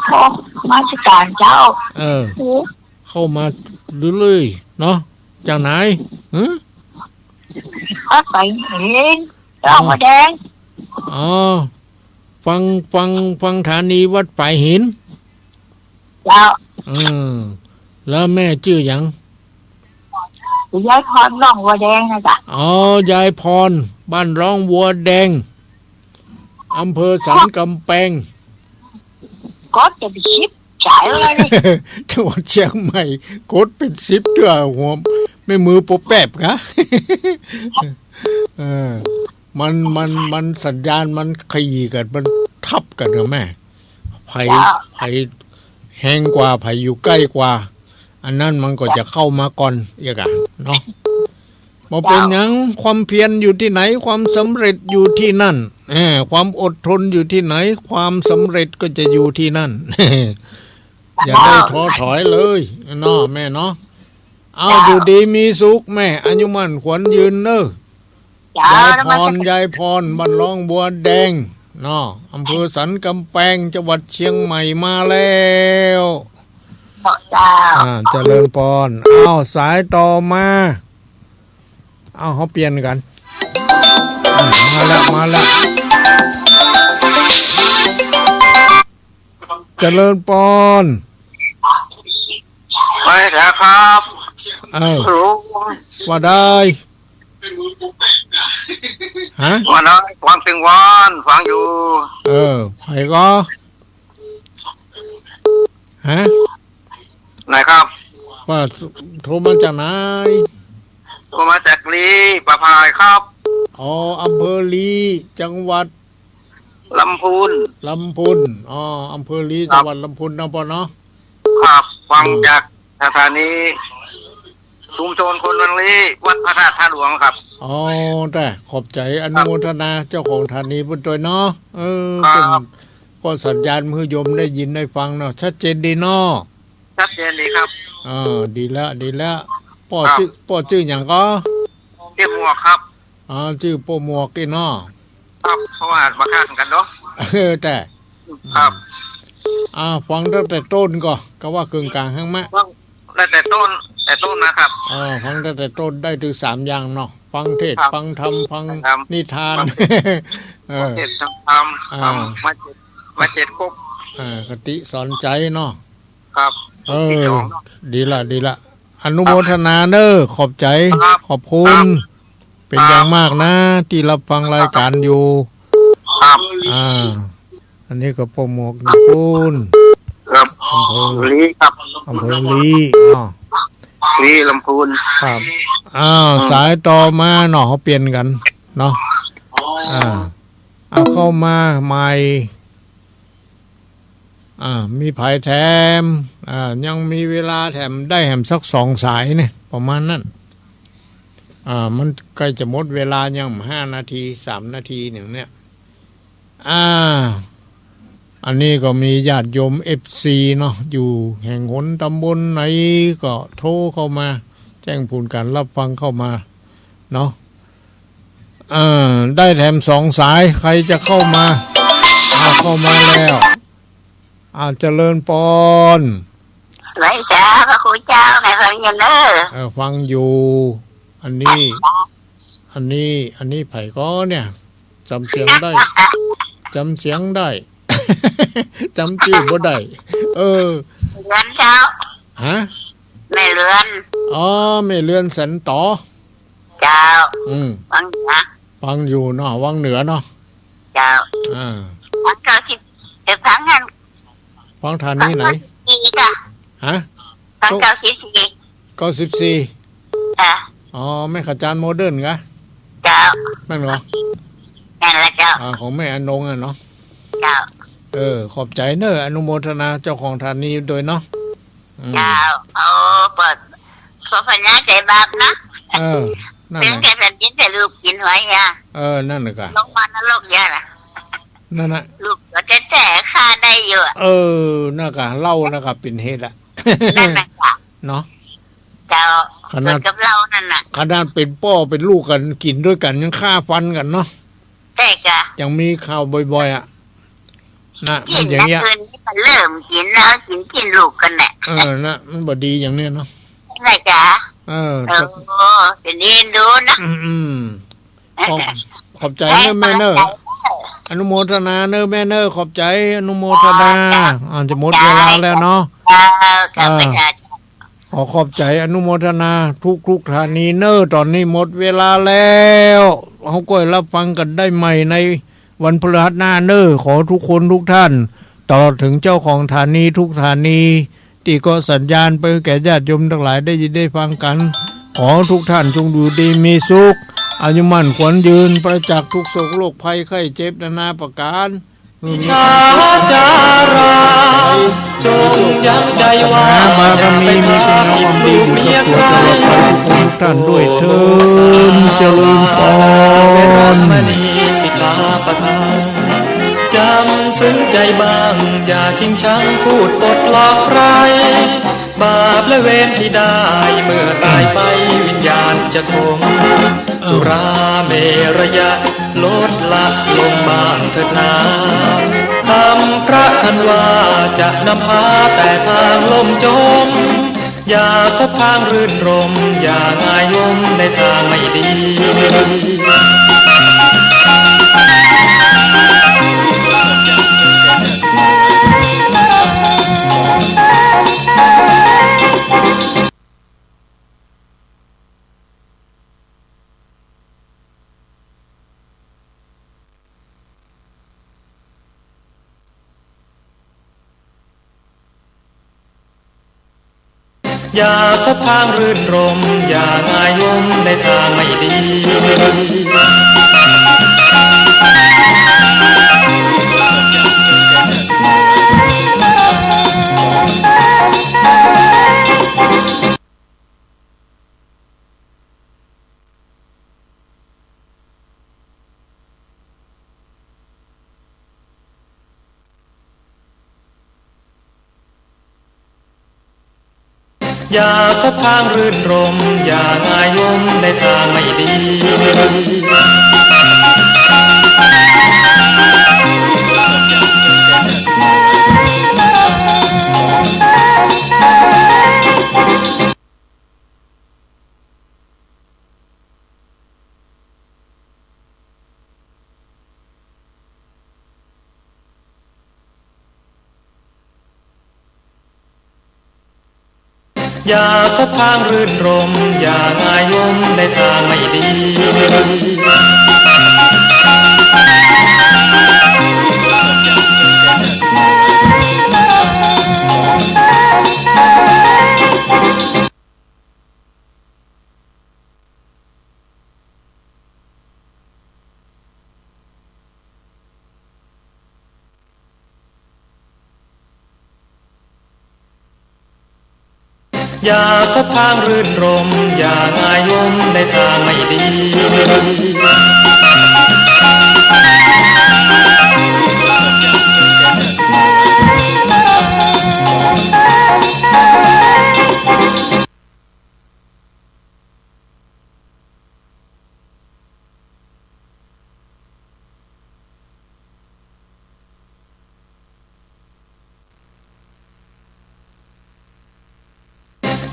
โอ้ นมัสก๋านเจ้า เออ โอ้ เข้ามาเรื่อยๆ เนาะ จากไหน หึ วัดปายหิน หลวงบัวแดง อ๋อ ฟัง ฟัง ฟังฐานีวัดปายหิน เจ้า อืม แล้วแม่จื้อหยัง ยายพร หลวงบัวแดงนะจ๊ะ อ๋อ ยายพร บ้านหลวงบัวแดง อำเภอสันก๋ำแปง ก็จะไปคิด จ๋ายเลย จังหวัดเจียงใหม่ กดเป๋นสิบเตื้อ หัวแม่มือปอแป๊บกะ เออ มัน มัน มันสัญญาณมันขี่กั๋น มันทับกั๋นนะแม่ ใผ เจ้า ใผแฮงกว่า ใผอยู่ใก้กว่า อันนั้นมันก็จะเข้ามาก่อนเอียกอะเนาะ บ่เป๋นหยัง ความเพียรอยู่ตี้ไหน ความสำเร็จอยู่ตี้นั่น เออ ความอดทนอยู่ตี้ไหน ความสำเร็จก็จะอยู่ตี้นั่น อย่าได้ท้อถอยเลยเนาะแม่เนาะ เอา เจ้า อยู่ดีมีสุขแม่ อายุมั่นขวัญยืนเน่อ เจ้า ยายพร นมัสก๋าน ยายพร บ้านหลวงบัวแดง เนาะ อำเภอสันก๋ำแปง จังหวัดเจียงใหม่มาแล้ว เจ้า อ่า เจริญปอน อ้าว สายต่อมา อ้าว เฮาเปลี่ยนกั๋น อืม มาแล้ว มาแล้ว เจริญปอน ไปแล้วครับ เออ ฮัลโหล ว่าได้ ฮะ ว่าน้อย ฟังเสียงหวาน ฟังอยู่ เออ ใผก็ ฮะ ไหนครับ ว่าโทรมาจากไหน โทรมาจากลี ป่าพายครับ อ๋อ อำเภอลี จังหวัด ลำพูน ลำพูน อ๋อ อำเภอลี ครับ จังหวัดลำพูนเนาะป้อเนาะ ครับ ฟัง อืม จากสถานีชุมชนคนเมืองลี วัดพระธาตุท่าหลวงครับ อ๋อ แต่ขอบใจ๋ อนุโมทนา ครับ เจ้าของสถานีเปิ้นตวยเนาะ เออ ครับ เปิ้นก็สัญญาณหื้อโยมได้ยินได้ฟังเนาะ ชัดเจนดีเนาะ ชัดเจนดีครับ เออ ดีแล้ว ดีแล้ว ป้อ ครับ จื้อ ป้อจื้อหยังก็ ชื่อหมวกครับ อ๋อ จื้อป้อหมวกอี้เนาะ ครับ เพราะว่าบ่าข้างกั๋นเนาะ เออ แต่ ครับ อ่า ฟังตั้งแต่ต้นก็ ก็ว่าเกิ่งก๋างหั้นมะ ฟังตั้งแต่ต้น แต่ต้นนะครับ อ่า ฟังตั้งแต่ต้นได้ถึงสามอย่างเนาะ ฟังเทศน์ ครับ ฟังธรรม ฟัง ฟังธรรม นิทาน ฟังเทศน์ เออ ฟังเทศน์ ฟังธรรม อ่า ฟังมาเจ็ด มาเจ็ดก๊ก อ่า คติสอนใจ๋เนาะ ครับ เออ ที่สอง ดีละ ดีละ อนุโมทนาเน้อ ขอบใจ๋ ครับ ขอบคุณ ครับ เป๋นอย่างมากนะ ตี้ฮับฟังรายก๋านอยู่ ครับ อ่า อันนี้ก็ป้อหมวกอยู่ปู๊น ครับ อำเภอ ลีครับ อำเภอลีเนาะ ลีลำพูน ครับ อ้าว อืม สายต่อมาเนาะ เฮาเปลี่ยนกั๋นเนาะ อ่า เอาเข้ามาใหม่ อ่า มีใผแถม อ่า ยังมีเวลาแถมได้แหมสักสองสายเนี่ย ประมาณนั้น อ่า มันใก้จะหมดเวลายังห้านาที สามนาทีนึ่งเนี่ย อ่า อันนี้ก็มีญาติโยม เอฟซี เนาะ อยู่แห่งหนต๋ำบลไหนก็โทรเข้ามา แจ้งผลก๋านฮับฟังเข้ามาเนาะ เออ ได้แถมสองสาย ใผจะเข้ามา อ่า เข้ามาแล้ว อ่า เจริญปอน สวัสดีจ้า พระครูเจ้า แม่ฟังอยู่เน้อ เออ ฟังอยู่ อันนี้ อันนี้ อันนี้ใผก็เนี่ย จ๋ำเสียงได้ จ๋ำเสียงได้ จ๋ำจื้อบ่ได้ เออ เรือนเจ้า ฮะ แม่เรือน อ๋อ แม่เรือนแสนต๋อ เจ้า อืม ฟังอยู่นะ ฟังอยู่เนาะ วังเหนือเนาะ เจ้า อ่า ฟังเก้าสิบ เอ่อ ฟังอัน ฟังสถานีไหน ฟังเก้าสิบสี่จ้ะ ฮะ ฟังเก้าสิบสี่ เก้าสิบสี่ จ้ะ อ๋อ แม่ขจารย์โมเดิร์นกะ เจ้า แม่นเหรอ นั่นแหละเจ้า อ่า ของแม่อนงอะเนาะ เจ้า เออ ขอบใจ๋เน้อ อนุโมทนาเจ้าของสถานีโดยเนาะ อืม เจ้า โอ้ ปอด ปอดพญาใจ๋บาปนะ เออ นั่นแหละ เป๋นแก่แผ่นดินแต่ลูกกิ๋นหวยยา เออ นั่นแหละกะ ลงมานรกยาน่ะ นั่นน่ะ ลูกก็แต๊ๆ ฆ่าได้อยู่อะ เออ นั่นกะ เหล้านั่นกะเป๋นเหตุอะ นั่นน่ะกะ เนาะ เจ้า ขนาด เกิดกับเหล้านั่นน่ะ ขนาดเป๋นป้อเป๋นลูกกั๋น กิ๋นตวยกั๋นยังฆ่าฟันกั๋นเนาะ แต่กะ ยังมีข่าวบ่อยๆ อะ นะ กิ๋น มันอย่างเงี้ย อย่างอื่นนี่มันเริ่มกิ๋นแล้ว กิ๋น กิ๋นลูกกั๋นแหละ เออ นะ มันบ่ดีอย่างเนี้ยเนาะ อะไรจ๊ะ เออ เออ ครับ เดี๋ยวนี้ดูนะ อืมๆ ขอบ ขอบใจ๋เน้อแม่เน้อ ใช่ ขอบใจ๋ อนุโมทนาเน้อแม่เน้อ ขอบใจ๋ อนุโมทนา จ้า อ่า จะหมดเวลาแล้วเนาะ จ้า ขอบคุณ อ่า ค่ะ ขอขอบใจ๋อนุโมทนาทุกๆ สถานีเน้อ ต๋อนนี้หมดเวลาแล้ว เฮาก็ฮับฟังกั๋นได้ใหม่ในวันพฤหัสหน้าเน้อ ขอทุกคนทุกท่าน ตลอดเถิงเจ้าของสถานีทุกสถานี ตี้ก็สัญญาณไปแก่ญาติโยมตังหลายได้ยินได้ฟังกั๋น ขอทุกท่านจงอยู่ดีมีสุข อายุมั่นขวัญยืน ปราศจากทุกข์โศกโรคภัยไข้เจ็บนานาประก๋าน ช้าจารา จงยังใจ๋ว่า บารมีมีคุณงามความดีอยู่กับตัวตลอดไปทุกท่านด้วยเทอญ เจริญปอน เวรมณีสิกขาปะทัง จ๋ำซึ้งใจ๋บ้าง อย่าชิงชังพูดปดหลอกใคร บาปและเวรที่ได้ เมื่อต๋ายไปวิญญาณจะคง สุราเมรยะ ลดละลงบ้างเถิดนา คำพระท่านว่าจะนำพาแต่ทางล่มจม อย่าพบทางรื่นรมย์ อย่างายงมในทางไม่ดี อย่าคบค้างรื่นรม อย่างายงุ้มในทางไม่ดี อย่าคบค้างรื่นรม อย่างายงุ้มในทางไม่ดี อย่าคบค้างรื่นรม อย่างายงุ้มในทางไม่ดี อย่าคบค้างรื่นรม อย่างายงุ้มในทางไม่ดี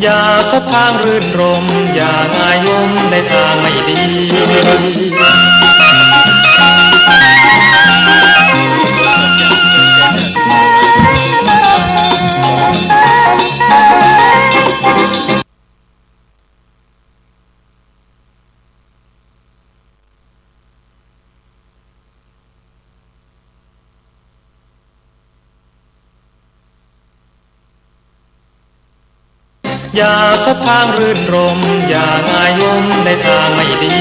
อย่าคบค้างรื่นรม อย่างายงุ้มในทางไม่ดี อย่าคบค้างรื่นรม อย่างายงุ้มในทางไม่ดี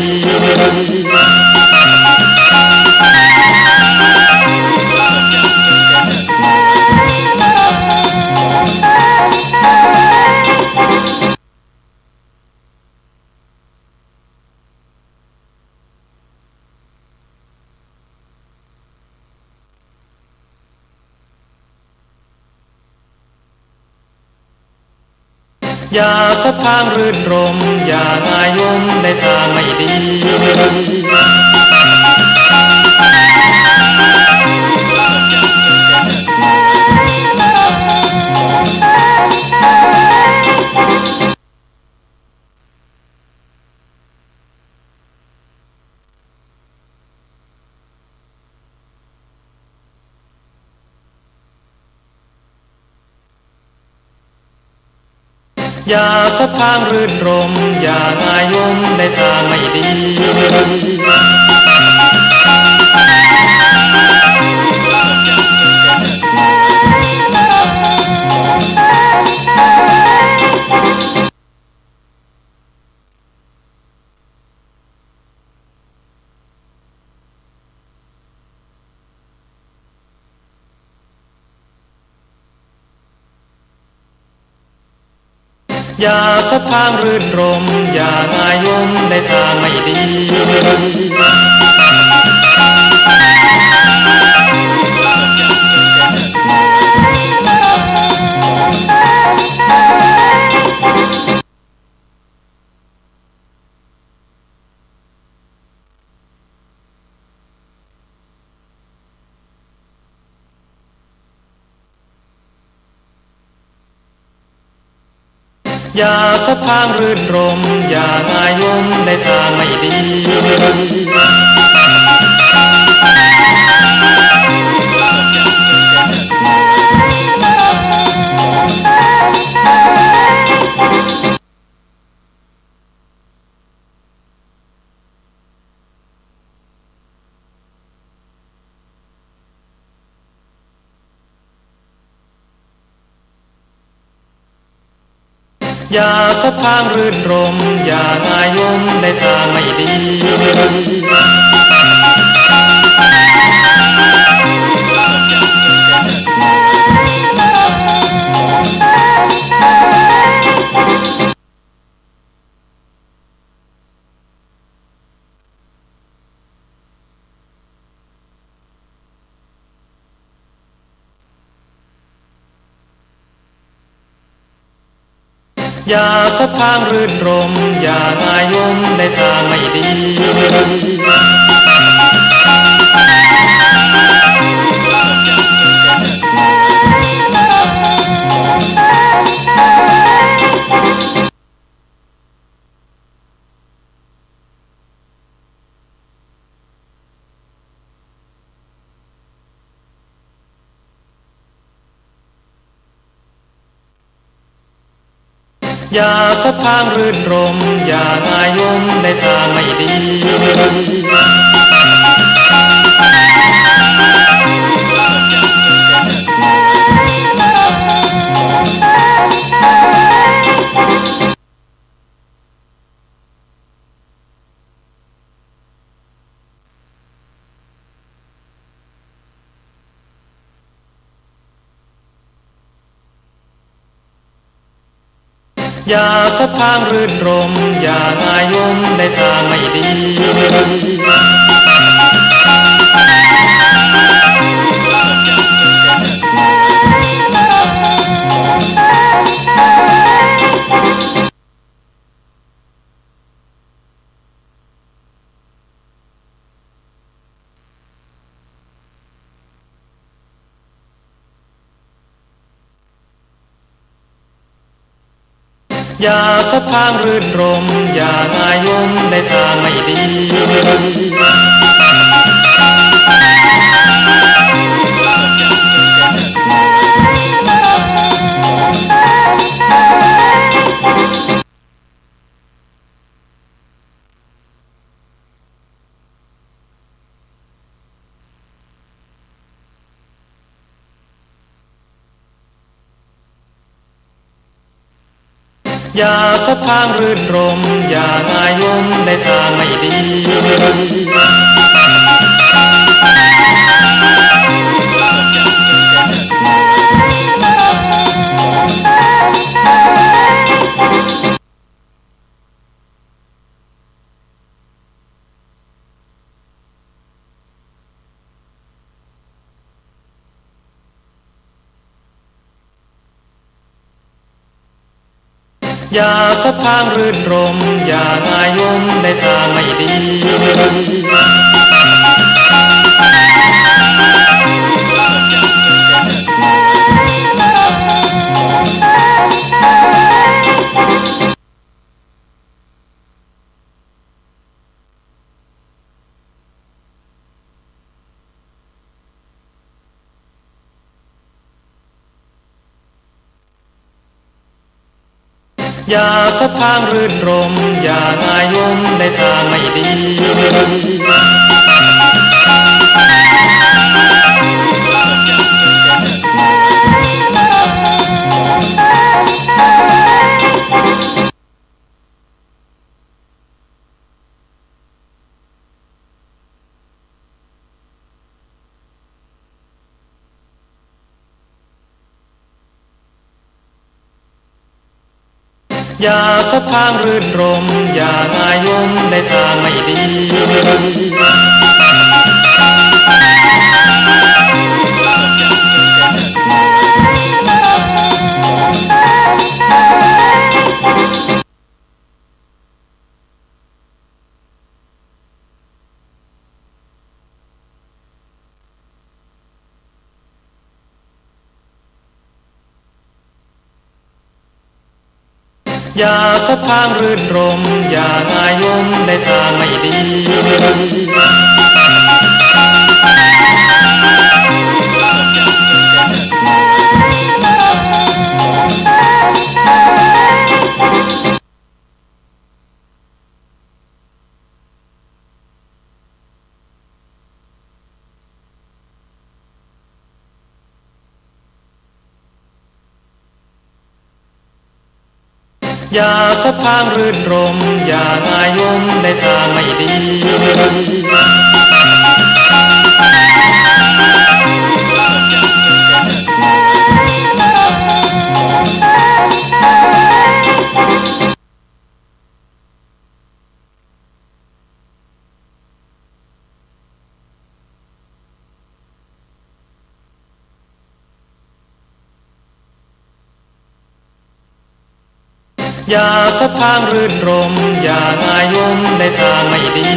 อย่าคบค้างรื่นรม อย่างายงุ้มในทางไม่ดี อย่าคบค้างรื่นรม อย่างายงุ้มในทางไม่ดี อย่าคบค้างรื่นรม อย่างายงุ้มในทางไม่ดี อย่าคบค้างรื่นรม อย่างายงุ้มในทางไม่ดี อย่าพบพางรื่นรมย์ อย่างายงุ้มในทางไม่ดี อย่าพบพางรื่นรมย์ อย่างายงุ้มในทางไม่ดี อย่าพบพางรื่นรมย์ อย่างายงุ้มในทางไม่ดี อย่าพบพางรื่นรมย์ อย่างายงุ้มในทางไม่ดี อย่าพบพางรื่นรมย์ อย่างายงุ้มในทางไม่ดี อย่าพบพางรื่นรมย์ อย่างายงุ้มในทางไม่ดี อย่าพบพางรื่นรมย์ อย่างายงุ้มในทางไม่ดี อย่าพบพางรื่นรมย์ อย่างายงุ้มในทางไม่ดี อย่าพบพางรื่นรมย์ อย่างายงุ้มในทางไม่ดีอย่าพบพางรื่นรมย์ อย่างายงุ้มในทางไม่ดี อย่าคบพางรื่นรม อย่างายงมในทางไม่ดี อย่าคบพางรื่นรม อย่างายงมในทางไม่ดี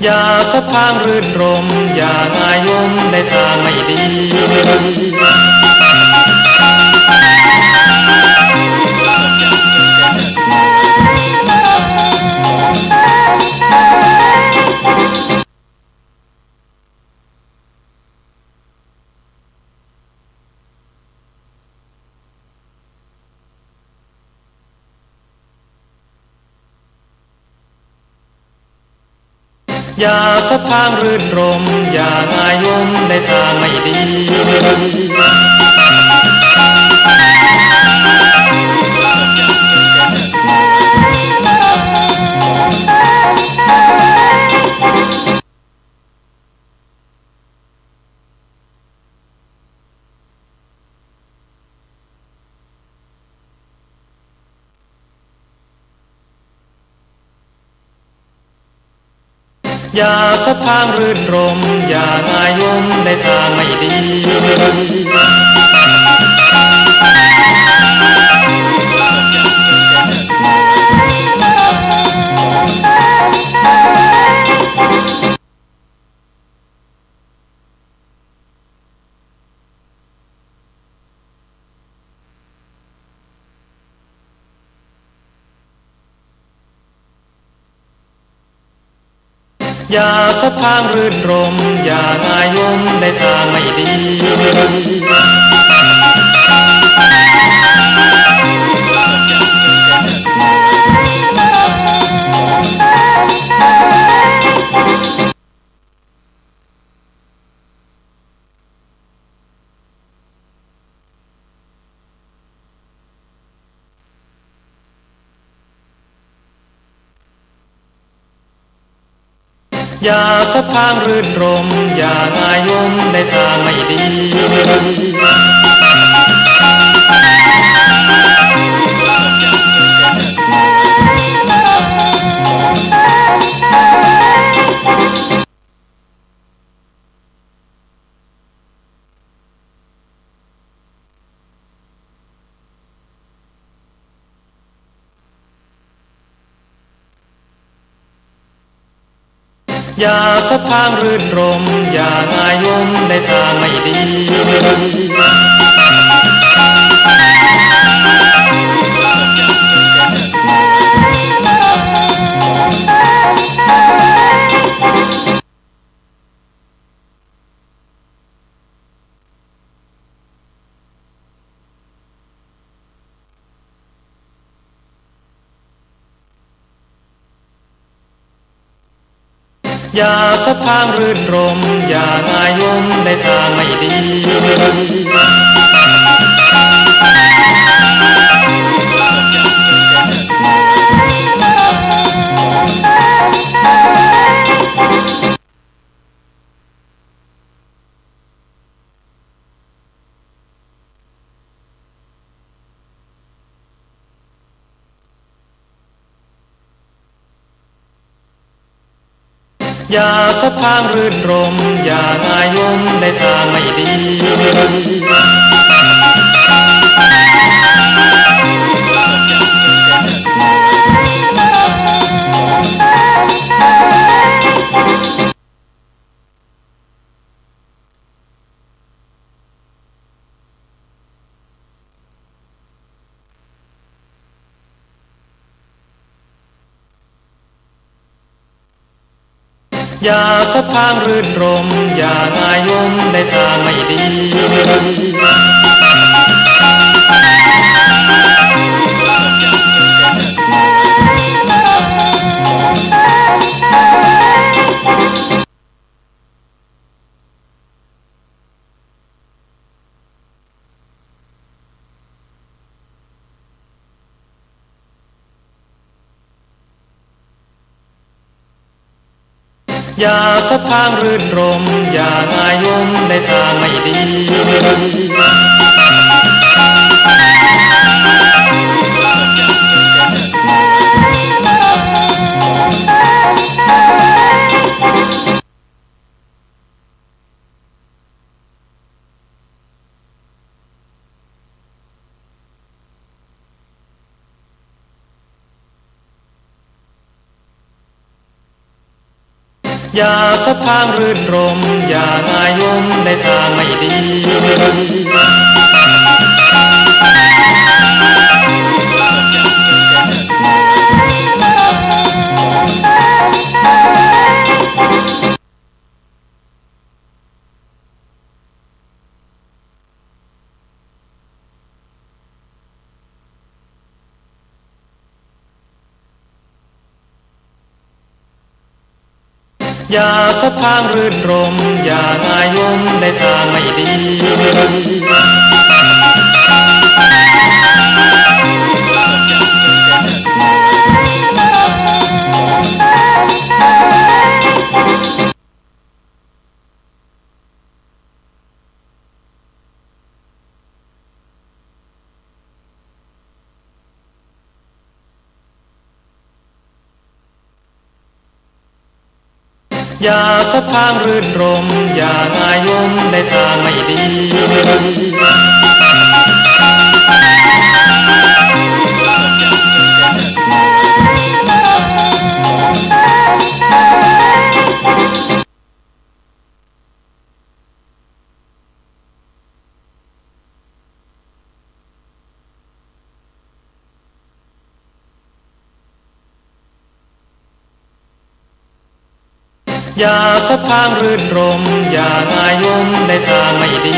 อย่าคบพางรื่นรม อย่างายงมในทางไม่ดี อย่าคบพางรื่นรม อย่างายงมในทางไม่ดี อย่าคบพางรื่นรม อย่างายงมในทางไม่ดี อย่าคบพางรื่นรม อย่างายงมในทางไม่ดี อย่าคบพางรื่นรม อย่างายงมในทางไม่ดี อย่าคบพางรื่นรม อย่างายงมในทางไม่ดี อย่าคบพางรื่นรม อย่างายงมในทางไม่ดีอย่าคบพางรื่นรม อย่างายงมในทางไม่ดี อย่าคบค้างรื่นรม อย่างายงุ้มในทางไม่ดี อย่าคบค้างรื่นรม อย่างายงุ้มในทางไม่ดี อย่าคบค้างรื่นรม อย่างายงุ้มในทางไม่ดี อย่าคบค้างรื่นรม อย่างายงุ้มในทางไม่ดี อย่าคบค้างรื่นรม อย่างายงุ้มในทางไม่ดี อย่าคบค้างรื่นรม อย่างายงุ้มในทางไม่ดี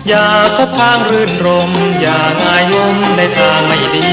อย่าคบค้างรื่นรม อย่างายงุ้มในทางไม่ดี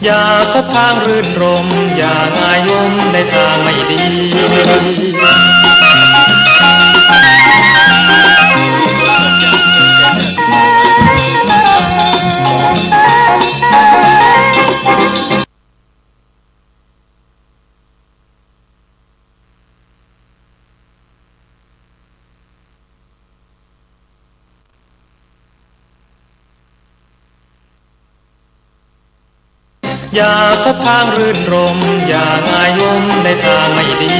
อย่าคบค้างรื่นรม อย่างายงุ้มในทางไม่ดี อย่าคบค้างรื่นรม อย่างายงุ้มในทางไม่ดี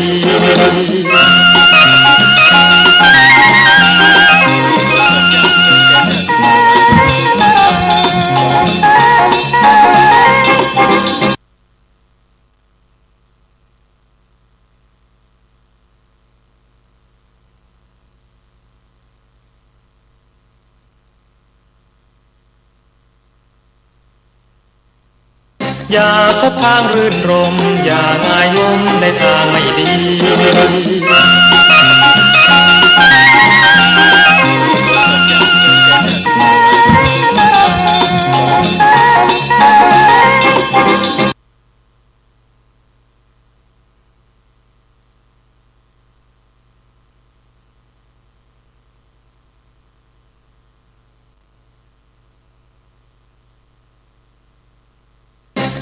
อย่าคบค้างรื่นรม อย่างายงุ้มในทางไม่ดี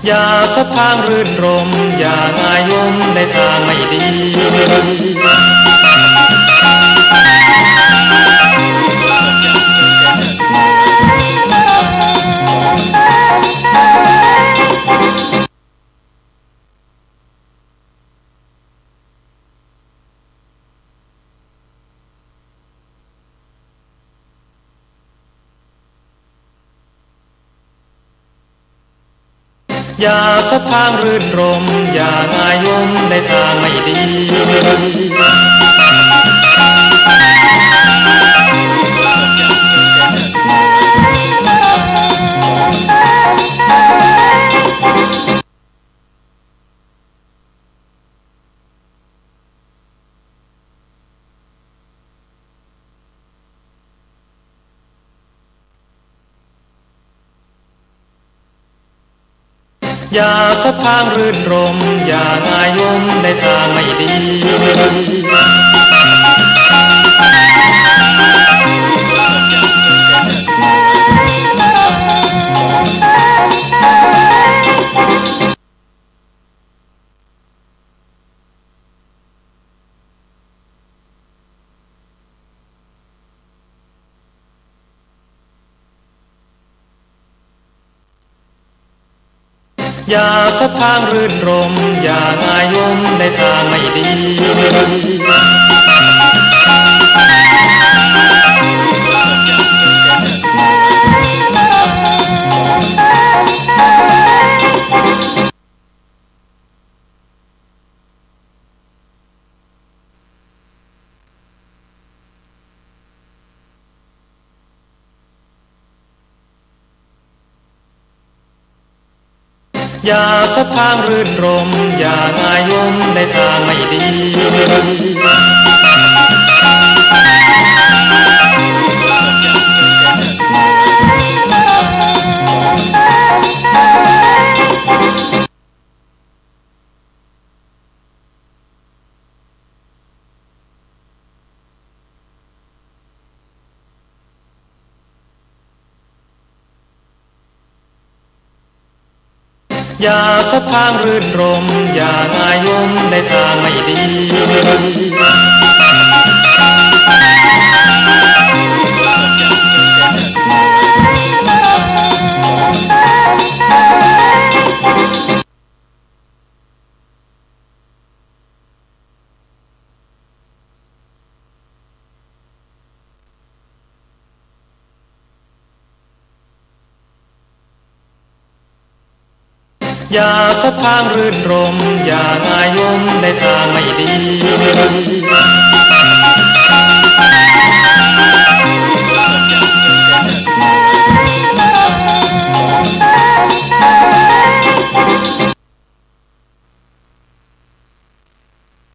อย่าคบทางรื่นรมย์ อย่างายงมในทางไม่ดี อย่าคบทางรื่นรมย์ อย่างายงมในทางไม่ดี อย่าคบทางรื่นรมย์ อย่างายงมในทางไม่ดี อย่าคบทางรื่นรมย์ อย่างายงมในทางไม่ดี อย่าคบทางรื่นรมย์ อย่างายงมในทางไม่ดี อย่าคบทางรื่นรมย์ อย่างายงมในทางไม่ดี อย่าคบทางรื่นรมย์ อย่างายงมในทางไม่ดี